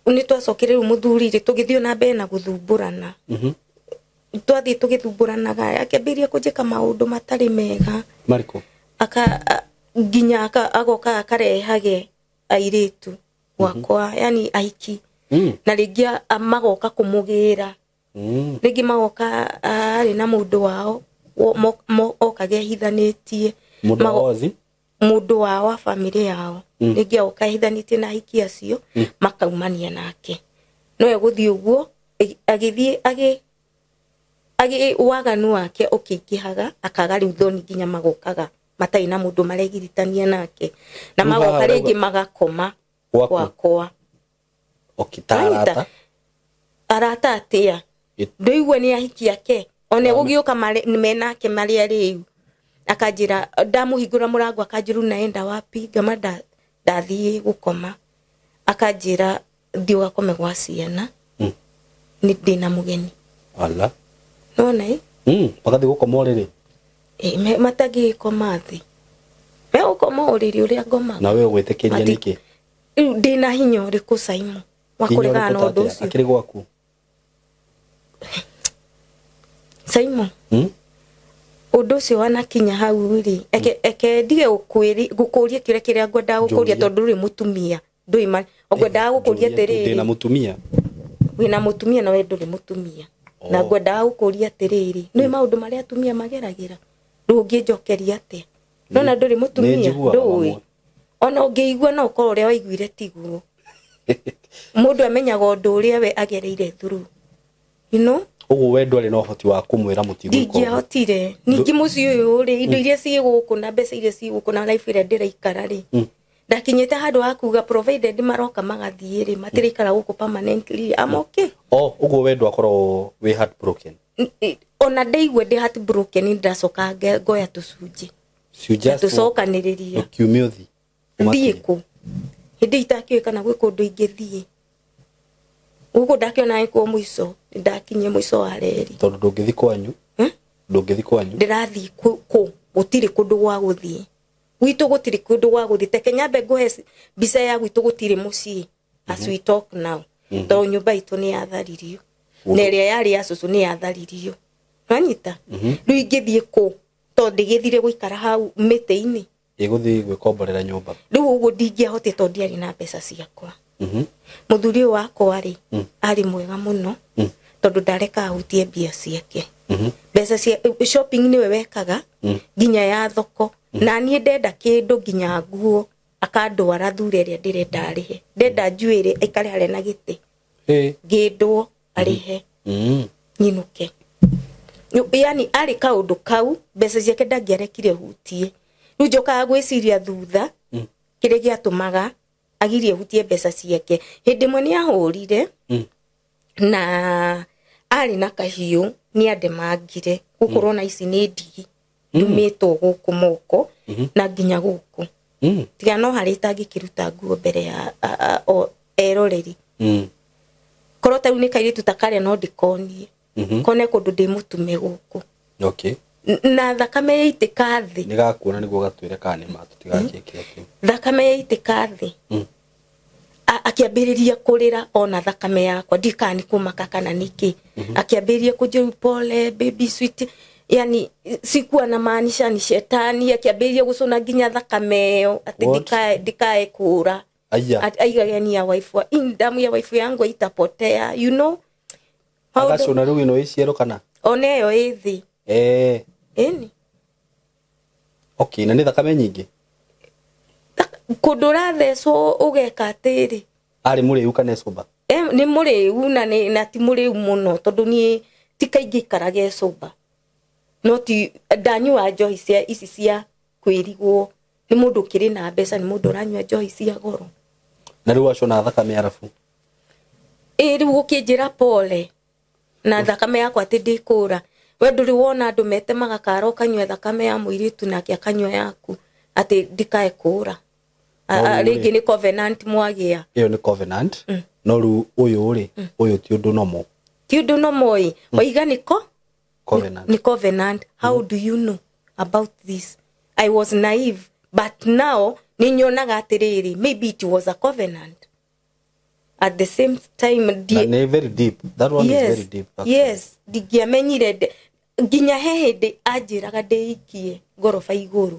nĩ twacokire rĩu mũthuri rĩ tũgĩthiĩ na mbere na gũthumbũrana. Twathiĩ tũgĩthumbũranaga, akĩambĩrĩria kũnjĩka maũndũ matarĩ mega. Marĩkũ? Nginya agoka akarehage airĩtu gwakwa, yani ahiki. Na rĩngĩ magoka kũmũgĩra. Rĩngĩ magoka arĩ na mũndũ wao okage ehithanĩtie. Mũndũ wao wazi? Mũndũ wao wa family yao. Rĩngĩ agoka ehithanĩtie na ahiki acio, makaumania nake. No egũthiĩ ũguo, agĩthiĩ waganu wake ũkĩingĩhaga, akaga rĩu thoni nginya magokaga matarĩ na mũndũ maregiritania nake. Na magoka rĩngĩ magakoma gwakwa. Okay, ta arata? Arata atĩa? Ndũigua nĩ ahiki ake. Ona gũgĩũka menake marĩa rĩu. Akanjĩra ndamũhingũra mũrango akanjĩra unaenda wapi? Ngama ndathiĩ gũkoma. Akanjĩra thiĩ ũgakome gwa ciana. Nĩ ndĩna mũgeni. Ala. Nona ĩ? Magathiĩ gũkoma ũrĩrĩ? Matangĩgĩkoma thĩ. Megũkoma ũrĩrĩ ũrĩa ngomaga. Na we ũgwĩtĩkĩria nĩkĩ? Rĩu ndĩna hinya ũrĩkũ Simon wa kũregana na ũndũ ũcio? Akĩrĩ gwaku? Simon. Ũndũ ũcio wanakinya hau rĩ, eke ndige gũkũria kĩũria kĩrĩa ngwendaga gũkũria tondũ ndũrĩ mũtumia. Ndũĩ ma, ngwendaga gũkũria atĩrĩrĩ. Ndĩna mũtumia. Wĩna mũtumia na we ndũrĩ mũtumia. Na ngwendaga gũkũria atĩrĩrĩ, nĩ maũndũ marĩa atumia mageragĩra. Rĩu ũngĩnjokeria atĩa? Nona ndũrĩ mũtumia, ndũĩ. Ona ũngĩigua no ũkorwo ũrĩa waiguire tiguo. Mũndũ amenyaga ũndũ ũrĩa we agereire through. You know? Ũguo we ndwarĩ na ũhoti wa kũmwĩra mũtigwĩka ũguo? Ndingĩahotire. Ningĩ mũciĩ ũyũ rĩ, indo iria ciĩ gũkũ na mbeca iria ciĩ gũkũ na life ĩrĩa ndĩraikara rĩ, ndakinyĩte handũ ha kuga provided maroka magathiĩ rĩ, matiraikara gũkũ permanently, I'm okay. Ũguo we ndwakorwo wĩ heartbroken? Ona ndaigua ndĩ heartbroken, ndacoka ngoya tũcunjĩ. Tũcokanĩrĩria. Ũkiumia ũthiĩ? Thiĩ kũ? Hĩndĩ itakĩũĩ kana gwĩ kũndũ ingĩthiĩ. Gũkũ ndakĩona nĩkuo mũico, ndakinyie mũico wa reri. Tondũ ndũngĩthiĩ kwanyu? Ndũngĩthiĩ kwanyu? Ndĩrathiĩ kũ? Gũtirĩ kũndũ gwa gũthiĩ. Gwitũ gũtirĩ kũndũ gwa gũthiĩ. Teke nyambe ngũhe mbica ya gwitũ gũtirĩ mũciĩ. As we talk now. Tondũ nyũmba itũ nĩ yatharirio. Na ĩrĩa yarĩ ya cũcũ nĩ yatharirio. Wanyita? Rĩu ingĩthiĩ kũ? Tondũ ndĩgĩthire gũikara hau mĩtĩ-inĩ. Ĩgũthiĩ gwĩkomborera nyũmba. Rĩu ũguo ndingĩahotire tondũ ndiarĩ na mbeca ciakwa. Mũthuri ũyũ wakwa rĩ, arĩ mwega mũno, tondũ ndareka ahutie mbia ciake. Mbeca cia shopping nĩwe wekaga, nginya ya thoko. Na niĩ ndenda kĩndũ nginya nguo, akandwara thure ĩrĩa ndĩrenda arĩhe. Ndenda njuĩrĩ aikare harĩa na gĩtĩ. Ngĩndwo arĩhe. Nyinũke. Yani arĩ kaũndũ kau, mbeca ciake ndangĩarekire hutie. Rĩu njokaga gwĩciria thutha, kĩrĩa gĩatũmaga agirie hutie mbeca ciake. Hĩndĩ ĩmwe nĩ ahũrire, na arĩ na kahiũ, nĩ andemangire. Gũkũ ũrona ici nĩ ndigi. Ndumĩtwo gũkũ moko na nginya gũkũ. Tiga no harĩa itangĩkĩruta nguo mbere ya eroreri. Korwo ta rĩu nĩ kairĩtu ta karĩa no ndĩkonie. Kone kũndũ ndĩ mũtume gũkũ. Okay. Na thakame yaitĩka thĩ. Nĩ gakuona nĩguo gatwĩre kana nĩ ma tũtigakĩkĩra kĩu. Thakame yaitĩka thĩ. Akĩambĩrĩria kũrĩra ona thakame yakwa ndikana nĩ kũmaka kana nĩkĩ. Akĩambĩrĩria kũnjĩra pole baby sweet, yani sikuwa na maanisha ni shetani. Akĩambĩrĩria gũcũna nginya thakame ĩyo atĩ ndikae kũra. Aigage ni ya wife wa damu ya wife yangu itapotea, you know. Agacũna rĩu ĩno ĩciaro kana ona ĩyo ĩ thĩ. Ĩni. Okay, na nĩ thakame nyingĩ kũndũ ũrathecwo ũgeka atĩrĩ. Arĩ mũrĩu kana ecũmba? Nĩ mũrĩu na ti mũrĩu mũno tondũ niĩ ti kaingĩ ikaraga ecũmba. No ti ndanyua njohi cia ici cia kwĩrigwo nĩ mũndũ ũkĩrĩ na mbeca, nĩ mũndũ ũranyua njohi cia goro. Na rĩu wacũna thakame arabu? Ĩ rĩu gũkĩnjĩra pole na thakame yakwa atĩ ndĩkũra. We ndũrĩ wona andũ metemaga kara ũkanyua thakame ya mũirĩtu nake akanyua yaku atĩ ndikae kũra. Rĩngĩ nĩ covenant mwagĩa. Ĩyo nĩ covenant. No rĩu ũyũ rĩ, ũyũ ti ũndũ nomo. Ti ũndũ nomo ĩ. Waiga nĩ ko? Covenant. Nĩ covenant. How do you know about this? I was naive, but now nĩ nyonaga atĩrĩrĩ, maybe it was a covenant. At the same time, na very deep. That one yes, is very deep. Actually. Yes, ndingĩamenyire nginya he hĩndĩ anjĩraga ndĩikie ngoroba igũrũ.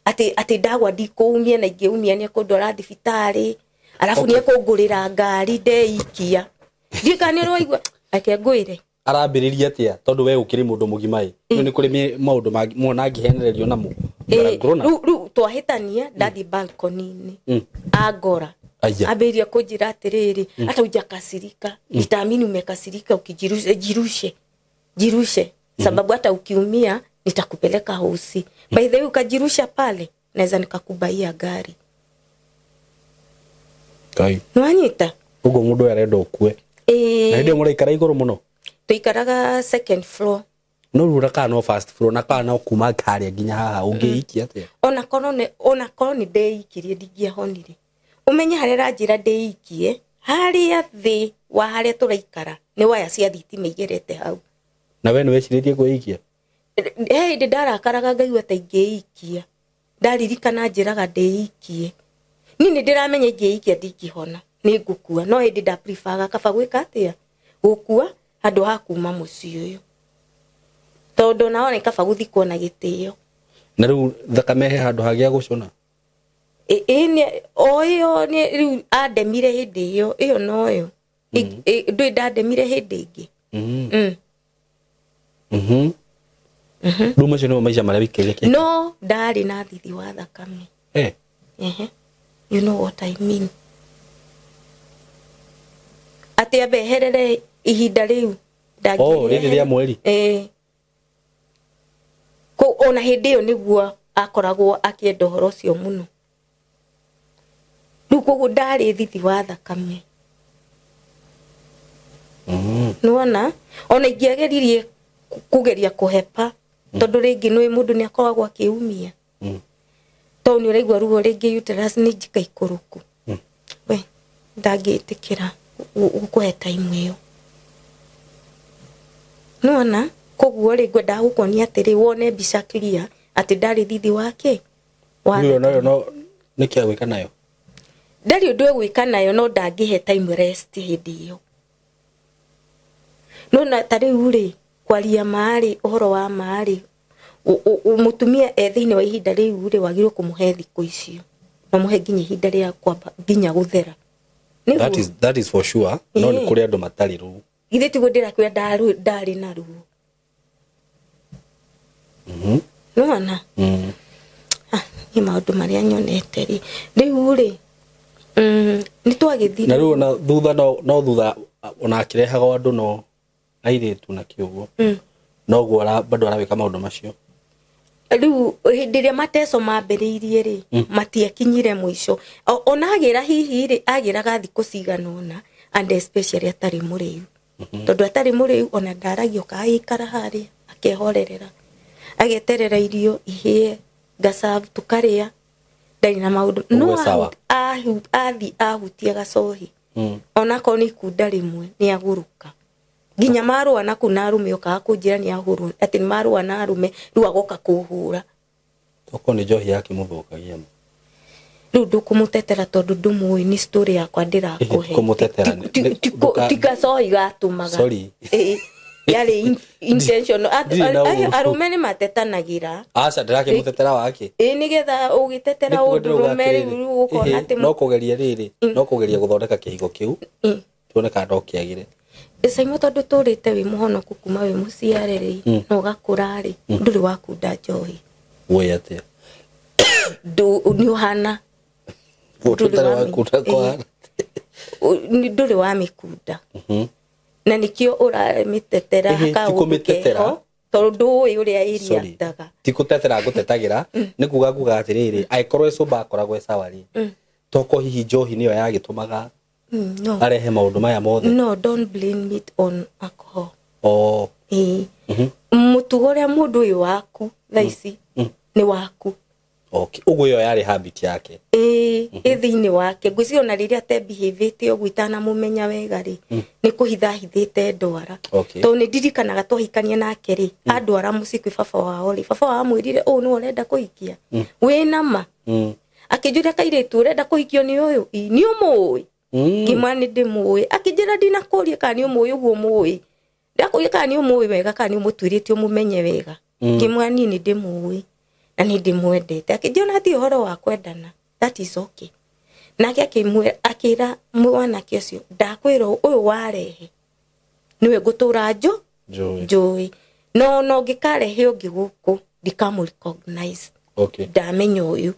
Atĩ ndagwa ndikũumia na ingĩumia nĩ ekũndwara thibitarĩ, arabu nĩ ekũngũrĩra ngari ndeikia. Ndiũĩ kana nĩ ũraigua ake ngwĩre. Arambĩrĩria atĩa tondũ we ũkĩrĩ mũndũ mũgima ĩ. Nĩ kũrĩ maũndũ mona angĩhenererio namo. Rĩu twahĩtania ndathiĩ balcony-inĩ angora. Ambĩrĩria kũnjĩra atĩrĩrĩ, hata hujakasirika, nitaamini umekasirika ukijirusha, jirushe. Jirushe sababu hata ukiumia nitakupeleka hosi. By the way ukajirusha pale naweza nikakubaia gari. Kai. Nwanyita. Ugo mundu arenda ukue. Na ndio mũraikara igũrũ mũno. Tuikaraga second floor. No rura kana no first floor na kana no kuma karia nginya haha ũngĩikia atĩa? Ona korwo nĩ ndeikirie ndingĩahonire. Umenye harĩa ranjĩra ndeikie harĩa thĩ wa harĩa tũraikara nĩ waya cia thitima igerete hau. Na we nĩ wecirĩtie kwĩikia? He hĩndĩ ndarakaraga ngaigua ta ingĩikia. Ndaririkana njĩraga ndĩikie. Niĩ nĩ ndĩramenya ingĩikia ndingĩhona, nĩ ngũkua. No hĩndĩ nda prefer kaba gwĩka atĩa? Gũkua handũ ha kuma mũciĩ ũyũ. Tondũ nao nĩ kaba gũthikwo na gĩtĩo. Na rĩu thakame he handũ hagĩa gũcũna? O ĩyo nĩ rĩu andemire hĩndĩ ĩyo, ĩyo noyo. Ndũĩ ndandemire hĩndĩ ĩngĩ. Rĩu macio nĩmo maica marĩa wĩikaire kĩ? No ndarĩ na thithi wa thakame. You know what I mean. Atĩ ambe eherere ihinda rĩu ndangĩrĩ. Rĩrĩ rĩa mweri. Ona hĩndĩ ĩyo nĩguo akoragwo akĩenda ũhoro ũcio mũno. Rĩu koguo ndarĩ thithi wa thakame. Nĩwona ona ingĩageririe kũgeria kũhepa tondũ rĩngĩ nĩ mũndũ nĩ akoragwo akĩumia. Tondũ nĩ ũraigua ruo rĩngĩ uterus nĩ njika ikũrũku. We ndangĩtĩkĩra gũkũhe time ĩyo. Nĩwona koguo rĩ ngwendaga gũkuonia atĩrĩ wone mbica clear atĩ ndarĩ thithi wake. Ĩyo nayo no nĩkĩ agwĩka nayo? Ndarĩ ũndũ egwĩka nayo no ndangĩhe time rest hĩndĩ ĩyo. No na ta rĩu rĩ kwaria maarĩ ũhoro wa maarĩ mũtumia e thĩinĩ wa ihinda rĩu rĩ wagĩrĩirwo kũmũhe thikũ icio na mũhe nginya ihinda rĩa kwamba nginya gũthera. That is for sure. No nĩ kũrĩ andũ matarĩ ruo. Githĩ tiguo ndĩrakwĩra ndarĩ na ruo. Nĩwona? Nĩ maũndũ marĩa nyonete rĩ. Rĩu rĩ nĩ twagĩthire. Na rĩu ona thutha no thutha ona akĩrehaga andũ no airĩtu na kĩũguo. Noguo bado arawĩka maũndũ macio. Rĩu hĩndĩ ĩrĩa mateco mambĩrĩirie rĩ matiakinyire mũico. Ona agĩra hihi rĩ agĩraga thikũ cigana ũna and especially atarĩ mũrĩu. Tondũ atarĩ mũrĩu ona ndaragio kaikara harĩa akehorerera. Ageterera irio ihĩe, ngacabu tũkarĩa, ndarĩ na maũndũ. No Ũguo sawa. Athi ahutia gacohi, onakorwo nĩ ikunda rĩmwe, nĩ agũrũka. Nginya marũa na kũu na arũme, okaga kũnjĩra nĩ ahũrwo, atĩ nĩ marũa na arũme, rĩu agoka kũhũra. Tokorwo nĩ njohi yakĩmũthũkagia. Rĩu ndũkũmũtetera tondũ ndũmũĩ, nĩ story yakwa ndĩrakũhe. Kũmũtetera Ti gacohi gatũmaga. Sorry. Ĩĩ, yarĩ intentional. Ndirĩ na ũru. Arũme nĩ matetanagĩra. Aca, ndĩrakĩmũtetera wake. Ĩĩ, nĩgetha ũgĩtetera Nĩkuo ndĩrauga ũndũrũme atĩrĩrĩ, rĩu ũkona ĩhĩ, atĩ no kũgeria rĩrĩ, no kũgeria gũthondeka kĩhiko kĩu, tuone kana no kĩagĩre. Caimo, tondũ tũrĩte wĩ mũhonoku kuma wĩ mũciare rĩ, na ũgakũra rĩ, ndũrĩ wakunda njohi? Woi, atĩa? Nĩ ũhana Mũndũ ndũrĩ ũtarĩ wakunda ĩĩ. kwa Ndũrĩ wa mĩkunda, na nĩkĩo ũramĩtetera. Ĩhĩ, ti kaũndũ kũmĩtetera. keho, tondũ ndũĩ ũrĩa Sorry. ĩriaktaga. Ti kũtetera ngũtetagĩra, nĩ kuga nguga atĩrĩrĩ, angĩkorwo ĩcũmba akoragwo e sawa rĩ, toko hihi njohi nĩyo yagĩtũmaga No. arehe maũndũ maya mothe. No, don't blame it on alcohol. Oh. Ĩĩ, mũtugo ũrĩa mũndũ ũyũ waku thaa ici nĩ waku. Okay, ũguo ĩyo yarĩ habit yake. Ĩĩ, ĩ thĩinĩ wake. Ngwĩciria ona rĩrĩa atebehĩvĩte ũguo, itanamũmenya wega rĩ, nĩ kũhithahithĩte ndwara. Tondũ nĩ ndirikanaga twahikania nake rĩ, andwara mũciĩ kwĩ baba wao rĩ, baba wao amwĩrire, "Ũũ nĩwe ũrenda kũhikia? Wĩna ma?" Akĩnjũria, "Kairĩtu, ũrenda kũhikio nĩ ũyũ? Ĩ, nĩ ũmũĩ?" Ngĩmwĩra nĩ ndĩmũĩ. Akĩnjĩra, "Ndinakũria kana nĩ ũmũĩ ũguo mũĩ, ndakũria kana nĩ ũmũĩ wega, kana nĩ ũmũtuĩrĩtie ũmũmenye wega." Ngĩmwĩra niĩ nĩ ndĩmũĩ na nĩ ndĩmwendete. Akĩnjĩra ona ti ũhoro wa kwendana, that is okay. Nake akĩmwĩra, akĩra mwanake ũcio, "Ndakwĩra ũyũ warehe nĩwe ngũtũra Njũĩ. njũĩ, no ona ũngĩkarehe ũngĩ gũkũ, ndikamũ recognize." Ndamenya ũyũ.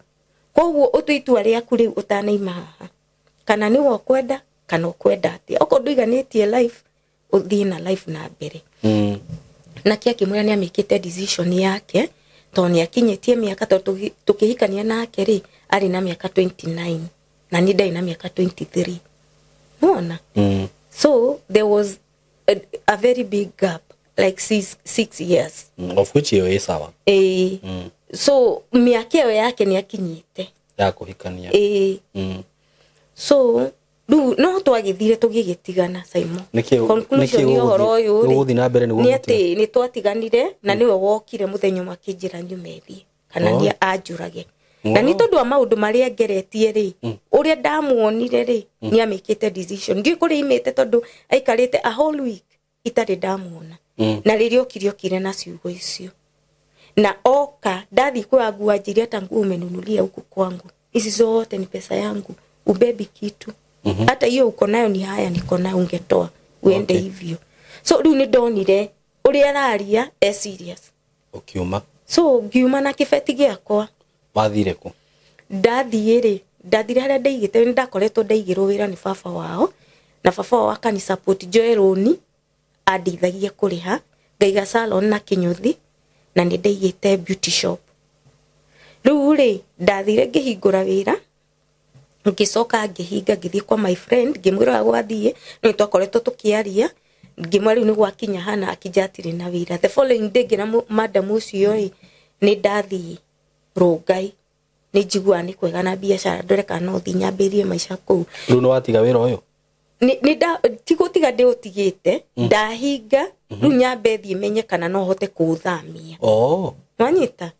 Koguo ũtue itua rĩaku rĩu ũtanaima haha, kana nĩwe ũkwenda kana ũkwenda atĩa. Okorwo ndũiganĩtie life, ũthiĩ na life na mbere. Nake akĩmwĩra nĩ amĩkĩte decision yake, tondũ nĩ akinyĩtie mĩaka, tondũ tũkĩhikania nake rĩ, arĩ na mĩaka 29 na niĩ ndarĩ na mĩaka 23, nĩwona? So there was a very big gap, like 6 years. Of which ĩyo ĩ sawa. Ĩĩ. So mĩaka ĩyo yake nĩ akinyĩte ya kũhikania. Ĩĩ. So rĩu no twagĩthire tũgĩgĩtigana, Simon. Nĩkĩ- Conclusion nĩkĩ ya ũhoro ũyũ rĩ, ũgũthiĩ na mbere nĩguo nĩ mũtige? atĩ nĩ twatiganire, na nĩwe wokire mũthenya ũmwe akĩnjĩra nyume thiĩ kana Oh. nĩ anjũrage. Na nĩ tondũ wa maũndũ marĩa ngeretie rĩ, ũrĩa ndamuonire rĩ, nĩ amĩkĩte decision. Ndiũĩ kũrĩa imĩte, tondũ aikarĩte a whole week itarĩ ndamuona. Na rĩrĩa okire, okire na ciugo icio. Na oka, ndathiĩ kuoya nguo, anjĩire, "Hata nguo umenunulia huku kwangu, hizi zote ni pesa yangu, ubebi kitu, hata hiyo uko nayo ni haya niko nayo, ungetoa uende." Hivyo. So rĩu nĩ ndonire ũrĩa araria e serious. Ũkiuma. So ngiuma na kĩbeti gĩakwa. Wathire kũ? Ndathiĩ rĩ, ndathire harĩa ndaigĩte, nĩ ndakoretwo ndaigĩrwo wĩra nĩ baba wao, na baba wao akani support njoe rũni andeithagia kũrĩha, ngaiga salon na kĩnyũthi, na nĩ ndaigĩte beauty shop. Rĩu rĩ, ndathire ngĩhingũra wĩra, ngĩcoka ngĩhinga, ngĩthiĩ kwa my friend, ngĩmwĩra ũrĩa gwathiĩ. No twakoretwo tũkĩaria, ngĩmwĩra rĩu nĩ gwakinya hana, akĩnja atirĩ na wĩra. The following day ngĩra madam ũcio rĩ, nĩ ndathiĩ Rũngai, nĩ njiguaga nĩ kwega na biacara, ndore kana no thiĩ nyambĩrĩrie maica kũu. Rĩu nĩ watiga wĩra ũyũ? Nĩ ti gũtiga ndĩũtigĩte, ndahinga rĩu nyambe thiĩ menye kana no hote kũũthamia. Oh. Wanyita?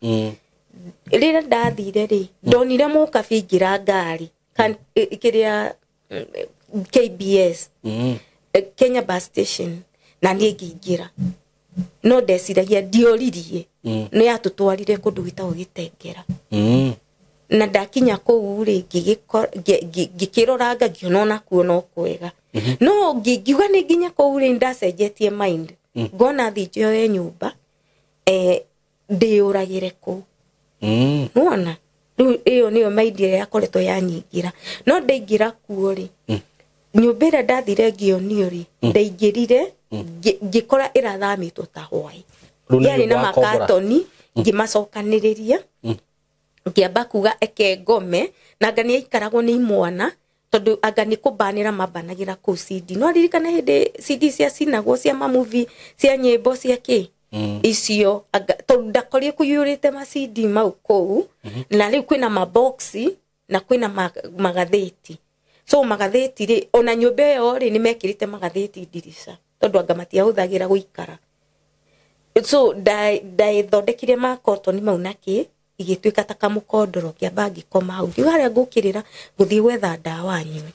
Rĩrĩa ndathire rĩ, ndonire mũkabi aingĩra ngari kĩrĩa KBS, Kenya bus station, na niĩ ngĩingĩra, no ndeciragia ndioririe. Nĩ yatũtwarire kũndũ gwĩtagwo Gĩtengera. Na ndakinya kũu rĩ, ngĩkĩroranga, ngĩona onakuo no kwega, no ngiuga nĩ nginya kũu rĩ, ndacenjetie mind, ngona thiĩ njoe nyũmba, ndĩyũragĩre kũu. Nĩwona rĩu ĩyo nĩyo mind ĩrĩa yakoretwo yanyingĩra. No ndaingĩra kuo rĩ, nyũmba ĩrĩa ndathire ngĩonio rĩ, ndaingĩrire ngĩkora ĩrathamĩtwo ta hwaĩ. Rĩu nĩ Yarĩ na nyũmba wakombora? Makatoni, ngĩmacokanĩrĩria, ngĩamba kuga eke ngome na anga nĩ aikaragwo nĩ imwana, tondũ anga nĩ kũmbanĩra mambanagĩra kũu CD. No ririkana hĩndĩ CD ciacinagwo, cia mamuvi, cia nyĩmbo, cia kĩ. Icio tondu ndakorire kuyurite ma CD mau kuu na riu kwina maboxi na kwina magatheti. So magatheti ri ona nyumba iyo ri ni mekirite magatheti ndirica tondu anga matiahuthagira guikara. So ndaithondekire makotoni mau naki igituika ta kamukondoro kiamba ngikoma hau ngiuga haria ngukirira nguthii gwetha ndawa nyue.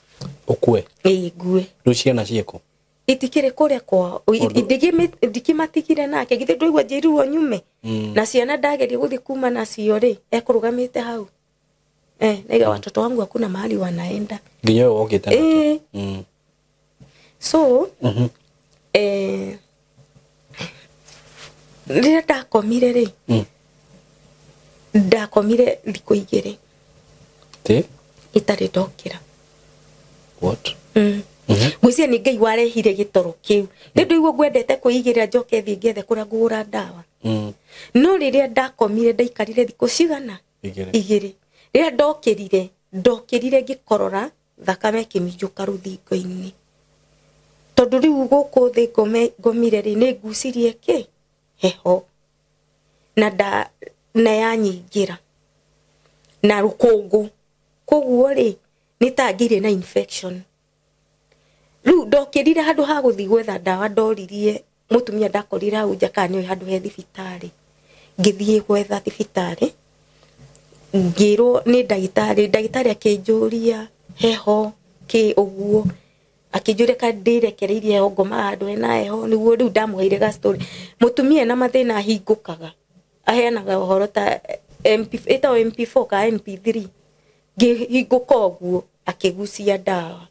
Ukue? Ĩĩ ngue. Rĩu ciana ciĩkũ? Itikĩrĩ kũrĩa kwao, ndikimatigire nake githĩ ndũigua njĩrirwo nyume. Na ciana ndageria gũthiĩ kuma nacio rĩ ekũrũgamĩte hau. Naiga watoto wangu hakuna mahali wanaenda. Nginya ũyũ wokĩte nake. So rĩrĩa ndakomire rĩ ndakomire thikũ igĩrĩ. Ti? Itarĩ ndokĩra. What? Ngwĩciria nĩ Ngai warehire gĩtoro kĩu. Nĩ ndũigua ngwendete kwĩigĩrĩra njoke thiĩ ngethe kũrĩa ngũgũra ndawa. No rĩrĩa ndakomire ndaikarire thikũ cigana? Igĩrĩ. Rĩrĩa ndokĩrire ngĩkorora thakame ĩkĩminjũka rũthingo-inĩ. Tondũ rĩu gũkũ thĩ ngomire rĩ nĩ ngucirie kĩ? Heho. Na na yanyingĩra. Na rũkũngũ. Koguo rĩ nĩ ta ngĩire na infection. Rĩu ndokĩrire handũ ha gũthiĩ gwetha ndawa ndoririe mũtumia ndakorire hau nja kana nĩoĩ handũ he thibitarĩ. Ngĩthiĩ gwetha thibitarĩ ngĩrwo nĩ ndagĩtarĩ, ndagĩtarĩ akĩnjũria heho kĩ ũguo, akĩnjũria kana ndĩrekereirie heho ngoma handũ hena heho, nĩguo rĩu ndamũheire ga story. Mũtumia ena mathĩna ahingũkaga aheanaga ũhoro ta MP, ĩtagwo MP4 ka MP3. Ngĩhingũka ũguo akĩgucia ndawa.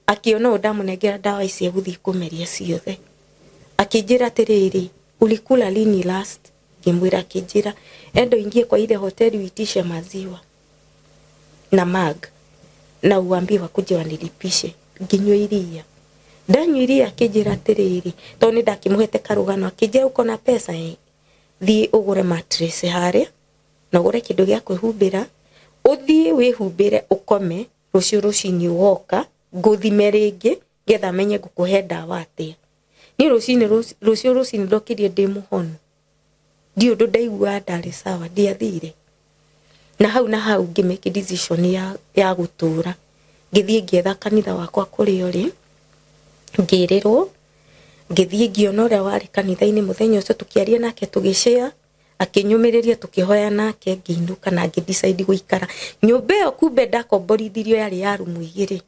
Akiona ũũ ndamũnengera ndawa ici egũthiĩ kũmeria ciothe. Akĩnjĩra atĩrĩrĩ, ulikula lini last? Ngĩmwĩra, akĩnjĩra enda uingie kwa ile hoteli uitishe maziwa na mag na uambie wakuje wanilipishe. Nginyua iria. Ndanyua iria akĩnjĩra atĩrĩrĩ, tondũ nĩ ndakĩmũhete karũgano, akĩnjĩra uko na pesa thiĩ ũgũre mattress harĩa na ũgũre kĩndũ gĩa kwĩhumbĩra, ũthiĩ wĩhumbĩre ũkome, rũciũ rũcinĩ ũgoka ngũthime rĩngĩ ngetha menye ngũkũhe ndawa atĩa. Niĩ rũciũ rũcinĩ ndokĩrie ndĩ mũhonu. Ndiũ ũndũ ndaiguaga ndarĩ sawa, ndiathire. Na hau ngĩmake decision ya gũtũra. Ngĩthiĩ ngĩetha kanitha wakwa kũrĩa ũrĩ, ngĩrĩrwo, ngĩthiĩ ngĩona ũrĩa warĩ kanitha-inĩ mũthenya ũcio, tũkĩaria nake tũgĩshare, akĩnyũmĩrĩria tũkĩhoya nake, ngĩinũka na ngĩ decide gũikara. Nyũmba ĩyo kumbe ndakomborithirio yarĩ ya rumu igĩrĩ.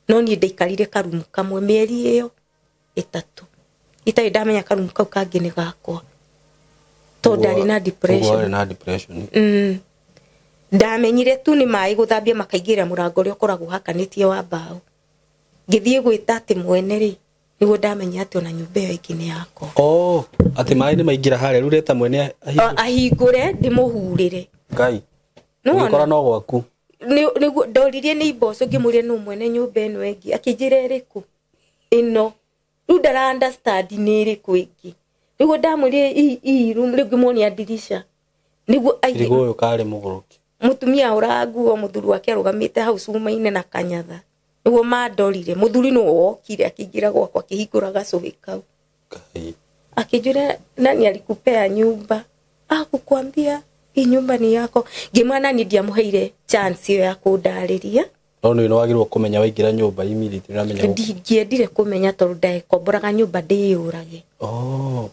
No niĩ ndaikarire karumu kamwe mĩeri ĩyo ĩtatũ. Itarĩ ndamenya karumu kau kangĩ nĩ gakwa. Tondũ ndarĩ na depression. Warĩ na depression. Ndamenyire tu nĩ maĩ gũthambia makaingĩra mũrango ũrĩa ũkoragwo hakanĩtie wa mbaũ. Ngĩthiĩ gwĩta atĩ mwene rĩ, nĩguo ndamenya atĩ ona nyũmba ĩyo ĩngĩ nĩ yakwa. Oh, atĩ maĩ nĩ maingĩra harĩa, rĩu reta mwene ahingũre ndĩmũhurĩre. Ngai. Ũgĩkora no gwaku. Nĩguo ndoririe nĩ iboco ngĩmũria nũ mwene nyũmba ĩno ĩngĩ, akĩnjĩra ĩrĩkũ? Ĩno. Rĩu ndara understand nĩ ĩrĩkũ ĩngĩ. Nĩguo ndamwĩrire iyi room, rĩu ngĩmuonia ndirica. Nĩguo aige. Nĩguo ũyũ karĩ mũgũrũki. Mũtumia ahũraga nguo, mũthuri wake arũgamĩte hau cuma-inĩ na kanyatha. Nĩguo mandorire, mũthuri nĩwe wokire akĩingĩra gwakwa akĩhingũra gacũhĩ kau. Ngai. Akĩnjĩra nani alikupea nyumba? Akukwambia hii nyumba ni yako. Ngĩmwĩra nani ndiamũheire chance ĩyo ya kũndarĩria. No nĩ wagĩrĩirwo kũmenya waingĩra nyũmba immediately ũramenya gũkũ. Ndingĩendire kũmenya tondũ ndekomboraga nyũmba ndĩyũrage. Oh.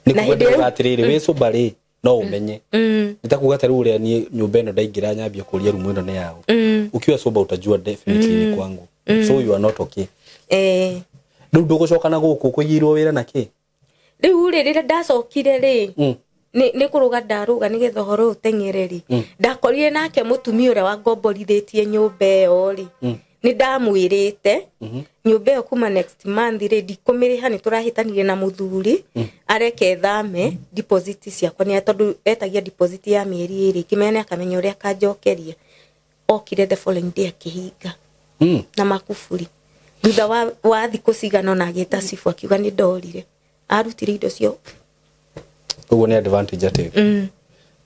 Nĩ kuga ndĩrauga atĩrĩrĩ, wĩ sober rĩ, no ũmenye. Nĩ ta kuga ta rĩu ũrĩa niĩ nyũmba ĩno ndaingĩra nyambie kũria rumu ĩno nĩ yaũ. Ukiwa sober utajua definitely ni kwangu. So you are not okay. Rĩu ndũgũcoka na gũkũ kũigĩirwo wĩra na kĩ? Rĩu rĩ, rĩrĩa ndacokire rĩ, nĩ kũrũga ndarũga nĩgetha ũhoro ũyũ ũteng'ere rĩ. Ndakorire nake mũtumia ũrĩa wangomborithĩtie nyũmba ĩyo rĩ. Nĩ ndamwĩrĩte nyũmba ĩyo kuma next month rĩ ndikũmĩrĩha, nĩ tũrahĩtanirie na mũthuri areke thame deposit ciakwa, nĩ tondũ etagia deposit ya mĩeri ĩrĩ, ngĩmenya nĩ akamenya ũrĩa akanjokeria. Okire the following day akĩhinga na makuburi. Thutha wa thikũ cigana ũna agĩta cibu akiuga nĩ ndorire, arutire indo cio. Ũguo nĩ advantage atĩ.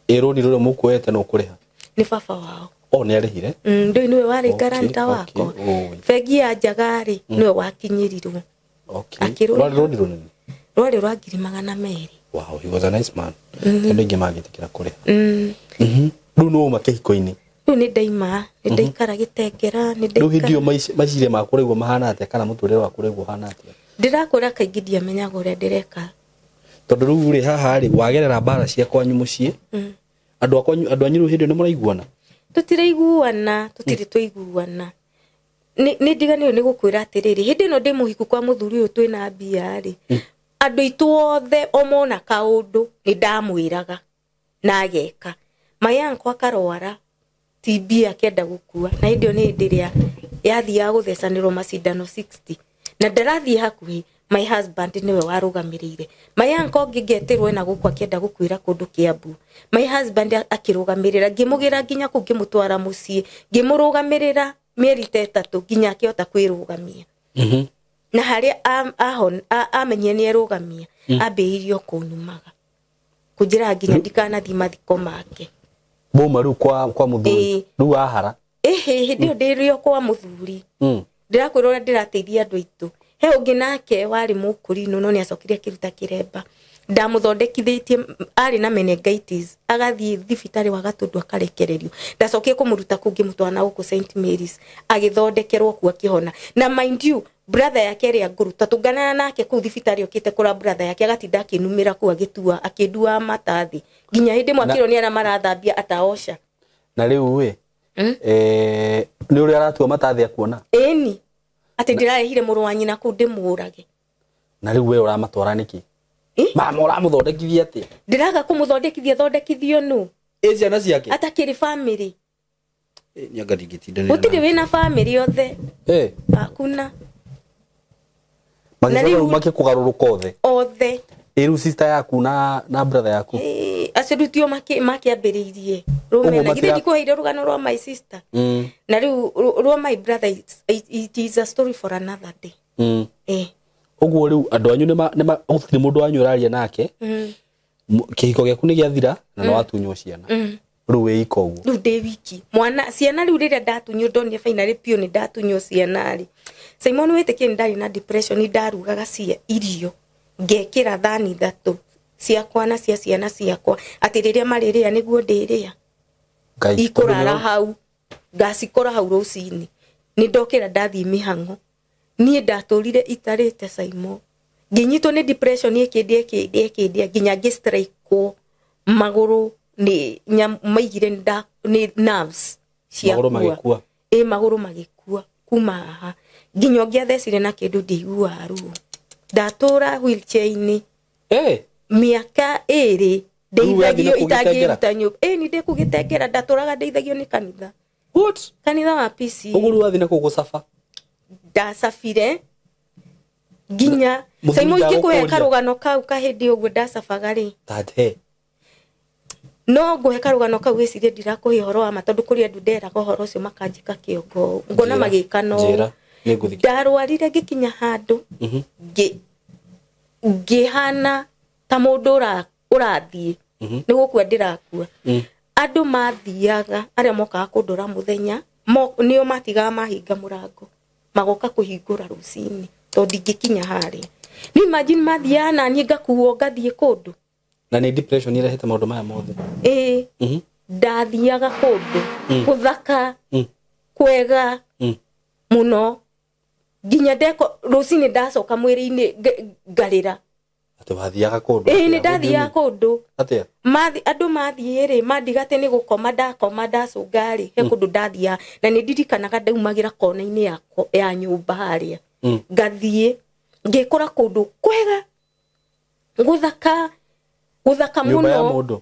Ĩ rũni rũrĩa mũkuoete no kũrĩha? Nĩ baba wao. Oh, nĩ arĩhire? Ndũĩ nĩwe warĩ guarantor wakwa. Bengi ya njaga rĩ, nĩwe wakinyĩrirwo. Rwarĩ rũni rũnene? Rwarĩ rwa 200,000. Wow, he was a nice man. Andũ aingĩ mangĩtĩkĩra kũrĩa. Rĩu nĩ wauma kĩhiko-inĩ. Rĩu nĩ ndaima, nĩ ndaikara Gĩtengera, nĩ Rĩu hĩndĩ ndaikara. ĩyo meciria maku ũraigua mahana atĩa kana mũtũrĩre waku ũraigua ũhana atĩa? Ndĩrakwĩra kaingĩ ndiamenyaga ũrĩa ndĩreka. Tondũ rĩu rĩ haha rĩ wagerera mbara cia kwanyu mũciĩ. Andũ a kwanyu, andũ anyu rĩu hĩndĩ ĩyo nĩ mũraiguana? Tũtiraiguana, tũtirĩ twaiguana. Nĩ ndiganĩirwo nĩ gũkwĩra atĩrĩrĩ, hĩndĩ ĩno ndĩ mũhiku kwa mũthuri ũyũ twĩna mbia rĩ, andũ aitũ othe o mona kaũndũ nĩ ndamwĩraga na ageka. My uncle akarwara TB akĩenda gũkua, na hĩndĩ ĩyo nĩ hĩndĩ ĩrĩa yathiaga gũthecanĩrwo macindano 60 na ndarathiĩ hakuhĩ, my husband nĩwe warũgamĩrĩire. My uncle ũngĩ ngetĩrwo ena gũkũ akĩenda gũkuĩra kũndũ Kiambu, my husband akĩrũgamĩrĩra, ngĩmũgĩra nginya kũu, ngĩmũtwara mũciĩ, ngĩmũrũgamĩrĩra mĩeri ta 3 nginya akĩhota kwĩrũgamia. Na harĩa amenyire nĩ erũgamia, ambĩrĩirie kũnumaga, kũnjĩra nginya ndikanathiĩ mathiko make. Boma rĩu kwa mũthuri. Rĩu wahara. Ĩhĩ, hĩndĩ ĩyo ndĩrĩ o kwa mũthuri. Ndĩrakwĩra ũrĩa ndĩrateithia andũ aitũ. He ũngĩ nake warĩ mũkũrinũ no nĩ acokire akĩruta kĩremba. Ndamũthondekithĩtie, arĩ na meningitis, agathiĩ thibitarĩ wa Gatũndũ akarekererio. Ndacokire kũmũruta kũu ngĩmũtwara na gũkũ St Mary's, agĩthondekerwo kuo akĩhona. Na mind you, brother yake ĩrĩa ngũrũ, twatũnganaga nake kũu thibitarĩ okĩte kũra brother yake, agatinda akĩnumĩra kũu agĩtua, akĩnduaga mata thĩ. Nginya hĩndĩ ĩmwe akĩrwo nĩ arĩa marathambia ataosha. Na rĩu ĩ, nĩ ũrĩa aratua mata thĩ akuona? Ĩni, atĩ ndĩrarehire mũrũ wa nyina kũu ndĩmũrage. Na rĩu we ũramatwara nĩkĩ? Mama ũramũthondekithia atĩa? Ndĩraga kũmũthondekithia, thondekithio nũ? Ĩ ciana ciake? Atakĩrĩ family. Nĩ anga ndingĩtindanĩra Gũtirĩ nake. wĩna family othe. Hakuna. Magĩcoka Na rĩu rĩu makĩkũgarũrũka othe. Othe. Ĩ rĩu sister yaku na brother yaku? Acio rĩu tio makĩambĩrĩirie. Rũmena. Ũguo Githĩ ndikũheire rũgano rwa my sister? Na rĩu rwa my brother, it is a story for another day. Ũguo rĩu andũ anyu nĩma gũtirĩ mũndũ wanyu ũraria nake. Kĩhiko gĩaku nĩ gĩathira na nĩ watunywo ciana. Rĩu wĩ ika ũguo. Rĩu ndĩ wiki. Mwana ciana rĩu rĩrĩa ndatunywo ndonire finally biũ nĩ ndatunywo ciana rĩ. Simon wĩtĩkie nĩ ndarĩ na depression, nĩ ndarugaga cia irio. Ngekĩra thani 3 ciakwa na cia ciana ciakwa atĩ rĩrĩa marĩrĩa nĩguo ndĩrĩa. Ngai, Ikũrara tondũ nĩ hau, ngacikora hau rũcinĩ. Nĩ ndokĩra ndathiĩ mĩhang'o. Niĩ ndatũrire itarĩte Simon. Ngĩnyitwo nĩ depression ĩkĩndĩa, ĩkĩndĩa, ĩkĩndĩa nginya ngĩ-strike-wo magũrũ nĩ maigire nĩ nerves ciakua. Magũrũ magĩkua. Ĩ, magũrũ magĩkua kuma haha. Nginya ũngĩathecire na kĩndũ ndĩiguaga ruo. Ndatũra wheelchair-inĩ. Mĩaka ĩrĩ Rĩu wathiĩ na ndeithagio kũu Gĩtengera? itangĩruta nyũmba. Ĩ, nĩ ndĩ kũu Gĩtengera, ndatũraga ndeithagio nĩ kanitha. What? Kanitha wa PCA. Ũguo rĩu wathiĩ na kũu gũcaba? Ndacabire nginya Mũthuri Simon ingĩkũhe ndagũkũria. karũgano kau ka hĩndĩ ũguo ndacabaga rĩ. Tate. No ngũhe karũgano kau wĩcirie ndirakũhe ũhoro wa ma tondũ kũrĩ andũ nderaga ũhoro ũcio makanjĩka kĩongo. Ngona Njĩra, magĩka no. njĩra, nĩngũthikĩrĩria. Ndarwarire ngĩkinya handũ, ngĩhana ta mũndũ ũrathiĩ. Nĩ gũkua ndĩrakua. Andũ mathiaga, arĩa mokaga kũndora mũthenya, nĩo matigaga mahinga mũrango. Magoka kũhingũra rũcinĩ tondũ ndingĩkinya harĩa. Nĩ imagine mathiaga na niĩ ngakuo ngathiĩ kũndũ. Na nĩ depression ĩrehete maũndũ maya mothe. Ĩĩ. Ndathiaga kũndũ, gũthaka, kwega, mũno. Nginya ndeko rũcinĩ ndacoka mwĩrĩ-inĩ ngarĩra. Atĩ wathiaga kũndũ? Ĩĩ, nĩ Atĩa? ndathiaga kũndũ. Atĩa? Andũ mathiĩ rĩ, mandiga atĩ nĩ gũkoma ndakoma ndacũnga rĩ, he kũndũ ndathiaga. Na nĩ ndirikanaga ndaumagĩra kona-inĩ ya nyũmba harĩa. Ngathiĩ, ngĩkora kũndũ kwega, gũthaka, gũthaka Nyũmba ya mũno. mũndũ?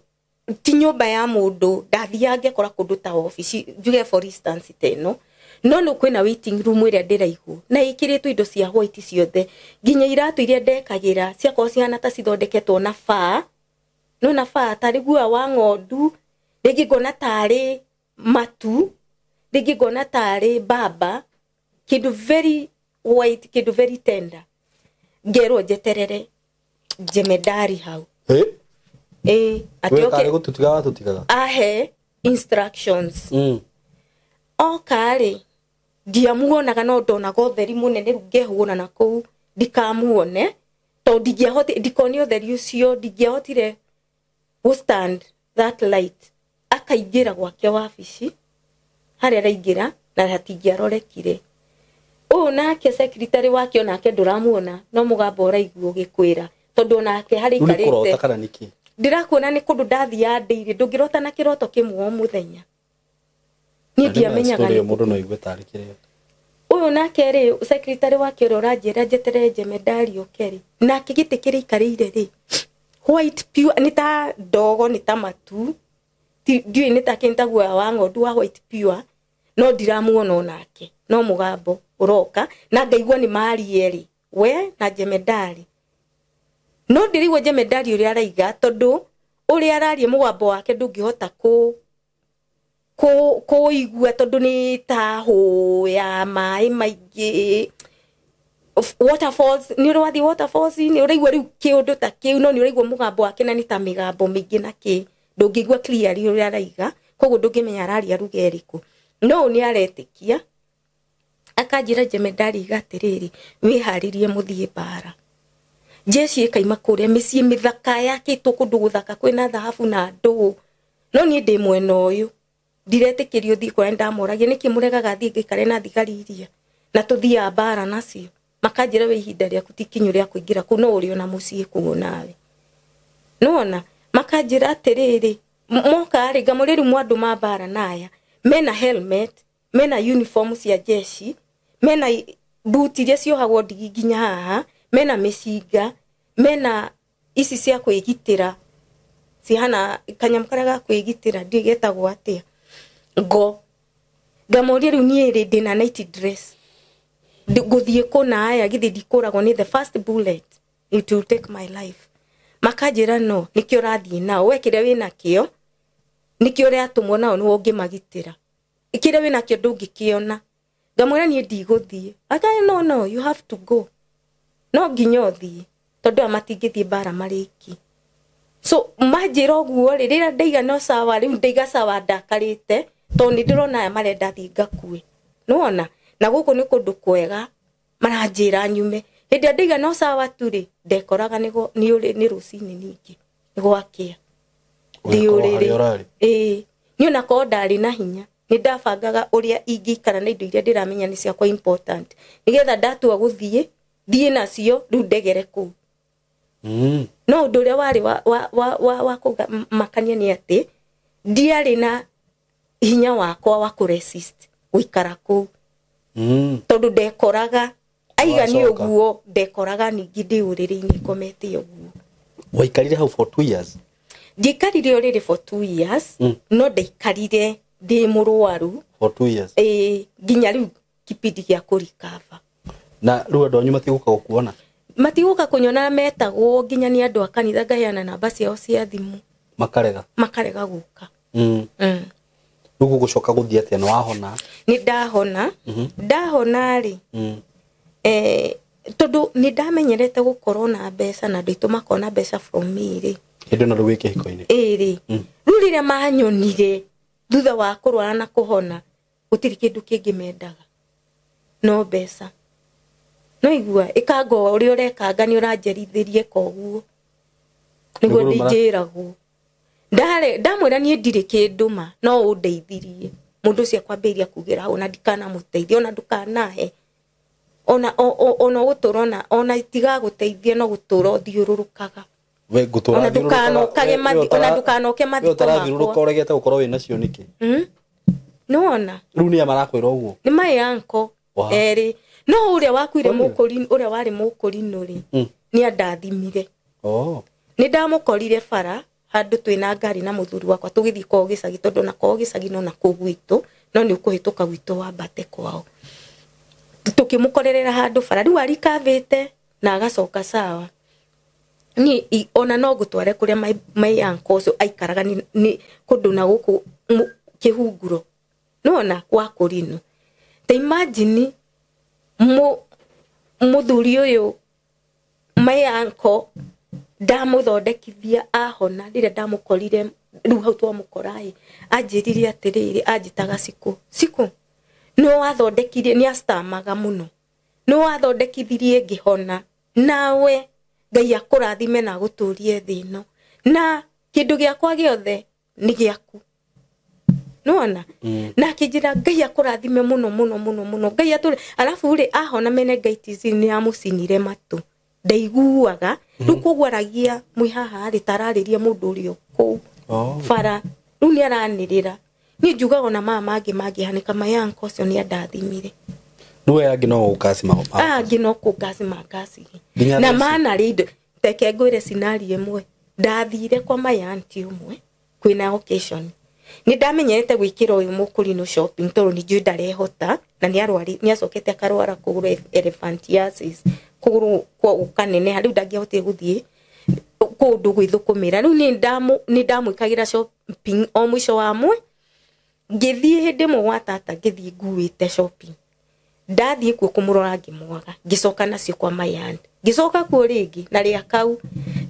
Ti nyũmba ya mũndũ, ndathiaga ngekora kũndũ ta obici, njuge for instance ta ĩno. No nĩ kwĩna waiting room ĩrĩa ndĩraigwo na ĩkĩrĩtwo indo cia white ciothe, nginya iratũ iria ndekagĩra ciakorwo cihana ta cithondeketwo na baa. No na baa tarĩ guoya wa ng'ondu, rĩngĩ ngona tarĩ matu, rĩngĩ ngona tarĩ mbamba, kĩndũ very white, kĩndũ very tender. Ngerwo njeterere jemedari hau. Ĩ? Ĩ, atĩ We oke tarĩ gũtũtiga watũtigaga? Ahe instructions. Oka rĩ, ndiamuonaga no ndonaga ũtheri mũnene, rĩu ngehũgũra na kũu ndikamuone. Tondũ ndingĩahotire, ndikone ũtheri ũcio, ndingĩahotire gũ stand that light. Akaingĩra gwake wabici harĩa araingĩra na hatingĩarorekire. Ũyũ nake secretary wake onake ndũramuona, no mũgambo ũraigua ũgĩkwĩra, tondũ onake harĩa Rĩu nĩ kũrota aikarĩte. Kana nĩkĩ? Ndĩrakuona nĩ kũndũ ndathiaga ndĩire, ndũngĩrota na kĩroto kĩmwe o mũthenya. Niĩ ndiamenyaga Story ĩyo nĩ mũndũ no aigue tarĩ kĩrĩa. Ũyũ nake rĩ, secretary wake ũrĩa ũranjĩra njeterere jemedari oke rĩ, nake gĩtĩ kĩrĩa aikarĩire rĩ, white pure, nĩ ta ndogo, nĩ ta matu. Ndiũĩ nĩ ta kĩ, nĩ ta guoya wa ng'ondu wa white pure, no ndiramuona onake, no mũgambo ũroka na ngaigua nĩ marie rĩ, we na jemedari. No ndĩraigua jemedari ũrĩa araiga, tondũ ũrĩa araria mũgambo wake ndũngĩhota kũigua, tondũ nĩ ta hũ ya maĩ maingĩ, waterfalls. Nĩ ũrĩ wathiĩ waterfalls, nĩ ũraigua rĩu kĩũndũ ta kĩu, no nĩ ũraigua mũgambo wake na nĩ ta mĩgambo mĩingĩ na kĩ, ndũngĩigua clearly ũrĩa araiga, koguo ndũngĩmenya araria ruga ĩrĩkũ. No ũyũ nĩ aretĩkia, akanjĩra jemedari iga atĩrĩrĩ, wĩharĩrie mũthiĩ mbara. Jeshi ĩkaima kũrĩa mĩciĩ mĩthaka yakĩtwo kũndũ gũthaka kwĩna thahabu na ndũũ, no niĩ ndĩ mwena ũyũ ndiretĩkĩrio thiĩ kũrĩa. Ndamoragia nĩkĩ mũregaga thiĩ ngaikare na thigari iria na tũthiaga mbara nacio, makanjĩra we ihinda rĩaku ti ikinyu rĩa kũingĩra kũu, no ũrĩ ona mũciĩ kũu nawe. Nĩwona makanjĩra atĩrĩrĩ, moka rĩ, ngamũrĩ rĩu mwandũ ma mbara naya mena helmet, mena uniform cia jeshi, mena buti iria ciohagwo ndigi nginya haha, mena mĩcinga, mena ici cia kwĩgitĩra cihana kanyamũ karĩa ga kwĩgitĩra, ndiũĩ getagwo atĩa, ngo. Ngamoria rĩu niĩ rĩ, ndĩna night dress, ngũthiĩ kũna aya, githĩ ndikũragwo nĩ the first bullet, it will take my life. Makanjĩra no nĩkĩo ũrathiĩ nao, we kĩrĩa wĩna kĩo nĩkĩo ũratũmwo nao, nĩwe ũngĩmagitĩra, kĩrĩa wĩna kĩo ndũngĩkĩona. Ngamwĩra niĩ ndigũthiĩ. Akaya no, no, you have to go, no nginya ũthiĩ, tondũ aya matingĩthiĩ mbara marĩ iki. So manjĩra ũguo rĩ, rĩrĩa ndaiga no sawa, rĩu ndaiga sawa, ndakarĩte tondũ nĩ ndĩrona aya marenda thiĩ ngakue, nĩwona na gũkũ nĩ kũndũ kwega maranjĩra nyume. Hĩndĩ ĩrĩa ndaiga no sawa tu rĩ, ndekoraga nĩ rũcinĩ ningĩ nĩ gwakĩa ndĩ Ũgĩkorwo ũrĩrĩ. harĩa ũrarĩ. Ĩĩ, niĩ ona korwo ndarĩ na hinya, nĩ ndabangaga ũrĩa ingĩikara na indo iria ndĩramenya nĩ ciakwa important, nĩgetha ndatua gũthiĩ thiĩ nacio, rĩu ndegere kũu. No ũndũ ũrĩa warĩ wa kũmakania nĩ atĩ ndiarĩ na hinya wakwa wa kũ-resist gũikara kũu, tondũ ndekoraga aiga nĩ Wacoka. ũguo, ndekoraga ningĩ ndĩ ũrĩrĩ-inĩ ngomete ũguo. Waikarire hau for 2 years? Ndiaikarire ũrĩrĩ for 2 years, no ndaikarire ndĩ mũrwaru. For 2 years? Ĩĩ, nginya rĩu kipindi gĩa kũrikaba. Na rĩu andũ anyu matigũka gũkuona? Matigũka kũnyona, metagwo nginya nĩ andũ a kanitha, ngaheana namba ciao cia thimũ. Makarega? Makarega gũka. Rĩu gũgũcoka gũthiĩ atĩa? Nĩ wahona? Nĩ ndahona. Ndahona rĩ, tondũ nĩ ndamenyerete gũkorwo na mbeca na andũ aitũ makona mbeca from me rĩ. Hĩndĩ ĩno rĩu wĩ kĩhiko-inĩ? Ĩĩ rĩ, rĩu rĩrĩa manyonire thutha wa kũrwara na kũhona, gũtirĩ kĩndũ kĩngĩ mendaga no mbeca. No igua ĩkanga ũrĩa ũrekanga nĩ ũranjerithĩrie koguo nĩguo Nĩguo rĩu ndĩnjĩragwo. Ndare ndamwĩra niĩ ndirĩ kĩndũ ma, no ũndeithirie. Mũndũ ũcio akwambĩrĩria kugĩra hau ona ndikanamũteithia, ona ndũkanahe, ona ona ũgũtũra, ona tigagũteithia, no gũtũra ũthiũrũrũkaga. We ngũtũra Ona ndũkanokage ona ndũkanoke mathiko ũtarathiũrũrũka makwa. Ũregete gũkorwo wĩ nacio nĩkĩ? Nĩwona? Rĩu nĩa marakwĩra ũguo? Nĩ my uncle. Wow. Erĩ, no ũrĩa wakuire, Kwani? mũkũri ũrĩa warĩ mũkũrinũ rĩ, nĩ andathimire. Nĩ ndamũkorire bara handũ twĩna ngari na mũthuri wakwa tũgĩthiĩ kwao gĩcagi, tondũ ona kwao gĩcagi no nakũu gwitũ, no nĩ ũkũhĩtũka gwitũ wambate kwao. Tũkĩmũkorerera handũ bara, rĩu arikavĩte na agacoka sawa. Niĩ ona no ngũtware kũrĩa my uncle ũcio aikaraga, nĩ kũndũ na gũkũ kĩhunguro, nĩwona kwa kũrinũ. Ta imagine mũthuri ũyũ, my uncle, ndamũthondekithia ahona. Rĩrĩa ndamũkorire rĩu hau twamũkora ĩ, anjĩrire atĩrĩrĩ, anjĩtaga Cikũ, Cikũ nĩ wathondekire, nĩ acitamaga mũno, nĩ wathondekithirie ngĩhona, nawe Ngai akũrathime na agũtũrie thĩ ĩno na kĩndũ gĩakwa gĩothe nĩ gĩaku nĩwona. Na akĩnjĩra Ngai akũrathime mũno mũno mũno mũno, Ngai atũre. Arabu rĩ ahona meningitis nĩ yamũcinire matũ, ndaiguaga rĩu, koguo aragia mwĩ haha rĩ tararĩria mũndũ ũrĩa kũu bara, rĩu nĩ aranĩrĩra. Niĩ njugaga ona maya mangĩ mangĩhanĩka, mayanko ũcio nĩ andathimire. Rĩu aya angĩ no gũkacima? Aya angĩ no kũngacima ngaciri na mana rĩ indo. Reke ngwĩre scenario ĩmwe. Ndathire kwa my auntie ũmwe kwĩna occasion, nĩ ndamenyerete gwĩkĩra ũyũ mũkũrinũ shopping tondũ nĩ njũĩ ndarehota na nĩ arwari, nĩ acokete akarwara kũgũrũ, elephantiasis, kũgũrũ gũkaneneha, rĩu ndangĩahotire gũthiĩ kũndũ gwĩthũkũmĩra. Rĩu nĩ ndamwĩkagĩra shopping o mũico wa mwe. Ngĩthiĩ hĩndĩ ĩmwe gwa tata, ngĩthiĩ nguĩte shopping, ndathiĩ kuo kũmũrora ngĩmwaga, ngĩcoka nacio kwa my aunt, ngĩcoka kuo rĩngĩ na rĩa kau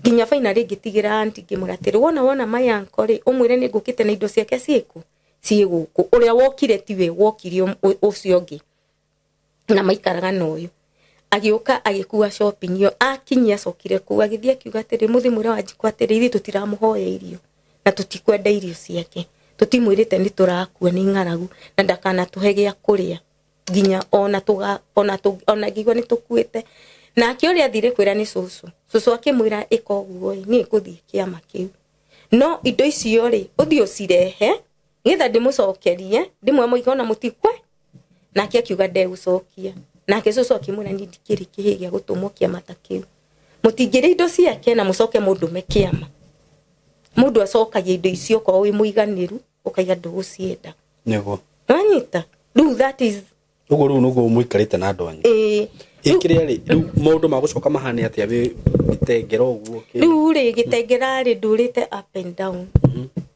nginya finally ngĩtigĩra auntie, ngĩmwĩra atĩrĩ, wona my uncle rĩ, ũmwĩre nĩ ngũkĩte na indo ciake ciĩkũ ciĩ gũkũ. Ũrĩa wokire tiwe wokire, ũcio ũngĩ na maikaraga na ũyũ agĩũka agĩkua shopping ĩyo. Akinyia acokire kũu, agĩthiĩ akiuga atĩrĩ, mũthĩ mwĩre Wanjikũ atĩrĩ, ithuĩ tũtiramũhoya irio na tũtikwenda irio ciake, tũtimwĩrĩte nĩ tũrakua nĩ ng'aragu na ndakanatũhe gĩa kũrĩa nginya ona tuga ona tu, ona ngĩigua nĩ tũkuĩte. Nake ũrĩa athire kwĩra nĩ cũcũ, cũcũ akĩmwĩra ĩka ũguo ĩ, niĩ ngũthiĩ kĩama kĩu, no indo icio rĩ ũthiĩ ũcirehe nĩgetha ndĩmũcokerie, ndĩmwe mũiga ona mũtikwe. Nake akiuga ndegũcokia. Nake cũcũ akĩmwĩra niĩ ndikĩrĩ kĩhĩ gĩa gũtũmwo kĩama ta kĩu, mũtingĩrĩa indo ciake na mũcoke mũndũme kĩama. Mũndũ acokagia indo icio okorwo wĩ mũiganĩru, ũkaiga ndũgũcienda. Nĩguo. Wanyita rĩu, that is Ũguo rĩu nĩguo mũikarĩte na andũ anyu? Ĩĩ. Ĩkĩrĩa rĩ, rĩu maũndũ magũcoka mahane atĩa wĩ gĩtengera ũguo? Rĩu rĩ gĩtengera rĩ ndũrĩte up and down.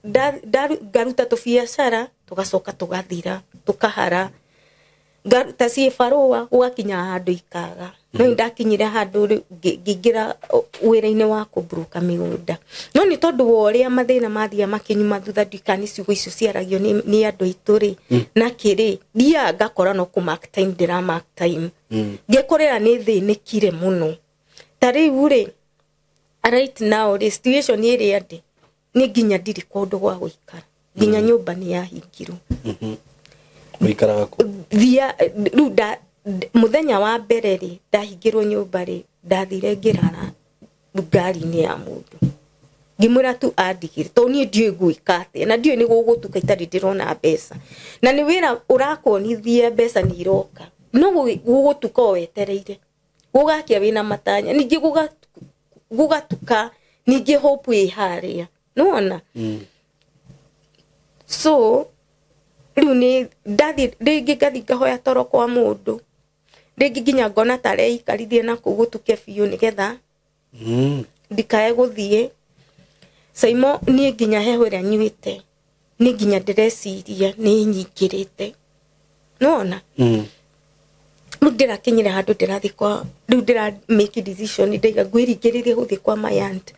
Ngaruta tũbiacara tũgacoka tũgathira tũkahara, ngaruta ciĩ barũa gũgakinya handũ ikaga. No nĩ ndakinyire handũ rĩu ngĩingĩra wĩra-inĩ wa kũmburuka mĩgũnda, no nĩ tondũ wa ũrĩa mathĩna mathiaga makĩnyuma thutha, ndikani ciugo icio ciaragio nĩ andũ aitũ rĩ na kĩrĩ thiaga ngakora no kũ mark time, ndĩra mark time, ngĩkorera nĩ thĩnĩkire mũno. Ta rĩu rĩ right now rĩ, situation ĩrĩa ndĩ nĩ nginya ndirĩ kũndũ gwa gũikara, nginya nyũmba nĩ yahingirwo. Ũikaraga kũ? Thia rĩu mũthenya wa mbere rĩ ndahingĩrwo nyũmba rĩ, ndathire ngĩrara ngari-inĩ ya mũndũ, ngĩmwĩra tu andigĩre tondũ niĩ ndiũĩ gwĩka atĩa na ndiũĩ nĩ gũgũtuka itarĩ ndĩrona mbeca, na nĩ wĩra ũrakuonithia mbeca nĩ iroka, no gũgũtuka o wetereire, gũgakĩa wĩna matanya, ningĩ gũgatuka ningĩ hope ĩ harĩa, nĩwona. So rĩu nĩ ndathiĩ rĩngĩ ngathiĩ ngahoya toro kwa mũndũ, rĩngĩ nginya ngona ta areikarithie na kũu gũtuke biũ nĩgetha ndikae gũthiĩ. Saimo niĩ nginya heho ĩrĩa nyuĩte nĩ nginya ndĩreciria nĩ nyingĩrĩte, nĩwona. Rĩu ndĩrakinyire handũ ndĩrathiĩ kwa rĩu ndĩra make decision, ndaiga ngwĩringĩrĩrie gũthiĩ kwa my aunt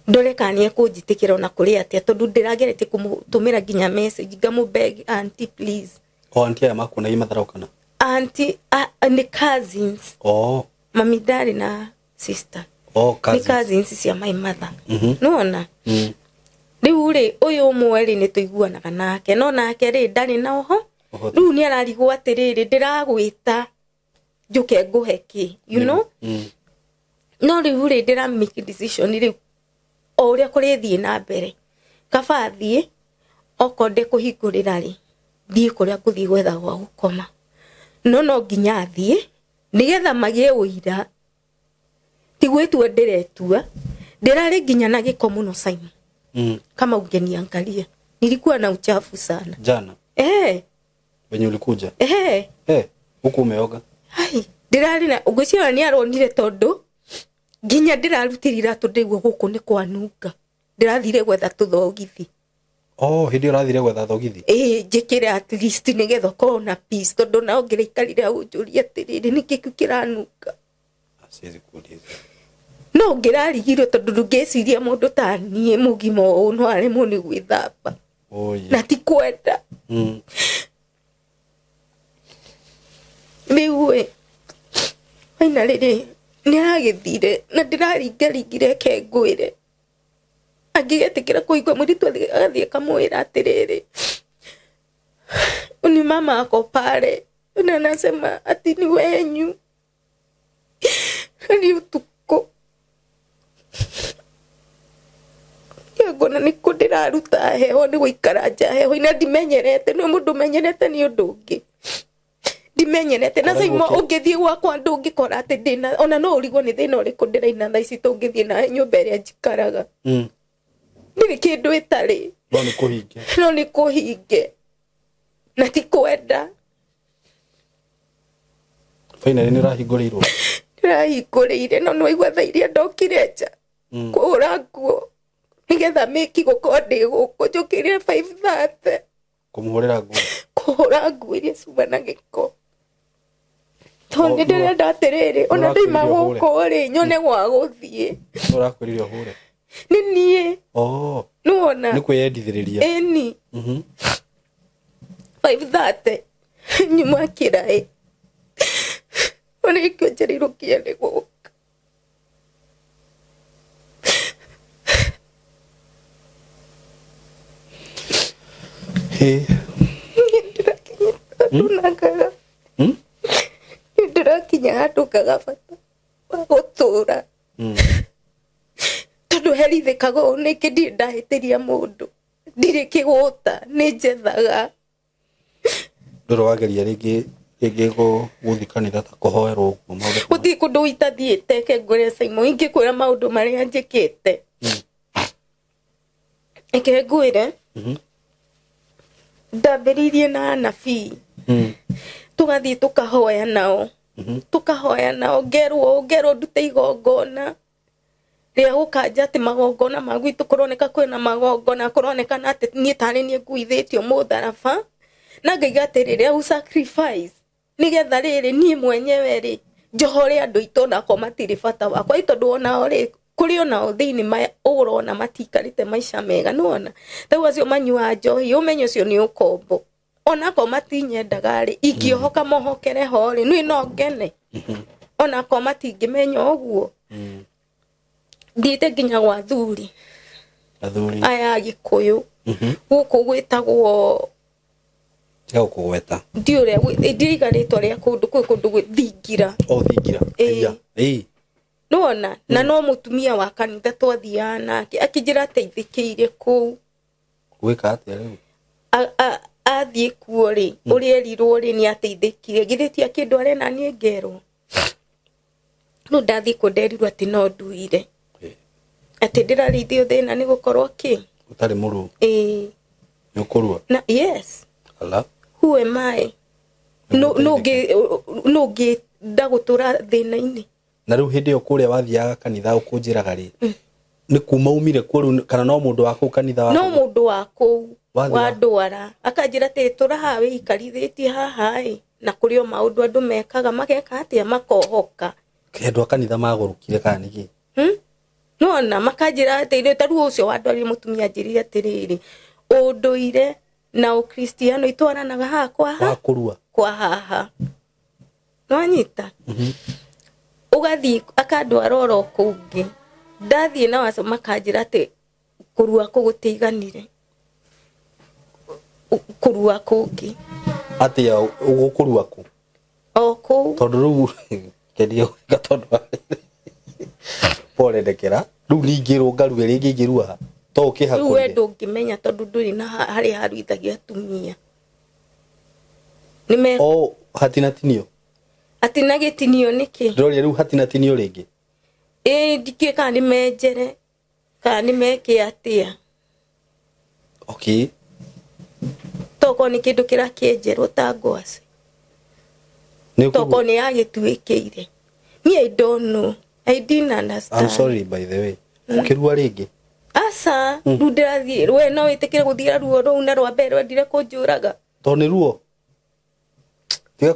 ndore kana nĩ ekũnjĩtĩkĩra ona kũrĩ atĩa, tondũ ndĩrageretie kũmũtũmĩra nginya message, ngamũ-beg, auntie please. O auntie aya makuonagia matharau kana? Auntie nĩ cousins. Mami ndarĩ na sister. Oh, nĩ cousins. Cousins cia my mother, nĩwona. Rĩu rĩ ũyũ ũmwe rĩ nĩ tũiguanaga nake, no nake rĩ ndarĩ na ũho. Ũhoti. Rĩu nĩ ararigwo atĩrĩrĩ, ndĩragwĩta njũke ngũhe kĩ, you know. No rĩu rĩ ndĩra make decision rĩu o ũrĩa kũrĩthiĩ na mbere, kaba thiĩ okorwo ndĩkũhingũrĩra rĩ, thiĩ kũrĩa ngũthiĩ gwetha gwa gũkoma, no nginya thiĩ nĩgetha magĩe ũira ti gwĩtua ndĩretua. Ndĩrarĩ nginya na gĩko mũno Simon. Kama ungeniangalia nilikuwa na uchafu sana. Jana? Eh. Venye ulikuja? Eh. Eh, huku umeoga? Ai, ndĩrarĩ na ngwĩciria nĩ aronire tondũ nginya ndĩrarutire iratũ ndĩigua gũkũ nĩ kwanunga, ndĩrathire gwetha tũthogithi. Oh, hĩndĩ ĩyo ũrathire gwetha thogithi? Ĩĩ, njĩkĩre at least nĩgetha ũkorwo na peace, tondũ nao ngĩraikarire hau njũrie atĩrĩrĩ, nĩkĩ kĩu kĩranunga? Siwezi kuuliza. No ngĩrarigirwo tondũ ndũngĩciria mũndũ ta niĩ mũgima ũũ no aremwo nĩ gwĩthamba. Oh, yeah. Na ti kwenda. Rĩu ĩ waina rĩrĩ Nĩ aragĩthire na ndĩraringaringire ke ngwĩre. Angĩgetĩkĩra kũigua mũirĩtu agathiĩ akamwĩra atĩrĩrĩ, ni mama ako pale na anasema ati ni wenyu. Ni ũtukũ. Ngona nĩ kũ ndĩraruta heho nĩ gũikara nja heho-inĩ ndimenyerete nĩ mũndũ ũmenyerete nĩ ũndũ ũngĩ ndimenyerete na Saimo ũngĩthiĩ gwakwa ndũngĩkora atĩ ndĩna ona no ũrigwo nĩ thĩna ũrĩkũ ndĩraina thaa ici tũngĩthiĩ na nyũmba ĩrĩa njikaraga. Ndirĩ kĩndũ ĩtarĩ no nĩ kũhinge no nĩ kũhinge na ti kwenda. Finally nĩ ũrahingũrĩirwo? Ndĩrahingũrĩire no nĩwaigua thaa iria ndokire nja kũhũra nguo nĩgetha mĩki gũkorwo ndĩ gũkũ njũkĩrire 5:30 kũmũhũrĩra nguo kũhũra nguo iria ciuma na gĩko tondũ nĩ ndĩrenda atĩrĩrĩ ona ndaima gũkũ rĩ nyone gwa gũthiĩ. Ũrakwĩrire ũhũre? Nĩ niĩ. Oh, nĩwona nĩ kwĩyendithĩrĩria. Ĩni. 5:30 nyuma kĩraĩ ona nĩkĩo njereirwo nginya nĩ gũka. Ndĩrakinya handũ ngaga bata wa gũtũra tondũ herithĩkaga ũũ nĩkĩ ndirĩ ndahĩtĩria mũndũ ndirĩ kĩgũta nĩ njethaga. Ndũrĩ wageria rĩngĩ gũthiĩ kanitha ta kũhoerwo ũguo maũndũ? Gũtirĩ kũndũ itathiĩte ke ngwĩre Saimo ingĩkwĩra maũndũ marĩa njĩkĩte. Reke ngwĩre ndambĩrĩirie na anabii tũgathiĩ tũkahoya nao tũkahoya nao ngerwo ndute igongona rĩa gũkanja atĩ magongona ma gwitũ kũroneka kwĩna magongona kũronekana atĩ niĩ tarĩ niĩ nguithĩtio mũtharaba na ngaiga atĩrĩ rĩa sacrifice nĩgetha rĩrĩ niĩ mwenyewe rĩ njohore andũ aitũ onakorwo matirĩ bata wakwa ĩ tondũ onao rĩ kũrĩ onao thĩinĩ ũrona matiikarĩte maica mega nĩwona rĩu acio manyuaga njohi ũmenye ũcio nĩ ũkombo onakorwo matinyendaga rĩ ingĩohoka mohokere ho rĩ niĩ no ngene onakorwo matingĩmenya ũguo. Thiĩte nginya gwa athuri aya Gĩkũyũ gũkũ gwĩtagwo gũkũgweta ndiũrĩa ndiriga rĩtwa rĩa kũndũ kwĩ kũndũ gwĩ Thingira. O Thingira. Ĩĩ nĩwona na no mũtumia wa kanitha twathiaga nake akĩnjĩra ateithĩkĩire kũu. Gwĩka atĩa rĩu? Athiĩ kuo rĩ ũrĩa erirwo rĩ nĩ ateithĩkire githĩ ti akĩndũ arena niĩ ngerwo no ndathiĩ kuo nderirwo atĩ no nduire atĩ ndĩrarĩithio thĩna nĩ gũkorwo kĩ ũtarĩ mũruu. Ĩĩ nĩ ũkũrua? Na yes. Ala who am I? No no ngĩenda gũtũra thĩna-inĩ. Na rĩu hĩndĩ ĩyo kũrĩa wathiaga kanitha ũkũnjĩraga rĩ nĩ kuma umire kuo rĩu kana no mũndũ wa kũu kanitha wa no mũndũ wa kũu wa ndwara akanjĩra atĩrĩ tũra haha wĩikarithĩtie haha ĩ na kũrĩ o maũndũ andũ mekaga mageka atĩa makohoka. Andũ a kanitha magũrũkire kana nĩkĩ? Nĩwona makanjĩra atĩrĩ ta rĩu ũcio wandwarire mũtumia anjĩrire atĩrĩrĩ ũndũire na ũkristiano itwaranaga haha kwa haha kũrua kwa haha nĩwanyita ũgathiĩ akandwara oro kũngĩ ndathiĩ na waco makanjĩra atĩ kũrua kũu gũtiiganire kũrua kũngĩ atĩa ũgũkũrua kũ o kũu tondũ rĩu kendia gũka tondũ pole ndekera rĩu ningĩrwo ngarue rĩngĩ ingĩrua to ũkĩhakũrire rĩu we ndũngĩmenya tondũ ndũrĩ na harĩa haruithagia atumia nĩme o hatinatinio atina gĩtinio nĩkĩ ndĩroria rĩu hatinatinio rĩngĩ ĩĩ ndikĩũĩ kana nĩ menjere kana nĩ meke atĩa. Okay tokorwo nĩ kĩndũ kĩrakĩenjerwo ta ngwacĩ tokorwo nĩ yagĩtuĩkĩire niĩ I don't know I didn't understand. I'm sorry by the way ũkĩrua rĩngĩ? Aca rĩu ndĩrathiĩ we no wĩtĩkĩre gũthiĩra ruo rũu na rwa mbere rwendire kũnjũraga tondũ nĩ ruo tiga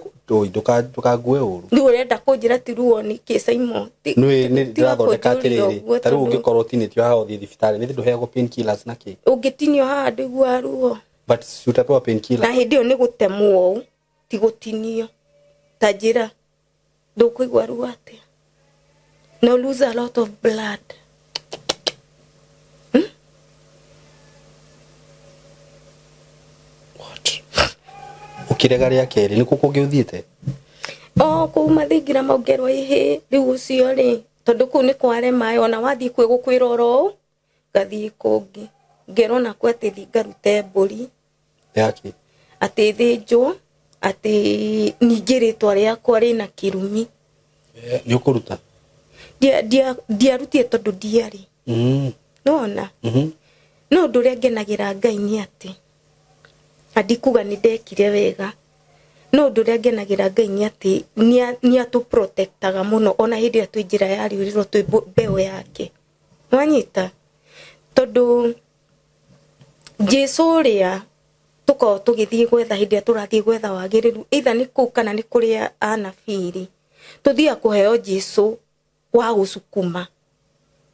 ndũkangue ũru rĩu ũrenda kũnjĩra ti ruo nĩkĩ Saimo nĩ ndĩrathondeka atĩrĩrĩ ta rĩu ũngĩkorwo ũtinĩtio haha ũthiĩ thibitarĩ nĩ ndũheagwo painkillers na kĩ ũngĩtinio haha ndũiguaga ruo but utapewa painkiller na hĩndĩ ĩyo nĩ gũtemwo ũũ ti gũtinio ta njĩra ndũkũigua ruo atĩa No lose a lot of blood. What? Ukirega ria keri ni kuko uthiite? O kuu mathingira maungerwo ihi riu ucio ri tondu kuu ni kware mai ona wathii kwi gukwira oro ngathii kungi ngerwo nakuo ati thi ngarute mburi yaki ati thinjwo ati ningĩ rĩtwa rĩakwa rĩna kĩrumi. Nĩ ũkũruta? Ndiarutie tondũ ndiarĩ. Nona no ũndũ ũrĩa ngenagĩra Ngai nĩ atĩ andikuga nĩ ndekire wega, no ũndũ ũrĩa ngenagĩra Ngai nĩ atĩ nĩ atũprotectaga mũno ona hĩndĩ ĩrĩa twĩ njĩra ya rĩũrĩro twĩ mbeũ yake. Nwanyita? Tondũ Jesũ ũrĩa tũkoragwo tũgĩthiĩ gwetha hĩndĩ ĩrĩa tũrathiĩ gwetha wagĩrĩru either nĩ kũu kana nĩ kũrĩa anabii tũthiaga kũheo Jesũ wa gũcukuma.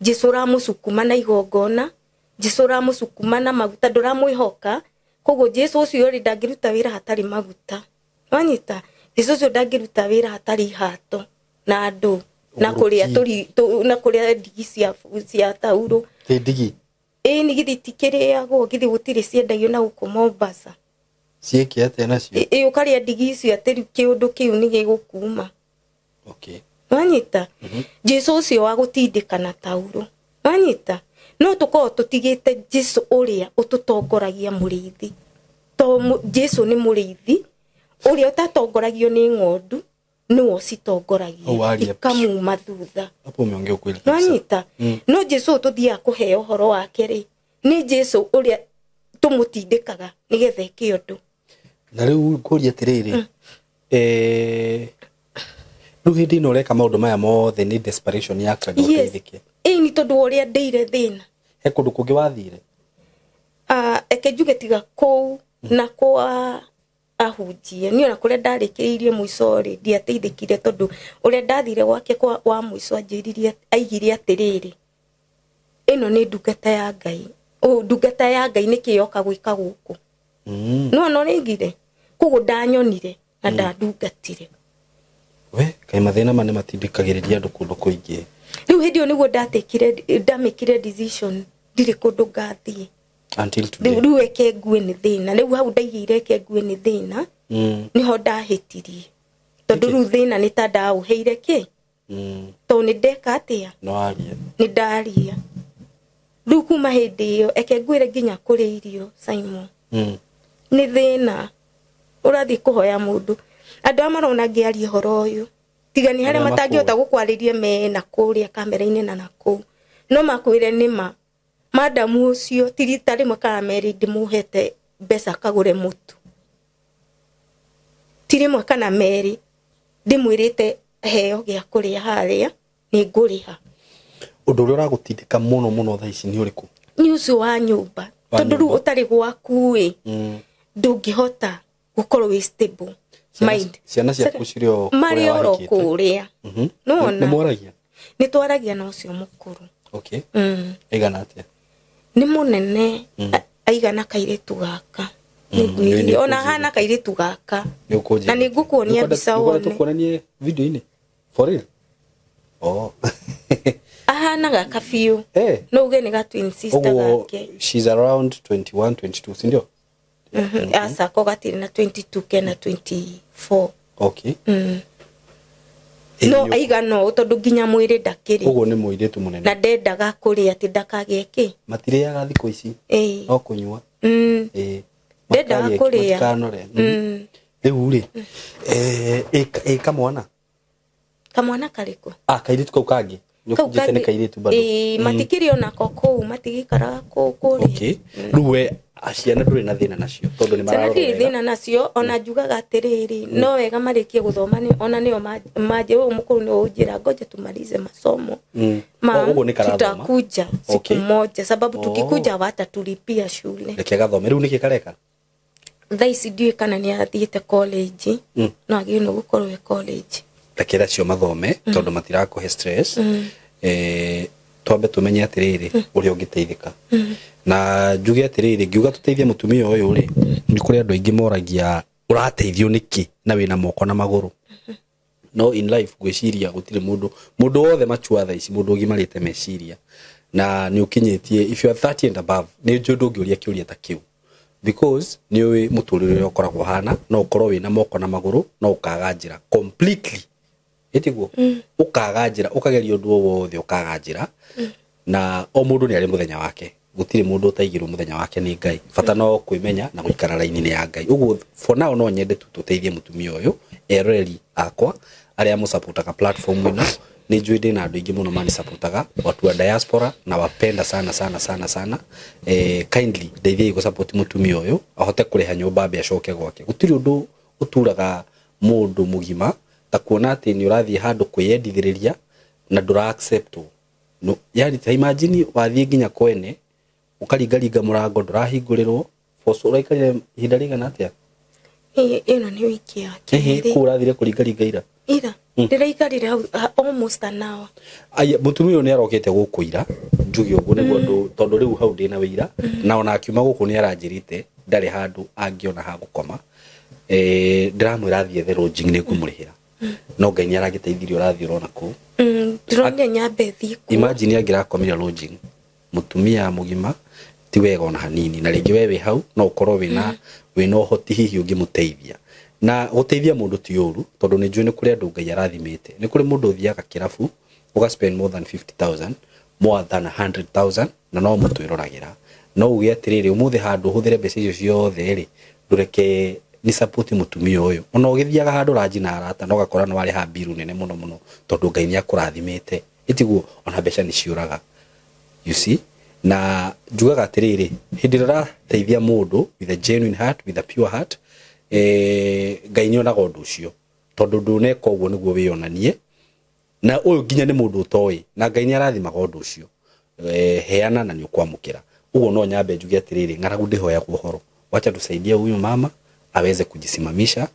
Jesũ ũramũcukuma na igongona, Jesũ ũramũcukuma na maguta, ndũramwĩhoka. Koguo Jesũ ũcio rĩ ndangĩruta wĩra hatarĩ maguta. Wanyita? Jesũ ũcio ndangĩruta wĩra hatarĩ ihato na andũ na kũrĩa na kũrĩa ndigi cia taurũ. Ĩ ndigi? Ĩ nĩ githĩ tikĩrĩagwo, githĩ gũtirĩ ciendagio na gũkũ Mombasa. Ciĩke atĩa nacio? Ĩ ũkarĩa ndigi icio atĩ rĩu kĩũndũ kĩu nĩ gĩgũkuma. Okay. Wanyita? Jesũ ũcio wa gũtindĩka na taurũ. Wanyita? No tũkorwo tũtigĩte Jesũ ũrĩa ũtũtongoragia mũrĩithi. To Jesũ nĩ mũrĩithi ũrĩa ũtatongoragio nĩ ng'ondu nĩwe ũcitongoragia ikamuma thutha. Hapo umeongea ukweli kabisa. Wanyita? No Jesũ tũthiaga kũheo ũhoro wake rĩ nĩ Jesũ ũrĩa tũmũtindĩkaga nĩgetha eke ũndũ. Na rĩu ngũria atĩrĩrĩ, rĩu hĩndĩ ĩno ũreka maũndũ maya mothe nĩ desperation ya kwenda ũteithĩke? Ĩĩ nĩ tondũ wa ũrĩa ndĩire thĩna. He kũndũ kũngĩ wathire? Eke njuge tiga kũu na kwa ahunjia niĩ ona kũrĩa ndarĩkĩrĩirie mũico rĩ ndiateithĩkire tondũ ũrĩa ndathire gwake wa mũico anjĩririe aigire atĩrĩrĩ ĩno nĩ ndungata ya Ngai, ndungata ya Ngai nĩkĩ yoka gwĩka gũkũ. No no rĩngire koguo ndanyonire na ndandungatire. We kaĩ mathĩna ma nĩ matindĩkagĩrĩria andũ kũndũ kũingĩ. Rĩu hĩndĩ ĩyo nĩguo ndamĩkire decision ndirĩ kũndũ ngathiĩ. Until today. Rĩu eke ngue nĩ thĩna, rĩu hau ndaigĩire eke ngue nĩ thĩna, nĩho ndahĩtirie tondũ rĩu thĩna nĩ ta ndaũheire kĩ, tondũ nĩ ndeka atĩa, nĩ ndaria. Rĩu kuma hĩndĩ ĩyo eke ngwĩre nginya kũrĩa irio Simon, nĩ thĩna ũrathiĩ kũhoya mũndũ. Andũ aya marona ngĩaria ũhoro ũyũ tiga nĩ harĩa matangĩhota gũkwarĩria me na kũrĩa kamera-inĩ na nakũu, no makwĩre nĩ ma madamu ũcio ti rita rĩmwe kana merĩ ndĩmũhete mbeca akagũre mũtu, ti rĩmwe kana merĩ ndĩmwĩrĩte heo gĩa kũrĩa harĩa nĩ ngũrĩha. Ũndũ ũrĩa ũragũtindĩka mũno mũno thaa ici nĩ ũrĩkũ? Nĩ ũcio wa nyũmba, tondũ rĩu ũtarĩ gwaku ĩ ndũngĩhota gũkorwo wĩ stable mind. Ciana ciaku cirĩ o marĩ oro kũrĩa. Nĩwona? Nĩ mwaragia? Nĩ twaragia na ũcio mũkũrũ. Okay. Aigana atĩa? Nĩ mũnene, aigana kairĩtu gaka. Nĩ ona hana kairĩtu gaka. Na nĩ ngũkuonia mbica wone. Nĩ video-inĩ? For real? Oh. Ahana gaka biũ. No uge nĩ ga twin sister gake. She's around 21, 22, si ndio? Asa ko gatirĩ na 22 kena 24. Okay. No aigana ũũ tondũ nginya mwĩrĩ ndakĩrĩ. Ũguo nĩ mũirĩtu mũnene. Na ndendaga kũrĩa atĩ ndakagĩe kĩ. Matirĩaga thikũ ici. No kũnyua. Ndendaga kũrĩa. Matikanore. Rĩu rĩ, ĩ kamwana? Kamwana karĩkũ? Kairĩtu kau kangĩ. Nĩ ũkũnjĩte nĩ kairĩtu bado. Matikĩrĩ onako kũu, matigĩikaraga kũu kũrĩa. Okay. Rĩu we ciana ndũrĩ na thĩna nacio tondũ nĩ mararora wega. Ndirĩ thĩna nacio, ona njugaga atĩrĩrĩ no wega marĩkie gũthoma ona nĩo manjĩ ũyũ mũkũrũ nĩwe ũnjĩra ngoja tumalize masomo. Ũguo nĩ karathoma. Tutakuja siku moja sababu tukikuja watatulipia shule. Reke gathome. Rĩu nĩkĩ kareka? Thaa ici ndiũĩ kana nĩ athiĩte college, no agĩrĩirwo nĩ gũkorwo e college. Reke acio mathome tondũ matirakũhe stress. Twambe tumenye atĩrĩrĩ ũrĩa ũngĩteithĩka. Na njuge atĩrĩrĩ ngiuga tũteithie mũtumia ũyũ rĩ nĩ kũrĩ andũ aingĩ moragia ũrateithio nĩkĩ na wĩna moko na magũrũ. No in life ngwĩciria gũtirĩ mũndũ, mũndũ wothe machua thaa ici, mũndũ ũgimarĩte meciria na nĩ ũkinyĩtie, if you are 30 and above, nĩ njũĩ ndũngĩũria kĩũria ta kĩu, because nĩ ũĩ mũtũrĩre ũrĩa ũkoragwo hana. No ũkorwo wĩna moko na magũrũ, no ũkaga njĩra completely, ĩtiguo ũkaga njĩra, ũkageria ũndũ o wothe ũkaga njĩra. Na o mũndũ nĩ arĩ mũthenya wake, gũtirĩ mũndũ ũtaigĩrwo mũthenya wake nĩ Ngai. Bata no kwĩmenya na gũikara raini-inĩ ya Ngai. Ũguo for now no nyende tu tũteithie mũtumia ũyũ. Eroreri akwa arĩa mũsupportaga platform ĩno, nĩ njũĩ ndĩna andũ aingĩ mũno manisupportaga, watu wa diaspora na wapenda sana sana sana sana. Kindly ndeithiai gũsupport mũtumia ũyũ ahote kũrĩha nyũmba, ambe acoke gwake. Gũtirĩ ũndũ ũturaga mũndũ mũgima ta kuona atĩ nĩ ũrathiĩ handũ kwĩyendithĩrĩria na ndũra acceptwo. No, yani ta imagine wathiĩ nginya kwene, ũkaringaringa mũrango, ndũrahingũrĩrwo for so ũraikarire ihinda rĩigana atĩa? Ĩno nĩ wiki ya kerĩ. Kũu ũrathire kũringaringa ira? Ira ndĩraikarire hau almost an hour. Aya, mũtumia ũyũ nĩ arokĩte gũkũ ira, njuge ũguo nĩguo andũ, tondũ rĩu hau ndĩna wĩira. Na ona akiuma gũkũ nĩ aranjĩrĩte ndarĩ handũ angĩona ha gũkoma. Ndĩramwĩra athiĩ ethe lodging, nĩ ngũmũrĩhĩra, no Ngai nĩ aragĩteithirie, ũrathiĩ ũrona kũu. Ndĩronire nyambe thiĩ kuo. Imagine angĩrakomire lodging, mũtumia mũgima, ti wega ona hanini. Na rĩngĩ we wĩ hau no ũkorwo wĩna ũhoti hihi ũngĩmũteithia, na gũteithia mũndũ ti ũru, tondũ nĩ njũĩ nĩ kũrĩ andũ Ngai arathimĩte. Nĩ kũrĩ mũndũ ũthiaga kĩrabu ũga spend more than 50,000, more than 100,000, na no mũtwĩroragĩra. No uge atĩrĩrĩ, ũmũthĩ handũ ũhũthĩre mbeca icio ciothe rĩ, ndũreke ni support mũtumia ũyũ. Ona ũgĩthiaga handũ ranji na arata, no ũgakora nĩ warĩha mbiru nene mũno mũno, tondũ Ngai nĩ akũrathimĩte, ĩtiguo ona mbeca nĩ ciũraga, you see. Na njugaga atĩrĩrĩ, hĩndĩ ĩrĩa ũrateithia mũndũ with a genuine heart, with a pure heart, Ngai nĩ onaga ũndũ ũcio, tondũ ndũneka ũguo nĩguo wĩyonanie na ũyũ nginya nĩ mũndũ ũtoĩ, na Ngai nĩ arathimaga ũndũ ũcio. Heana na nĩ ũkwamũkĩra. Ũguo no nyambe njuge atĩrĩrĩ, ng'aragu ndĩhoyagwo ũhoro. Wacha tusaidie huyu mama aweze kujisimamisha,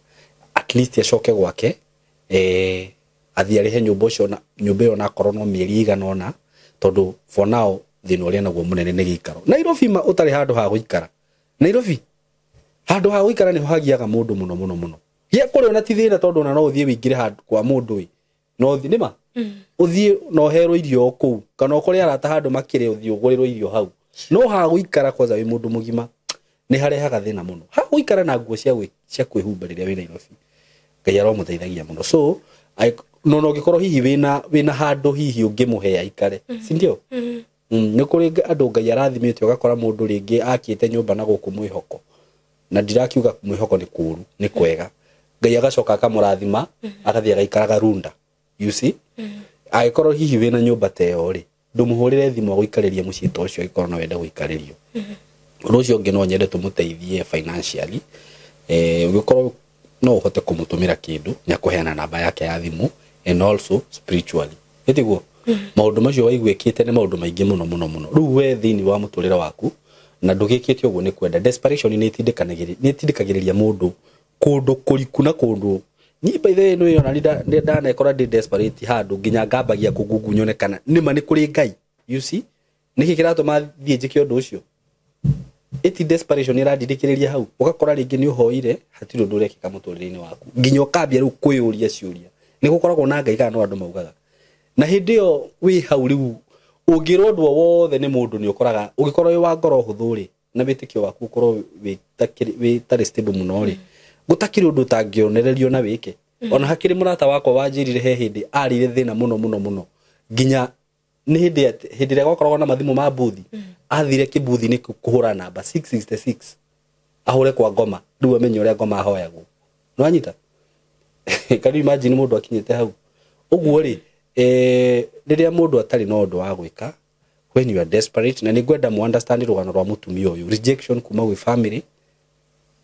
at least acoke gwake, athiĩ arĩhe nyũmba ũcio na nyũmba ĩyo, nakorwo no mĩeri ĩigana ũna, tondũ for now thĩna ũrĩa naguo mũnene nĩ gĩikaro. Nairobi ma ũtarĩ handũ ha gũikara, Nairobi handũ ha gũikara nĩho hagiaga mũndũ mũno mũno mũno. Gĩa kũrĩa ona ti thĩna, tondũ ona no ũthiĩ wĩingĩre handũ kwa mũndũ ĩ, no ũthiĩ nĩma ũthiĩ na ũherwo irio o kũu, kana ũkore arata handũ makĩrĩa, ũthiĩ ũgũrĩrwo irio hau. No ha gũikara kwanza wĩ mũndũ mũgima nĩ harehaga thĩna mũno, ha gũikara na nguo cia kwĩhumba rĩrĩa wĩ Nairobi. Ngai aromũteithagia mũno. So no ũngĩkorwo hihi wĩna handũ hihi ũngĩmũhe aikare, si ndio? Nĩ kũrĩ andũ Ngai arathimĩte, ũgakora mũndũ rĩngĩ akĩte nyũmba na gũkũ mwĩhoko, na ndirakiuga mwĩhoko nĩ kũũru, nĩ kwega. Ngai agacoka akamũrathima, agathiĩ agaikaraga Runda, you see. Angĩkorwo hihi wĩna nyũmba ta ĩyo rĩ, ndũmũhũrĩre thimũ agũikarĩrie mũciĩ ta ũcio, angĩkorwo no wende gũikarĩrio. Ũndũ ũcio ũngĩ, no nyende tũmũteithie financially. Ũngĩkorwo no ũhote kũmũtũmĩra kĩndũ, nĩ akũheana namba yake ya thimũ, and also spiritually, ĩtiguo maũndũ macio waiguĩkĩte nĩ maũndũ maingĩ mũno mũno mũno. Rĩu we thĩinĩ wa mũtũrĩre waku na ndũgĩkĩte ũguo nĩ kwenda, desperation nĩ ĩtindĩkagĩrĩria mũndũ kũndũ kũriku na kũndũ. Niĩ by the way nĩ ona nĩ ndanekora ndĩ desperate handũ nginya ngambagia kũngungu nyone kana nĩma nĩ kũrĩ Ngai, you see. Nĩkĩ kĩratũma thiĩ njĩke ũndũ ũcio? Ĩti desperation ĩrandindĩkĩrĩria hau. Ũgakora rĩngĩ nĩ ũhoire, hatirĩ ũndũ ũrekĩka mũtũrĩre-inĩ waku, nginya ũkambia rĩu kwĩyũria ciũria, nĩ gũkoragwo na Ngai kana no andũ maugaga. Na hĩndĩ ĩyo wĩ hau rĩu, ũngĩrwo ũndũ o wothe nĩ mũndũ, nĩ ũkoraga ũngĩkorwo wĩ wa ngoro hũthũ rĩ, na wĩtĩkio waku ũkorwo wĩtarĩ stable mũno rĩ, gũtakĩrĩ ũndũ ũtangĩonererio na wĩke. Ona hakĩrĩ mũrata wakwa wanjĩrire he hĩndĩ arĩire thĩna mũno mũno mũno, nginya nĩ hĩndĩ ĩrĩa gwakoragwo na mathimũ ma mbuthi, athire kĩmbuthi-inĩ kũhũra namba 666, ahũre kwa ngoma, rĩu amenye ũrĩa ngoma ahoyagwo. Nĩwanyita? Can you imagine mũndũ akinyĩte hau ũguo rĩ? Rĩrĩa mũndũ atarĩ na ũndũ wa gwĩka, when you are desperate, na nĩ ngwenda mu understand rũgano rwa mũtumia ũyũ, rejection kuma gwĩ family,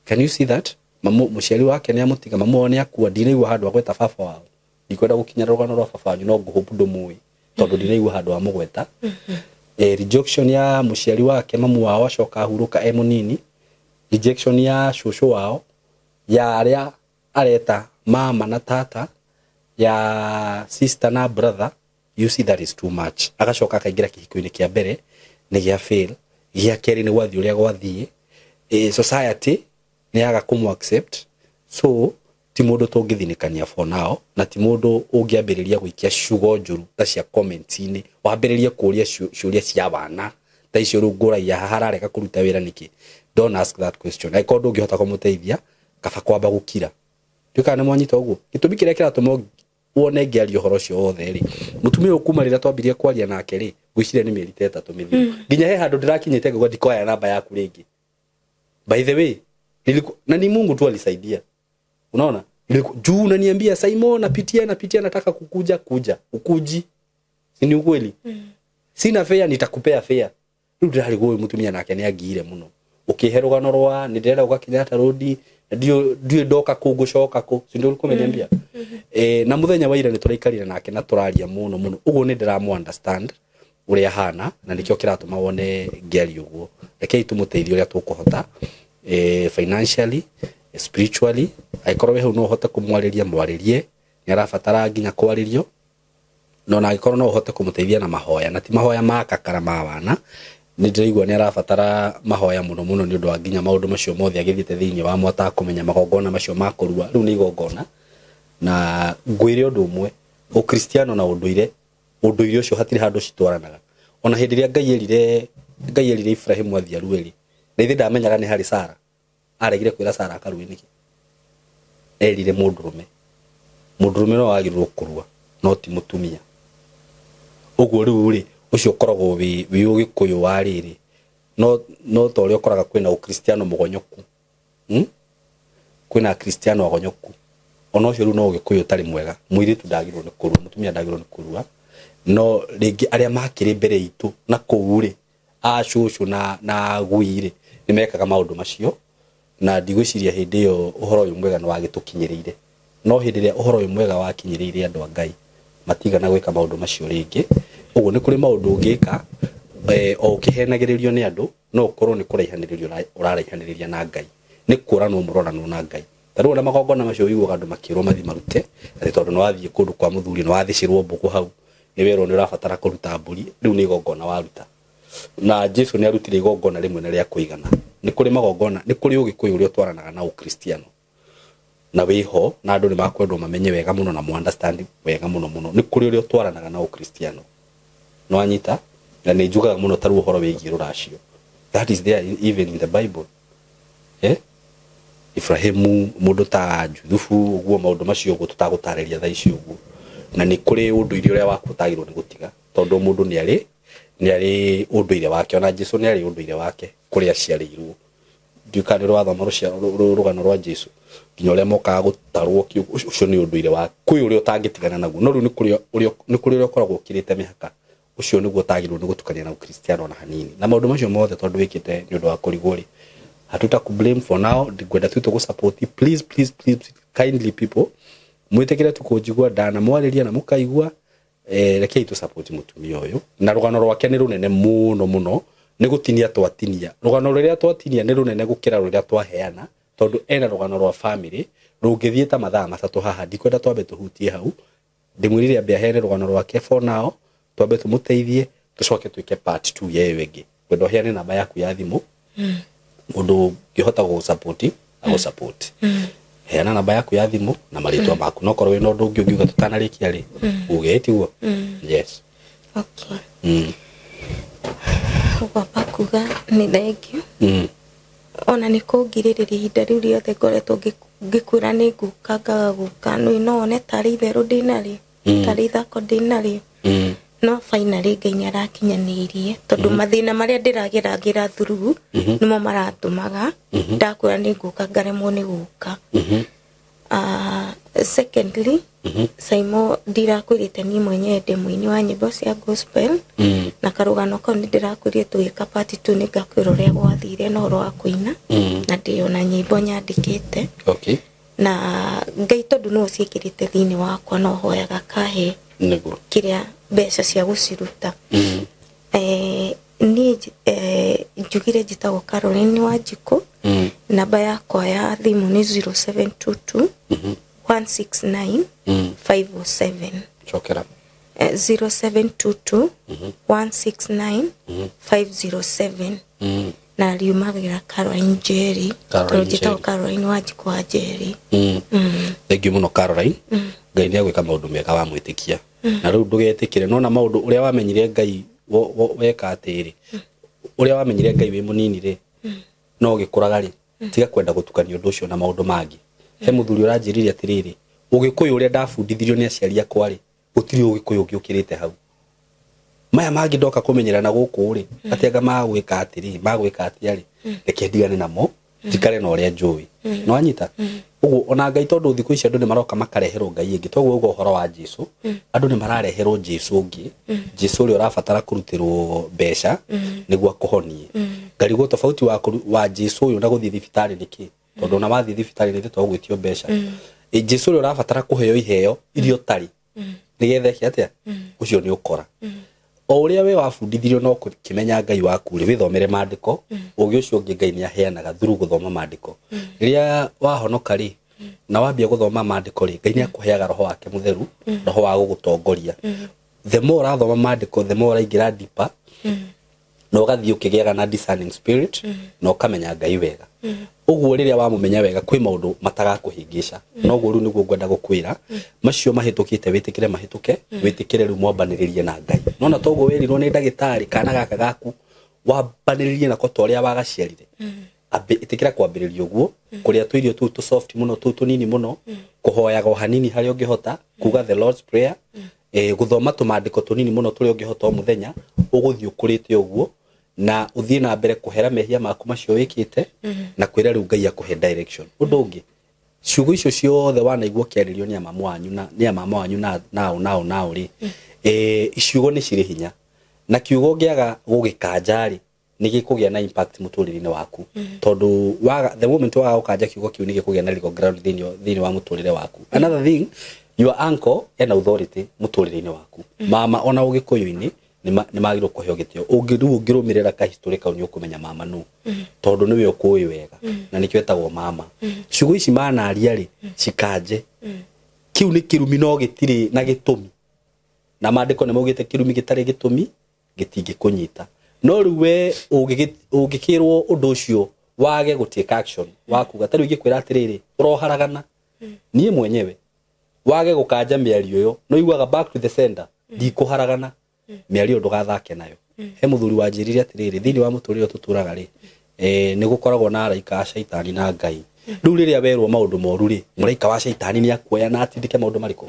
can you see that? Mamu mũciari wake nĩ amũtiga, mamu wao nĩ akua. Ndinaigua handũ agweta baba wao, ndikwenda gũkinya rũgano rwa baba wanyu, no ngũhope ndũmũĩ, tondũ ndinaigua handũ amũgweta. Rejection ya mũciari wake, mamu wao acoka ahurũka e mũnini, rejection ya cũcũ wao, ya arĩa areta mama na tata, ya sister na brother, you see, that is too much. Agacoka akaingĩra kĩhiko-inĩ kĩa mbere, nĩ gĩa fail, gĩa kerĩ nĩ gwathiĩ ũrĩa gwathiĩ. Society nĩ yaga kũmũ accept, so ti Ti mũndũ tũngĩthinĩkania for now, na ti mũndũ ũngĩambĩrĩria gũikia ciugo njũru ta cia comment-inĩ, wambĩrĩrie kũũria ciũria cia wana ta icio rĩu ngũragia haha hararega kũruta wĩra nĩkĩ. Don't ask that question. Angĩkorwo ndũngĩhota kũmũteithia, kaba kwamba gũkira. Ndiũĩ kana nĩ mwanyita ũguo. Gĩtũmi kĩrĩa kĩratũma wone ngĩaria ũhoro ũcio wothe rĩ, mũtumia ũyũ kuma rĩrĩa twambirie kwaria nake rĩ, ngwĩciria nĩ mĩeri ta 3 mĩthiru. Nginya he handũ ndĩrakinyĩte ngauga ndikoya namba yaku rĩngĩ. By the way, na ni Mungu tu alisaidia. Unaona? Juu unaniambia Simon, napitia nataka kukuja kuja. Ukuji. Si ni ukweli? Sina fare, nitakupea fare. Rĩu ndĩrarigwo ũyũ mũtumia nake nĩ angiire mũno. Ũkĩhe rũgano rwa nĩ ndĩrenda gũka Kenyatta Road, na ndiũ ndoka kũ ngũcoka kũ. Si ndio ulikuwa umeniambia? Na mũthenya wa ira nĩ tũraikarire nake na tũraria mũno mũno. Ũguo nĩ ndĩramũ understand ũrĩa ahana, na nĩkĩo kĩratũma wone ngĩaria ũguo. Rekei tũmũteithie ũrĩa tũkũhota, financially, spiritually. Angĩkorwo wĩ hau no ũhote kũmwarĩria, mwarĩrie. Nĩ arabatara nginya kwarĩrio. No na angĩkorwo no ũhote kũmũteithia na mahoya, na ti mahoya ma kakara ma wana, nĩ ndĩraigua nĩ arabatara mahoya mũno mũno nĩ ũndũ wa nginya maũndũ macio mothe agĩthiĩte thĩinĩ wa mwata kũmenya magongona macio ma kũrua. Rĩu nĩ igongona. Na ngwĩre ũndũ ũmwe, ũkristiano na ũndũire, ũndũire ũcio hatirĩ handũ citwaranaga. Ona hĩndĩ ĩrĩa Ngai erire Ibrahimu athiĩ arue rĩ, na ithe ndamenyaga nĩ harĩ Sara. Aregire kwĩra Sara akarue nĩkĩ? Erire mũndũrũme. Mũndũrũme no agĩrĩirwo kũrua, no ti mũtumia. Ũguo rĩu rĩ, ũcio ũkoragwo wĩ ũgĩkũyũ wa rĩrĩ. No ta ũrĩa ũkoraga kwĩna ũkristiano mũgonyoku. Kwĩna akristiano agonyoku. Ona ũcio rĩu no ũgĩkũyũ ũtarĩ mwega. Mũirĩtu ndagĩrĩirwo nĩ kũrua, mũtumia ndagĩrĩirwo nĩ kũrua. No rĩngĩ arĩa makĩrĩ mbere itũ na kũu rĩ, a cũcũ na gui rĩ, nĩ mekaga maũndũ macio. Na ndigwĩciria hĩndĩ ĩyo ũhoro ũyũ mwega nĩ wagĩtũkinyĩrĩire. No hĩndĩ ĩrĩa ũhoro ũyũ mwega wakinyĩrĩire andũ a Ngai, matigana gwĩka maũndũ macio rĩngĩ. Ũguo nĩ kũrĩ maũndũ ũngĩka, o ũkĩhenagĩrĩrio nĩ andũ, no ũkorwo nĩ kũraihanĩrĩrio ũraraihanĩrĩria na Ngai. Nĩ kũranwo mũroranwo na Ngai. Ta rĩu ona magongona macio ũiguaga andũ makĩrwo mathiĩ marute, atĩ tondũ nĩ wathiĩ kũndũ kwa mũthuri, nĩ wathĩcĩrwo mbũkũ hau, nĩ werwo nĩ ũrabatara kũruta mbũri, rĩu nĩ igongona waruta. Na Jesu nĩ arutire igongona rĩmwe na rĩa kũigana. Nĩ kũrĩ magongona, nĩ kũrĩ ũgĩkũyũ ũrĩa ũtwaranaga na ũkristiano. Na wĩho, na andũ nĩ makwendwo mamenye wega mũno na mu-understand wega mũno mũno. Nĩ kũrĩ ũrĩa ũtwaranaga na ũkristiano. Nĩ wanyita? Na nĩ njugaga mũno ta rĩu ũhoro wĩgiĩ rũracio. That is there even in the Bible. Ibrahimu, mũndũ ta Juthubu, ũguo maũndũ macio ũguo tũtagũtarĩria thaa ici ũguo. Na nĩ kũrĩ ũndũire ũrĩa waku ũtagĩrĩirwo nĩ gũtiga, tondũ mũndũ nĩ arĩ ũndũire wake. Ona Jesu nĩ arĩ ũndũire wake kũrĩa aciarĩirwo. Ndiũĩ kana nĩ ũrathoma rũgano rwa Jesu, nginya ũrĩa mokaga gũtarwo kiugo, ũcio nĩ ũndũire wake. Kwĩ ũrĩa ũtangĩtigana naguo, no rĩu nĩ kũrĩ ũrĩa ũkoragwo ũkĩrĩte mĩhaka. Ũcio nĩguo ũtagĩrĩirwo nĩ gũtukania na ũkristiano ona hanini. Na maũndũ macio mothe tondũ wĩkĩte nĩ ũndũ wa kũrigwo rĩ, hatuta ku blame for now. Ngwenda tu tũgũ-support. Please, please, please, kindly people, mwĩtĩkĩre tu kũnjigua, ndanamwarĩria na mũkaigua. Rekei tũ support mũtumia ũyũ. Na rũgano rwake nĩ rũnene mũno mũno, nĩ gũtinia twatinia. Rũgano rũrĩa twatinia nĩ rũnene gũkĩra rũrĩa twaheana, tondũ ena rũgano rwa family rũngĩthiĩ ta mathaa 3 haha. Ndikwenda twambe tũhutie hau, ndĩmwĩrire ambe aheane rũgano rwake for now, twambe tũmũteithie, tũcoke twĩke part 2 ya ĩyo ĩngĩ. Ngwenda ũheane namba yaku ya thimũ, mũndũ ũngĩhota gũgũ-support, agũ-support. Heana namba yaku ya thimũ na marĩtwa maku. No korwo wĩna ũndũ ũngĩ ũngiuga tũtanarĩkia rĩ, uge tiguo? Yes. Okay. Ngwamba kuga nĩ thengiũ. Ona nĩ kũngirĩrĩria ihinda rĩu rĩothe ngoretwo ngĩkwĩra nĩ ngũka ngaga gũka. No wone tarĩ itherũ ndĩnarĩo, tarĩ ithako ndĩnarĩo. No finally Ngai nĩ arakinyanĩirie, tondũ mathĩna marĩa ndĩrageragĩra through nĩmo maratũmaga ndakwĩra nĩ ngũka ngaremwo nĩ gũka. Secondly, Saimo ndirakwĩrĩte niĩ mwenyewe ndĩ mũini wa nyĩmbo cia gospel. Na karũgano kau nĩ ndĩrakwĩrire tũgĩka part 2 nĩ ngakwĩra ũrĩa gwathire na ũhoro wa kũina. Na ndĩ ona nyĩmbo nyandĩkĩte. Na Ngai tondũ nĩwe ũciĩkĩrĩte thĩinĩ wakwa, no hoyaga kahe kĩrĩa mbeca cia gũciruta. Niĩ njugire njĩtagwo Caroline Wanjikũ. Namba yakwa ya thimũ nĩ 0722 169 507. Cokera. 0722 169 507. Na riumagĩra Caroline Njeri. Caroline Tondũ njĩtagwo Njeri. Caroline Wanjikũ wa Njeri. Thank you mũno Caroline. Ngai nĩ agwĩka maũndũ mega wamwĩtĩkia. Na rĩu ndũgetĩkĩre nona maũndũ ũrĩa wamenyire Ngai weka atĩrĩ. Ũrĩa wamenyire Ngai wĩ mũnini rĩ, no ũgĩkũraga rĩ, tiga kwenda gũtukania ũndũ ũcio na maũndũ mangĩ. He mũthuri ũranjĩrire atĩrĩrĩ, ũgĩkũyũ ũrĩa ndabundithirio nĩ aciari akwa rĩ, gũtirĩ ũgĩkũyũ ũngĩ ũkĩrĩte hau. Maya mangĩ ndoka kũmenyera na gũkũ rĩ, atĩ anga magwĩka atĩrĩ, magwĩka atĩa rĩ, reke ndigane namo, njikare na ũrĩa njũĩ. Nĩ wanyita? Ũguo ona Ngai tondũ thikũ ici andũ nĩ maroka makareherwo Ngai ĩngĩ, toguo uga ũhoro wa Jesu, andũ nĩ marareherwo Jesu ũngĩ, Jesu ũrĩa ũrabatara kũrutĩrwo mbeca nĩguo akũhonie. Ngarigwo tofauti wa Jesu ũyũ na gũthiĩ thibitarĩ nĩ kĩ? Tondũ ona wathiĩ thibitarĩ nĩ tũgwĩtio mbeca. Jesu ũrĩa ũrabatara kũheo iheo iria ũtarĩ, nĩgetha eke atĩa? Ũcio nĩ ũkora. O ũrĩa we wabundithirio no kũmenya Ngai waku rĩ, wĩthomere maandĩko, ũgĩ ũcio ũngĩ Ngai nĩ aheanaga through gũthoma maandĩko. Rĩrĩa wahonoka rĩ, na wambia gũthoma maandĩko rĩ, Ngai nĩ akũheaga roho wake mũtheru, roho wa gũgũtongoria. The more ũrathoma maandĩko, the more ũraingĩra deeper, na ũgathiĩ ũkĩgĩaga na discerning spirit, na ũkamenya Ngai wega. Ũguo rĩrĩa wamũmenya wega kwĩ maũndũ matagakũhĩngĩca. Noguo rĩu nĩguo ngwenda gũkwĩra, macio mahĩtũkĩte wĩtĩkĩre mahĩtũke, wĩtĩkĩre rĩu mwambanĩrĩrie na Ngai. Nona toguo wĩrirwo nĩ ndagĩtarĩ kana gaka gaku wambanĩrĩrie nako ta ũrĩa wagaciarire. Ĩtĩkĩra kwambĩrĩria ũguo, kũrĩa tũirio tũu tũ soft mũno, tũu tũnini mũno, kũhoyaga o hanini harĩa ũngĩhota, kuga the Lord's Prayer, gũthoma tũmandĩko tũnini mũno tũrĩa ũngĩhota o mũthenya, ũgũthiĩ ũkũrĩte ũguo, na ũthiĩ na mbere kũhera mehia maku macio wĩkĩte, na kwĩra rĩu Ngai akũhe direction. Ũndũ ũngĩ, ciugo icio ciothe wanaigua ũkĩarĩrio nĩ mama wanyu na nĩ mama wanyu na nao nao nao rĩ, ciugo nĩ cirĩ hinya, na kiugo ũngĩaga gũgĩkanja rĩ, nĩ gĩkũgĩa na impact mũtũrĩre-inĩ waku. Tondũ the moment waga gũkanja kiugo kĩu nĩ gĩkũgĩa na legal ground thĩinĩ wa mũtũrĩre waku. Another thing, your uncle ena authority mũtũrĩre-inĩ waku. Mama ona ũgĩkũyũ-inĩ nĩ magĩrĩirwo kũheo gĩtĩo. Rĩu ũngĩrũmĩrĩra ka history kau nĩ ũkũmenya mama nũ, tondũ nĩwe ũkũĩ wega, na nĩkĩo etagwo mama. Ciugo ici manaria rĩ, cikanje. Kĩu nĩ kĩrumi no gĩtirĩ na gĩtũmi. Na maandĩko nĩ maugĩte kĩrumi gĩtarĩ gĩtũmi gĩtingĩkũnyita. No rĩu we ũngĩkĩrwo ũndũ ũcio wage gũ take action, wakuga ta rĩu ingĩkwĩra atĩrĩrĩ, ũroharagana niĩ mwenyewe wage gũkanja mĩario ĩyo, no iguaga back to the sender, ndikũharagana mĩario ndũgathake nayo. He mũthuri wanjĩrire atĩrĩrĩ, thĩinĩ wa mũtũrĩre tũtũraga rĩ, nĩ gũkoragwo na araika a caitani na Ngai. Rĩu rĩrĩa werwo maũndũ moru rĩ, mũraika wa caitani nĩ akuoya na atindĩke maũndũ marĩkũ?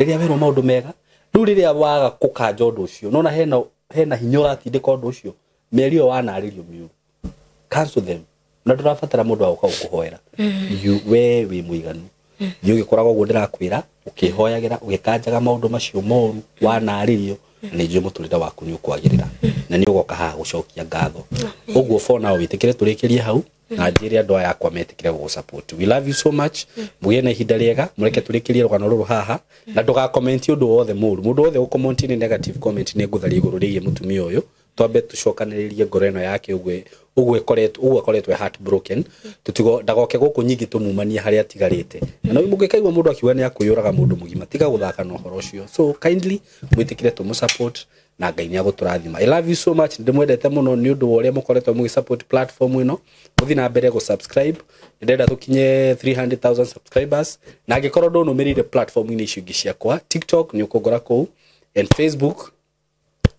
Rĩrĩa werwo maũndũ mega, rĩu rĩrĩa waga gũkanja ũndũ ũcio, nona hena hinya ũratindĩka ũndũ ũcio, mĩario ĩyo wanarĩrio mĩũru, cancel them. Na ndũrabatara mũndũ wa gũka gũkũhoera. We wĩ mũiganu. Thiĩ ũgĩkoragwo ũguo ndĩrakwĩra, ũkĩhoyagĩra, ũgĩkanjaga maũndũ macio moru wanarĩrio, na nĩ njũĩ mũtũrĩre waku nĩ ũkwagĩrĩra, na nĩ ũgoka haha gũcokia ngatho. Ũguo for now wĩtĩkĩre tũrĩkĩrie hau, na njĩre andũ aya akwa metĩkĩre gũgũ support. We love you so much. Mũgĩe na ihinda rĩega, mũreke tũrĩkĩrie rũgano rũrũ haha, na ndũgakomenti ũndũ wothe mũru. Mũndũ wothe ũkomenti nĩ negative comment nĩ ngũtharia igũrũ rĩgiĩ mũtumia ũyũ. Twambe tũcokanĩrĩrie ngoro ĩno yake ũguo ĩkoretwo, ũguo akoretwo heartbroken. Tũtigo ndagoke gũkũ nyingĩ tũmumanie harĩa atigarĩte. Na mũngĩkaigua mũndũ akiuga nĩ akwĩyũraga mũndũ mũgima, tiga gũthaka na ũhoro ũcio. So kindly mwĩtĩkĩre tũmũ support na Ngai nĩ agũtũrathima. I love you so much. Ndĩmwendete mũno nĩ ũndũ wa ũrĩa mũkoretwo mũgĩ support platform ĩno. Mũthiĩ na mbere gũ subscribe. Ndĩrenda tũkinye 300,000 subscribers. Na angĩkorwo ndũnũmĩrĩire platform-inĩ icio ingĩ ciakwa, TikTok nĩ ũkũngora kũu, and Facebook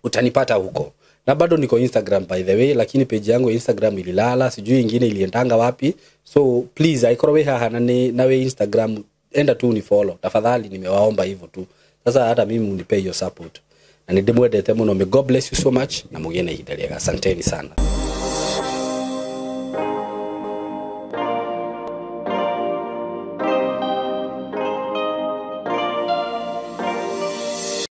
utanipata huko. Na bado niko Instagram by the way, lakini page yangu ya Instagram ililala, sijui ingine iliendanga wapi. So please aikorwo we haha na we Instagram, enda tu unifollow tafadhali, nimewaomba hivyo tu. Sasa hata mimi unipe hiyo support. Na nindimwendete muno. May God bless you so much na mugie na ihinda rĩega. Asanteni sana.